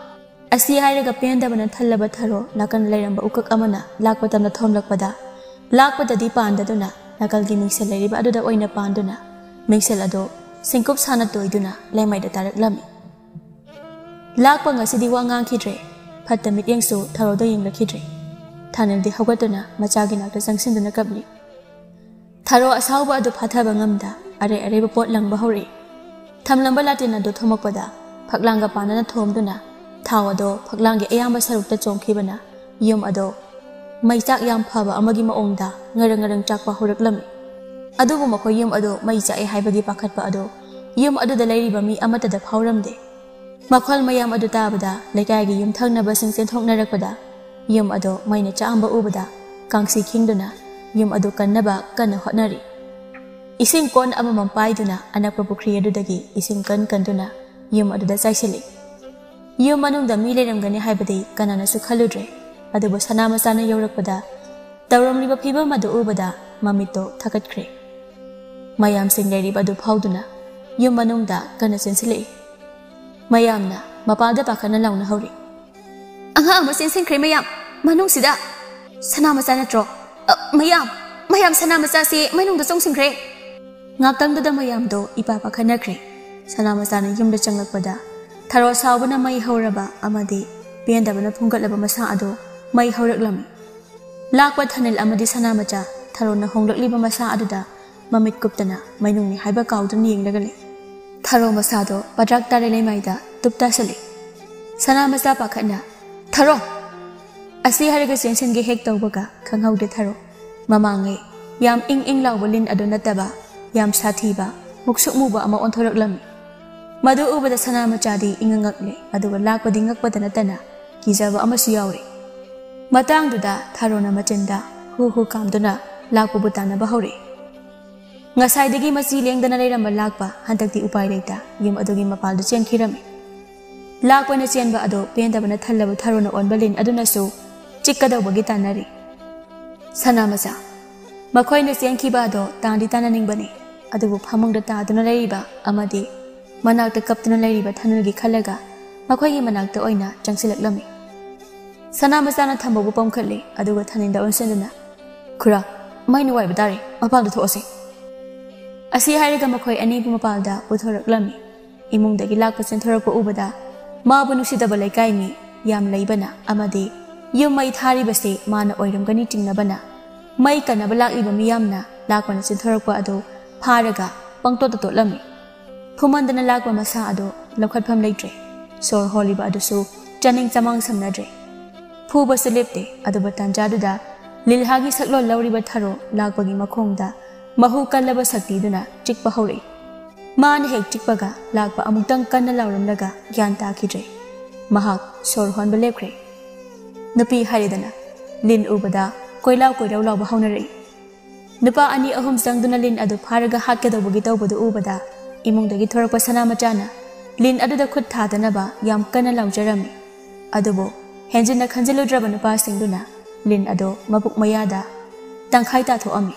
ꯑꯁꯤ ꯍꯥꯏꯔꯒ ꯄꯦꯟꯗꯕꯅ ꯊꯜꯂꯕ ꯊꯔꯣ ꯅꯥꯀꯟ ꯂꯩꯔꯝꯕ ꯎꯀꯛ ꯑꯃꯅ ꯂꯥꯛꯄ ꯇꯝꯅ ꯊꯣꯝꯂꯛꯄꯗ, ꯂꯥꯛꯄꯗꯗꯤ ꯄꯥꯟꯗꯗꯨꯅ ꯅꯥꯀꯜꯒꯤ ꯃꯤꯡꯁꯦꯜ ꯂꯩꯔꯤꯕ ꯑꯗꯨꯗ ꯑꯣꯏꯅ ꯄꯥꯟꯗꯨꯅ ꯃꯤꯡꯁꯦꯜ ꯑꯗꯨ ꯁꯤꯡꯀꯨꯞ ꯁꯥꯅ ꯇꯣꯏꯗꯨꯅ ꯂꯩꯃꯥꯏꯗ ꯇꯥꯔꯛꯂꯝꯃꯤ꯫ ꯂꯥꯛꯄ ꯉꯁꯤꯗꯤ ꯋꯥ ꯉꯥꯡꯈꯤꯗ꯭ꯔꯦ꯫ ꯐꯠꯇ ꯃꯤꯠꯌꯦꯡꯁꯨ ꯊꯔꯣꯗ ꯌꯦꯡꯂꯛꯈꯤꯗ꯭ꯔꯦ꯫ ꯊꯥꯅꯤꯜꯗꯤ ꯍꯧꯒꯠꯇꯨꯅ ꯃꯆꯥꯒꯤ ꯅꯥꯛꯇ ꯆꯪꯁꯤꯟꯗꯨꯅ ꯀꯞꯂꯤ꯫ ꯊꯔꯣ ꯑꯁꯥꯎꯕ ꯑꯗꯨ ꯐꯥꯊꯕ ꯉꯝꯗ ꯑꯔꯩ ꯑꯔꯩꯕ ꯄꯣꯠ ꯂꯪꯕ ꯍꯧꯔꯛꯏ꯫ ꯊꯝꯂꯝꯕ ꯂꯥꯇꯦꯟ ꯑꯗꯨ ꯊꯣꯃꯛꯄꯗ ꯐꯛꯂꯥꯡꯒ ꯄꯥꯟꯅꯅ ꯊꯣꯝꯗꯨꯅ ꯊꯥꯎ ꯑꯗꯣ ꯐꯛꯂꯥꯡꯒꯤ ꯑꯌꯥꯝꯕ ꯁꯔꯨꯛꯇ ꯆꯣꯡꯈꯤꯕꯅ ꯌꯨꯝ ꯑꯗꯣ ꯃꯩ ꯆꯥꯛ ꯌꯥꯝ ꯐꯕ ꯑꯃꯒꯤ ꯃꯑꯣꯡꯗ ꯉꯔꯪ ꯉꯔꯪ ꯆꯥꯛꯄ ꯍꯧꯔꯛꯂꯝꯃꯤ꯫ ꯑꯗꯨꯕꯨ ꯃꯈꯣꯏ ꯌꯨꯝ ꯑꯗꯨ ꯃꯩ ꯆꯥꯛꯑꯦ ꯍꯥꯏꯕꯒꯤ ꯄꯥꯈꯠꯄ ꯑꯗꯨ ꯌꯨꯝ ꯑꯗꯨꯗ ꯂꯩꯔꯤꯕ ꯃꯤ ꯑꯃꯠꯇꯗ ꯐꯥꯎꯔꯝꯗꯦ꯫ ꯃꯈꯣꯜ ꯃꯌꯥꯝ ꯑꯗꯨ ꯇꯥꯕꯗ ꯂꯩꯀꯥꯏꯒꯤ ꯌꯨꯝꯊꯪꯅꯕꯁꯤꯡ ꯆꯦꯟꯊꯣꯛꯅꯔꯛꯄꯗ ꯌꯨꯝ ꯑꯗꯨ ꯃꯩꯅ ꯆꯥꯛꯑꯝꯕ ꯎꯕꯗ ꯀꯥꯡꯁꯤ ꯈꯤꯡꯗꯨꯅ ꯌꯨꯝ ꯑꯗꯨ ꯀꯟꯅꯕ ꯀꯟꯅ ꯍꯣꯠꯅꯔꯤ꯫ ꯏꯁꯤꯡ ꯀꯣꯟ ꯑꯃꯃꯝ ꯄꯥꯏꯗꯨꯅ ꯑꯅꯛꯄ ꯄꯨꯈ꯭ꯔꯤ ꯑꯗꯨꯗꯒꯤ ꯏꯁꯤꯡ ꯀꯟ ꯀꯟꯗꯨꯅ ꯌꯨꯝ ꯑꯗꯨꯗ ꯆꯥꯏꯁꯤꯜꯂꯤ꯫ ꯌꯨꯝ ꯃꯅꯨꯡꯗ ꯃꯤ ꯂꯩꯔꯝꯒꯅꯤ ꯍꯥꯏꯕꯗꯤ ꯀꯅꯥꯅꯁꯨ ꯈꯜꯂꯨꯗ꯭ꯔꯦ꯫ ꯑꯗꯨꯕꯨ ꯁꯅꯥ ꯃꯆꯥꯅ ꯌꯧꯔꯛꯄꯗ ꯇꯧꯔꯝꯂꯤꯕ ꯐꯤꯕꯝ ꯑꯗꯨ ꯎꯕꯗ ꯃꯃꯤꯠꯇꯣ ꯊꯛꯀꯠꯈ꯭ꯔꯦ꯫ ꯃꯌꯥꯝꯁꯤꯡ ꯂꯩꯔꯤꯕ ꯑꯗꯨ ꯐꯥꯎꯗꯨꯅ ꯌꯨꯝ ꯃꯅꯨꯡꯗ ꯀꯟꯅ ꯆꯦꯟꯁꯤꯜꯂꯛꯏ꯫ ꯃꯌꯥꯝꯅ ꯃꯄꯥꯗ ꯄꯥꯈꯠꯅ ꯂꯥꯎꯅꯍꯧꯔꯤ꯫ "ꯑꯉꯥꯡ ꯑꯃ ꯆꯦꯟꯁꯤꯟꯈ꯭ꯔꯦ ꯃꯌꯥꯝ! ꯃꯅꯨꯡꯁꯤꯗ! ꯁꯅꯥ ꯃꯆꯥ ꯅꯠꯇ꯭ꯔꯣ? ꯑ, ꯃꯌꯥꯝ! ꯃꯌꯥꯝ, ꯁꯅꯥ ꯃꯆꯥꯁꯤ ꯃꯅꯨꯡꯗ ꯆꯪꯁꯤꯟꯈ꯭ꯔꯦ!" ꯉꯥꯛꯇꯪꯗꯨꯗ ꯃꯌꯥꯝꯗꯣ ꯏꯄꯥ ꯄꯥꯈꯠꯅꯈ꯭ꯔꯦ꯫ ꯁꯅꯥ ꯃꯆꯥꯅ ꯌꯨꯝꯗ ꯆꯪꯂꯛꯄꯗ ꯊꯔꯣ ꯁꯥꯎꯕꯅ ꯃꯩ ꯍꯧꯔꯕ ꯑꯃꯗꯤ ꯄꯦꯟꯗꯕꯅ ꯐꯨꯡꯒꯠꯂꯕ ꯃꯁꯥ ꯑꯗꯣ ꯃꯩ ꯍꯧꯔꯛꯂꯝꯃꯤ꯫ ꯂꯥꯛꯄ ꯊꯥꯅꯤꯜ ꯑꯃꯗꯤ ꯁꯅꯥ ꯃꯆꯥ ꯊꯔꯣꯅ ꯍꯣꯡꯂꯛꯂꯤꯕ ꯃꯁꯥ ꯑꯗꯨꯗ ꯃꯃꯤꯠ ꯀꯨꯞꯇꯅ ꯃꯩꯅꯨꯡꯅꯤ ꯍꯥꯏꯕ ꯀꯥꯎꯗꯨꯅ ꯌꯦꯡꯂꯒ ꯂꯩ꯫ ꯊꯔꯣ ꯃꯁꯥꯗꯣ ꯄꯗ꯭ꯔꯥꯛ ꯇꯥꯔꯦ ꯂꯩꯃꯥꯏꯗ ꯇꯨꯞ ꯇꯥꯁꯤꯜꯂꯤ꯫ ꯁꯅꯥ ꯃꯆꯥ ꯄꯥꯈꯠꯅ, "ꯊꯔꯣ!" ꯑꯁꯤ ꯍꯥꯏꯔꯒ ꯆꯦꯟꯁꯤꯟꯒꯦ ꯍꯦꯛ ꯇꯧꯕꯒ ꯈꯪꯍꯧꯗꯦ ꯊꯔꯣ꯫ ꯃꯃꯥꯡꯉꯩ ꯌꯥꯝ ꯏꯪ ꯏꯪ ꯂꯥꯎꯕ ꯂꯤꯟ ꯑꯗꯨ ꯅꯠꯇꯕ ꯌꯥꯝ ꯁꯥꯊꯤꯕ, ꯃꯨꯛꯁꯨꯛ ꯃꯨꯕ ꯑꯃ ꯑꯣꯟꯊꯣꯔꯛꯂꯝꯃꯤ꯫ ꯃꯗꯨ ꯎꯕꯗ ꯁꯅꯥ ꯃꯆꯥꯗꯤ ꯏꯉꯛ ꯉꯛꯂꯦ, ꯑꯗꯨꯒ ꯂꯥꯛꯄꯗꯤ ꯉꯛꯄꯗ ꯅꯠꯇꯅ ꯀꯤꯖꯕ ꯑꯃꯁꯨ ꯌꯥꯎꯔꯦ꯫ ꯃꯇꯥꯡꯗꯨꯗ ꯊꯔꯣꯅ ꯃꯆꯤꯟꯗ ꯍꯨ ꯍꯨ ꯀꯥꯝꯗꯨꯅ ꯂꯥꯛꯄꯕꯨ ꯇꯥꯟꯅꯕ ꯍꯧꯔꯛꯏ꯫ ꯉꯁꯥꯏꯗꯒꯤ ꯃꯆꯤ ꯂꯦꯡꯗꯅ ꯂꯩꯔꯝꯕ ꯂꯥꯛꯄ ꯍꯟꯗꯛꯇꯤ ꯎꯄꯥꯏ ꯂꯩꯇ ꯌꯨꯝ ꯑꯗꯨꯒꯤ ꯃꯄꯥꯜꯗ ꯆꯦꯟꯈꯤꯔꯝꯃꯤ꯫ ꯂꯥꯛꯄꯅ ꯆꯦꯟꯕ ꯑꯗꯣ ꯄꯦꯟꯗꯕꯅ ꯊꯜꯂꯕ ꯊꯔꯣꯅ ꯑꯣꯟꯕ ꯂꯤꯟ ꯑꯗꯨꯅꯁꯨ ꯆꯤꯛꯀꯗꯧꯕꯒꯤ ꯇꯥꯟꯅꯔꯤ꯫ ꯁꯅꯥ ꯃꯆꯥ, ꯃꯈꯣꯏꯅ ꯆꯦꯟꯈꯤꯕ ꯑꯗꯣ ꯇꯥꯟꯗꯤ ꯇꯥꯟꯅꯅꯤꯡꯕꯅꯤ, ꯑꯗꯨꯕꯨ ꯐꯃꯨꯡꯗ ꯇꯥꯗꯨꯅ ꯂꯩꯔꯤꯕ ꯑꯃꯗꯤ ꯃꯅꯥꯛꯇ ꯀꯞꯇꯨꯅ ꯂꯩꯔꯤꯕ ꯊꯥꯅꯤꯜꯒꯤ ꯈꯜꯂꯒ ꯃꯈꯣꯏꯒꯤ ꯃꯅꯥꯛꯇ ꯑꯣꯏꯅ ꯆꯪꯁꯤꯜꯂꯛꯂꯝꯃꯤ꯫ ꯁꯅꯥ ꯃꯆꯥꯅ ꯊꯝꯕꯧꯕꯨ ꯄꯣꯝꯈꯠꯂꯤ, ꯑꯗꯨꯒ ꯊꯥꯅꯤꯜꯗ ꯑꯣꯟꯁꯤꯟꯗꯨꯅ, "ꯈꯨꯔꯥ, ꯃꯩ ꯅꯨꯡꯉꯥꯏꯕ ꯇꯥꯔꯦ, ꯃꯄꯥꯟꯗ ꯊꯣꯛꯑꯁꯤ꯫" ꯑꯁꯤ ꯍꯥꯏꯔꯒ ꯃꯈꯣꯏ ꯑꯅꯤꯕꯨ ꯃꯄꯥꯜꯗ ꯄꯨꯊꯣꯔꯛꯂꯝꯃꯤ꯫ ꯏꯃꯨꯡꯗꯒꯤ ꯂꯥꯛꯄ ꯆꯦꯟꯊꯣꯔꯛꯄ ꯎꯕꯗ ꯃꯥꯕꯨ ꯅꯨꯡꯁꯤꯗꯕ ꯂꯩꯀꯥꯏ ꯃꯤ ꯌꯥꯝ ꯂꯩꯕꯅ ꯑꯃꯗꯤ ꯌꯨꯝ ꯃꯩ ꯊꯥꯔꯤꯕꯁꯤ ꯃꯥꯅ ꯑꯣꯏꯔꯝꯒꯅꯤ ꯆꯤꯡꯅꯕꯅ ꯃꯩ ꯀꯟꯅꯕ ꯂꯥꯛꯂꯤꯕ ꯃꯤꯌꯥꯝꯅ ꯂꯥꯛꯄꯅ ꯆꯤꯟꯊꯣꯔꯛꯄ ꯑꯗꯨ ꯐꯥꯔꯒ ꯄꯪꯇꯣꯠꯇ ꯇꯣꯠꯂꯝꯃꯤ꯫ ꯐꯨꯃꯟꯗꯅ ꯂꯥꯛꯄ ꯃꯁꯥ ꯑꯗꯨ ꯂꯧꯈꯠꯐꯝ ꯂꯩꯇ꯭ꯔꯦ꯫ ꯁꯣꯔ ꯍꯣꯜꯂꯤꯕ ꯑꯗꯨꯁꯨ ꯆꯥꯅꯤꯡ ꯆꯃꯥꯡ ꯁꯝꯅꯗ꯭ꯔꯦ꯫ ꯐꯨꯕꯁꯨ ꯂꯦꯞꯇꯦ꯫ ꯑꯗꯨꯕꯨ ꯇꯥꯟꯖꯥꯗꯨꯗ ꯂꯤꯜꯍꯥꯒꯤ ꯁꯛꯂꯣꯟ ꯂꯧꯔꯤꯕ ꯊꯔꯣ ꯂꯥꯛꯄꯒꯤ ꯃꯈꯣꯡꯗ ꯃꯍꯨ ꯀꯜꯂꯕ ꯁꯛꯇꯤꯗꯨꯅ ꯆꯤꯛꯄ ꯍꯧꯔꯛꯏ꯫ ꯃꯥꯅ ꯍꯦꯛ ꯆꯤꯛꯄꯒ ꯂꯥꯛꯄ ꯑꯃꯨꯛꯇꯪ ꯀꯟꯅ ꯂꯥꯎꯔꯝꯂꯒ ꯒ꯭ꯌꯥꯟ ꯇꯥꯈꯤꯗ꯭ꯔꯦ꯫ ꯃꯍꯥꯛ ꯁꯣꯔ ꯍꯣꯟꯕ ꯂꯦꯞꯈ꯭ꯔꯦ꯫ ꯅꯨꯄꯤ ꯍꯥꯏꯔꯦꯗꯅ, ꯂꯤꯟ ꯎꯕꯗ ꯀꯣꯏꯂꯥꯎ ꯀꯣꯏꯔꯥꯎ ꯂꯥꯎꯕ ꯍꯧꯅꯔꯛꯏ꯫ ꯅꯨꯄꯥ ꯑꯅꯤ ꯑꯍꯨꯝ ꯆꯪꯗꯨꯅ ꯂꯤꯟ ꯑꯗꯨ ꯐꯥꯔꯒ ꯍꯥꯠꯀꯗꯧꯕꯒꯤ ꯇꯧꯕꯗꯨ ꯎꯕꯗ ꯏꯃꯨꯡꯗꯒꯤ ꯊꯣꯔꯛꯄ ꯁꯅꯥ ꯃꯆꯥꯅ ꯂꯤꯟ ꯑꯗꯨꯗ ꯈꯨꯠ ꯊꯥꯗꯅꯕ ꯌꯥꯝ ꯀꯟꯅ ꯂꯥꯎꯖꯔꯝꯃꯤ꯫ ꯑꯗꯨꯕꯨ ꯍꯦꯟꯖꯤꯟꯅ ꯈꯟꯖꯤꯜꯂꯨꯗ꯭ꯔꯕ ꯅꯨꯄꯥꯁꯤꯡꯗꯨꯅ ꯂꯤꯟ ꯑꯗꯨ ꯃꯕꯨꯛ ꯃꯌꯥꯗ ꯇꯪꯈꯥꯏ ꯇꯥꯊꯣꯛꯑꯝꯃꯤ꯫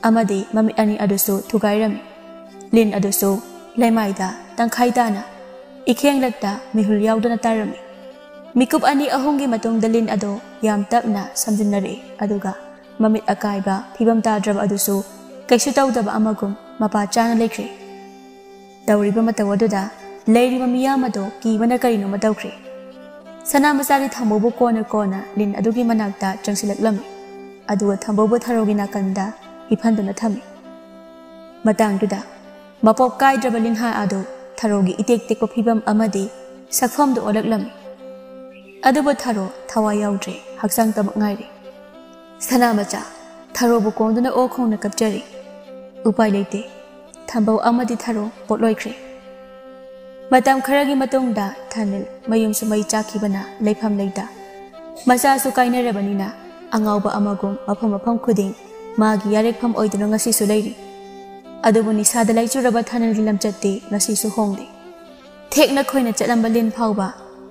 ꯑꯃꯗꯤ ꯃꯃꯤꯠ ꯑꯅꯤ ꯑꯗꯨꯁꯨ ꯊꯨꯒꯥꯏꯔꯝꯃꯤ꯫ ꯂꯤꯟ ꯑꯗꯨꯁꯨ ꯂꯩꯃꯥꯏꯗ ꯇꯪꯈꯥꯏ ꯇꯥꯅ ꯏꯈꯦꯡꯂꯛꯇ ꯃꯤꯍꯨꯜ ꯌꯥꯎꯗꯅ ꯇꯥꯔꯝꯃꯤ꯫ ꯃꯤꯀꯨꯞ ꯑꯅꯤ ꯑꯍꯨꯝꯒꯤ ꯃꯇꯨꯡꯗ ꯂꯤꯟ ꯑꯗꯨ ꯌꯥꯝ ꯇꯞꯅ ꯁꯝꯖꯤꯟꯅꯔꯛꯏ, ꯑꯗꯨꯒ ꯃꯃꯤꯠ ꯑꯀꯥꯏꯕ ꯐꯤꯕꯝ ꯇꯥꯗ꯭ꯔꯕ ꯑꯗꯨꯁꯨ ꯀꯩꯁꯨ ꯇꯧꯗꯕ ꯑꯃꯒꯨꯝ ꯃꯄꯥ ꯆꯥꯅ ꯂꯩꯈ꯭ꯔꯦ꯫ ꯇꯧꯔꯤꯕ ꯃꯇꯧ ꯑꯗꯨꯗ ꯂꯩꯔꯤꯕ ꯃꯤꯌꯥꯝ ꯑꯗꯨ ꯀꯤꯕꯅ ꯀꯔꯤꯅꯣꯃ ꯇꯧꯈ꯭ꯔꯦ꯫ ꯁꯅꯥ ꯃꯆꯥꯗꯤ ꯊꯝꯕꯧꯕꯨ ꯀꯣꯟꯅ ꯀꯣꯟꯅ ꯂꯤꯟ ꯑꯗꯨꯒꯤ ꯃꯅꯥꯛꯇ ꯆꯪꯁꯤꯜꯂꯛꯂꯝꯃꯤ, ꯑꯗꯨꯒ ꯊꯝꯕꯧꯕꯨ ꯊꯔꯣꯒꯤ ꯅꯥꯀꯟꯗ ꯍꯤꯐꯟꯗꯨꯅ ꯊꯝꯃꯤ꯫ ꯃꯇꯥꯡꯗꯨꯗ ꯃꯄꯣꯞ ꯀꯥꯏꯗ꯭ꯔꯕ ꯂꯤꯟꯍꯥ ꯑꯗꯨ ꯊꯔꯣꯒꯤ ꯏꯇꯦꯛ ꯇꯦꯛꯄ ꯐꯤꯕꯝ ꯑꯃꯗꯤ ꯁꯛꯐꯝꯗꯨ ꯑꯣꯜꯂꯛꯂꯝꯃꯤ꯫ ꯑꯗꯨꯕꯨ ꯊꯔꯣ ꯊꯋꯥꯏ ꯌꯥꯎꯗ꯭ꯔꯦ, ꯍꯛꯆꯥꯡ ꯇꯃꯛ ꯉꯥꯏꯔꯦ꯫ ꯁꯅꯥ ꯃꯆꯥ ꯊꯔꯣꯕꯨ ꯀꯣꯟꯗꯨꯅ ꯑꯣꯛ ꯈꯣꯡꯅ ꯀꯞꯆꯔꯤ꯫ ꯎꯄꯥꯏ ꯂꯩꯇꯦ꯫ ꯊꯝꯕꯧ ꯑꯃꯗꯤ ꯊꯔꯣ ꯄꯣꯠꯂꯣꯏꯈ꯭ꯔꯦ꯫ ꯃꯇꯝ ꯈꯔꯒꯤ ꯃꯇꯨꯡꯗ ꯊꯥꯅꯤꯜ ꯃꯌꯨꯝꯁꯨ ꯃꯩ ꯆꯥꯛꯈꯤꯕꯅ ꯂꯩꯐꯝ ꯂꯩꯇ, ꯃꯆꯥꯁꯨ ꯀꯥꯏꯅꯔꯕꯅꯤꯅ ꯑꯉꯥꯎꯕ ꯑꯃꯒꯨꯝ ꯃꯐꯝ ꯃꯐꯝ ꯈꯨꯗꯤꯡ ꯃꯥꯒꯤ ꯌꯥꯔꯦꯛꯐꯝ ꯑꯣꯏꯗꯨꯅ ꯉꯁꯤꯁꯨ ꯂꯩꯔꯤ꯫ ꯑꯗꯨꯕꯨ ꯅꯤꯁꯥꯗ ꯂꯥꯏꯆꯨꯔꯕ ꯊꯥꯅꯤꯜꯒꯤ ꯂꯝꯆꯠꯇꯤ ꯉꯁꯤꯁꯨ ꯍꯣꯡꯗꯦ꯫ ꯊꯦꯛꯅ ꯈꯣꯏꯅ ꯆꯠꯂꯝꯕ ꯂꯤꯟ ꯐꯥꯎꯕ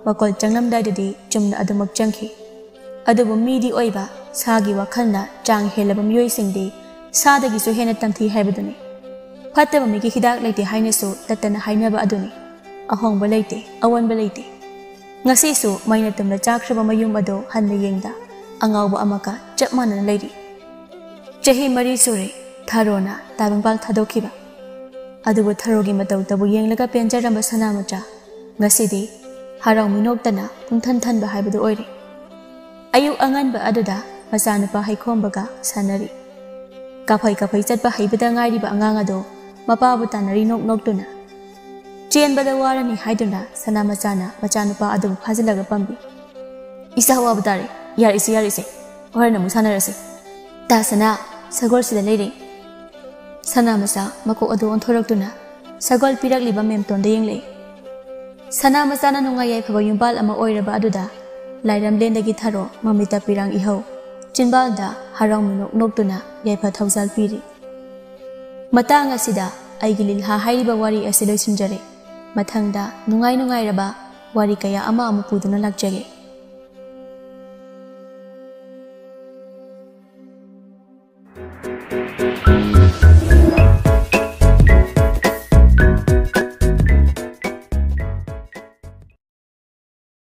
ꯃꯀꯣꯜ ꯆꯪꯂꯝꯗꯥꯏꯗꯗꯤ ꯆꯨꯝꯅ ꯑꯗꯨꯃꯛ ꯆꯪꯈꯤ꯫ ꯑꯗꯨꯕꯨ ꯃꯤꯗꯤ ꯑꯣꯏꯕ, ꯁꯥꯒꯤ ꯋꯥꯈꯜꯅ ꯆꯥꯡ ꯍꯦꯜꯂꯕ ꯃꯤꯑꯣꯏꯁꯤꯡꯗꯤ ꯁꯥꯗꯒꯤꯁꯨ ꯍꯦꯟꯅ ꯇꯝꯊꯤ ꯍꯥꯏꯕꯗꯨꯅꯤ꯫ ꯐꯠꯇꯕ ꯃꯤꯒꯤ ꯍꯤꯗꯥꯛ ꯂꯩꯇꯦ ꯍꯥꯏꯅꯁꯨ ꯇꯠꯇꯅ ꯍꯥꯏꯅꯕ ꯑꯗꯨꯅꯤ꯫ ꯑꯍꯣꯡꯕ ꯂꯩꯇꯦ, ꯑꯑꯣꯟꯕ ꯂꯩꯇꯦ꯫ ꯉꯁꯤꯁꯨ ꯃꯩꯅ ꯇꯨꯝꯅ ꯆꯥꯈ꯭ꯔꯕ ꯃꯌꯨꯝ ꯑꯗꯨ ꯍꯟꯅ ꯌꯦꯡꯗ ꯑꯉꯥꯎꯕ ꯑꯃꯒ ꯆꯞ ꯃꯥꯟꯅꯅ ꯂꯩꯔꯤ꯫ ꯆꯍꯤ ꯃꯔꯤ ꯁꯨꯔꯦ ꯊꯔꯣꯅ ꯇꯥꯏꯕꯪꯄꯥꯟ ꯊꯥꯗꯣꯛꯈꯤꯕ꯫ ꯑꯗꯨꯕꯨ ꯊꯔꯣꯒꯤ ꯃꯇꯧꯇꯕꯨ ꯌꯦꯡꯂꯒ ꯄꯦꯟꯖꯔꯝꯕ ꯁꯅꯥꯃꯆꯥ ꯉꯁꯤꯗꯤ ꯍꯔꯥꯎ ꯃꯤꯅꯣꯛꯇꯅ ꯄꯨꯡꯊꯟ ꯊꯟꯕ ꯍꯥꯏꯕꯗꯨ ꯑꯣꯏꯔꯦ꯫ ꯑꯌꯨꯛ ꯑꯉꯟꯕ ꯑꯗꯨꯗ ꯃꯆꯥꯅꯨꯄꯥ ꯍꯩꯈꯣꯝꯕꯒ ꯁꯥꯟꯅꯔꯤ꯫ ꯀꯥꯐꯩ ꯀꯥꯐꯩ ꯆꯠꯄ ꯍꯩꯕꯗ ꯉꯥꯏꯔꯤꯕ ꯑꯉꯥꯡ ꯑꯗꯣ ꯃꯄꯥꯕꯨ ꯇꯥꯟꯅꯔꯤ ꯅꯣꯛ ꯅꯣꯛꯇꯨꯅ꯫ ꯆꯦꯟꯕꯗ ꯋꯥꯔꯅꯤ ꯍꯥꯏꯗꯨꯅ ꯁꯅꯥ ꯃꯆꯥꯅ ꯃꯆꯥꯅꯨꯄꯥ ꯑꯗꯨꯕꯨ ꯐꯥꯖꯤꯜꯂꯒ ꯄꯝꯕꯤ꯫ "ꯏꯆꯥ ꯋꯥꯕ ꯇꯥꯔꯦ꯫ ꯌꯥꯔꯦꯁꯦ, ꯌꯥꯔꯦꯁꯦ꯫ ꯍꯣꯔꯦꯟ ꯑꯃꯨꯛ ꯁꯥꯟꯅꯔꯁꯦ꯫ ꯇꯥ ꯁꯅꯥ, ꯁꯒꯣꯜꯁꯤꯗ ꯂꯩꯔꯦ꯫" ꯁꯅꯥ ꯃꯆꯥ ꯃꯀꯣꯛ ꯑꯗꯨ ꯑꯣꯟꯊꯣꯔꯛꯇꯨꯅ ꯁꯒꯣꯜ ꯄꯤꯔꯛꯂꯤꯕ ꯃꯦꯝꯇꯣꯟꯗ ꯌꯦꯡꯂꯛꯏ꯫ ꯁꯅꯥ ꯃꯆꯥꯅ ꯅꯨꯡꯉꯥꯏ ꯌꯥꯏꯐꯕ ꯌꯨꯝꯕꯥꯜ ꯑꯃ ꯑꯣꯏꯔꯕ ꯑꯗꯨꯗ ꯂꯥꯏꯔꯝꯂꯦꯟꯗꯒꯤ ꯊꯔꯣ ꯃꯃꯤꯠꯇ ꯄꯤꯔꯥꯡ ꯏꯍꯧ, ꯆꯤꯟꯕꯥꯜꯗ ꯍꯔꯥꯎ ꯃꯤꯅꯣꯛ ꯅꯣꯛꯇꯨꯅ ꯌꯥꯏꯐ ꯊꯧꯖꯥꯜ ꯄꯤꯔꯤ꯫ ꯃꯇꯥꯡ ꯑꯁꯤꯗ ꯑꯩꯒꯤ ꯂꯤꯂꯥ ꯍꯥꯏꯔꯤꯕ ꯋꯥꯔꯤ ꯑꯁꯤ ꯂꯣꯏꯁꯤꯟꯖꯔꯦ꯫ ꯃꯊꯪꯗ ꯅꯨꯡꯉꯥꯏ ꯅꯨꯡꯉꯥꯏꯔꯕ ꯋꯥꯔꯤ ꯀꯌꯥ ꯑꯃ ꯑꯃꯨꯛ ꯄꯨꯗꯨꯅ ꯂꯥꯛꯆꯒꯦ꯫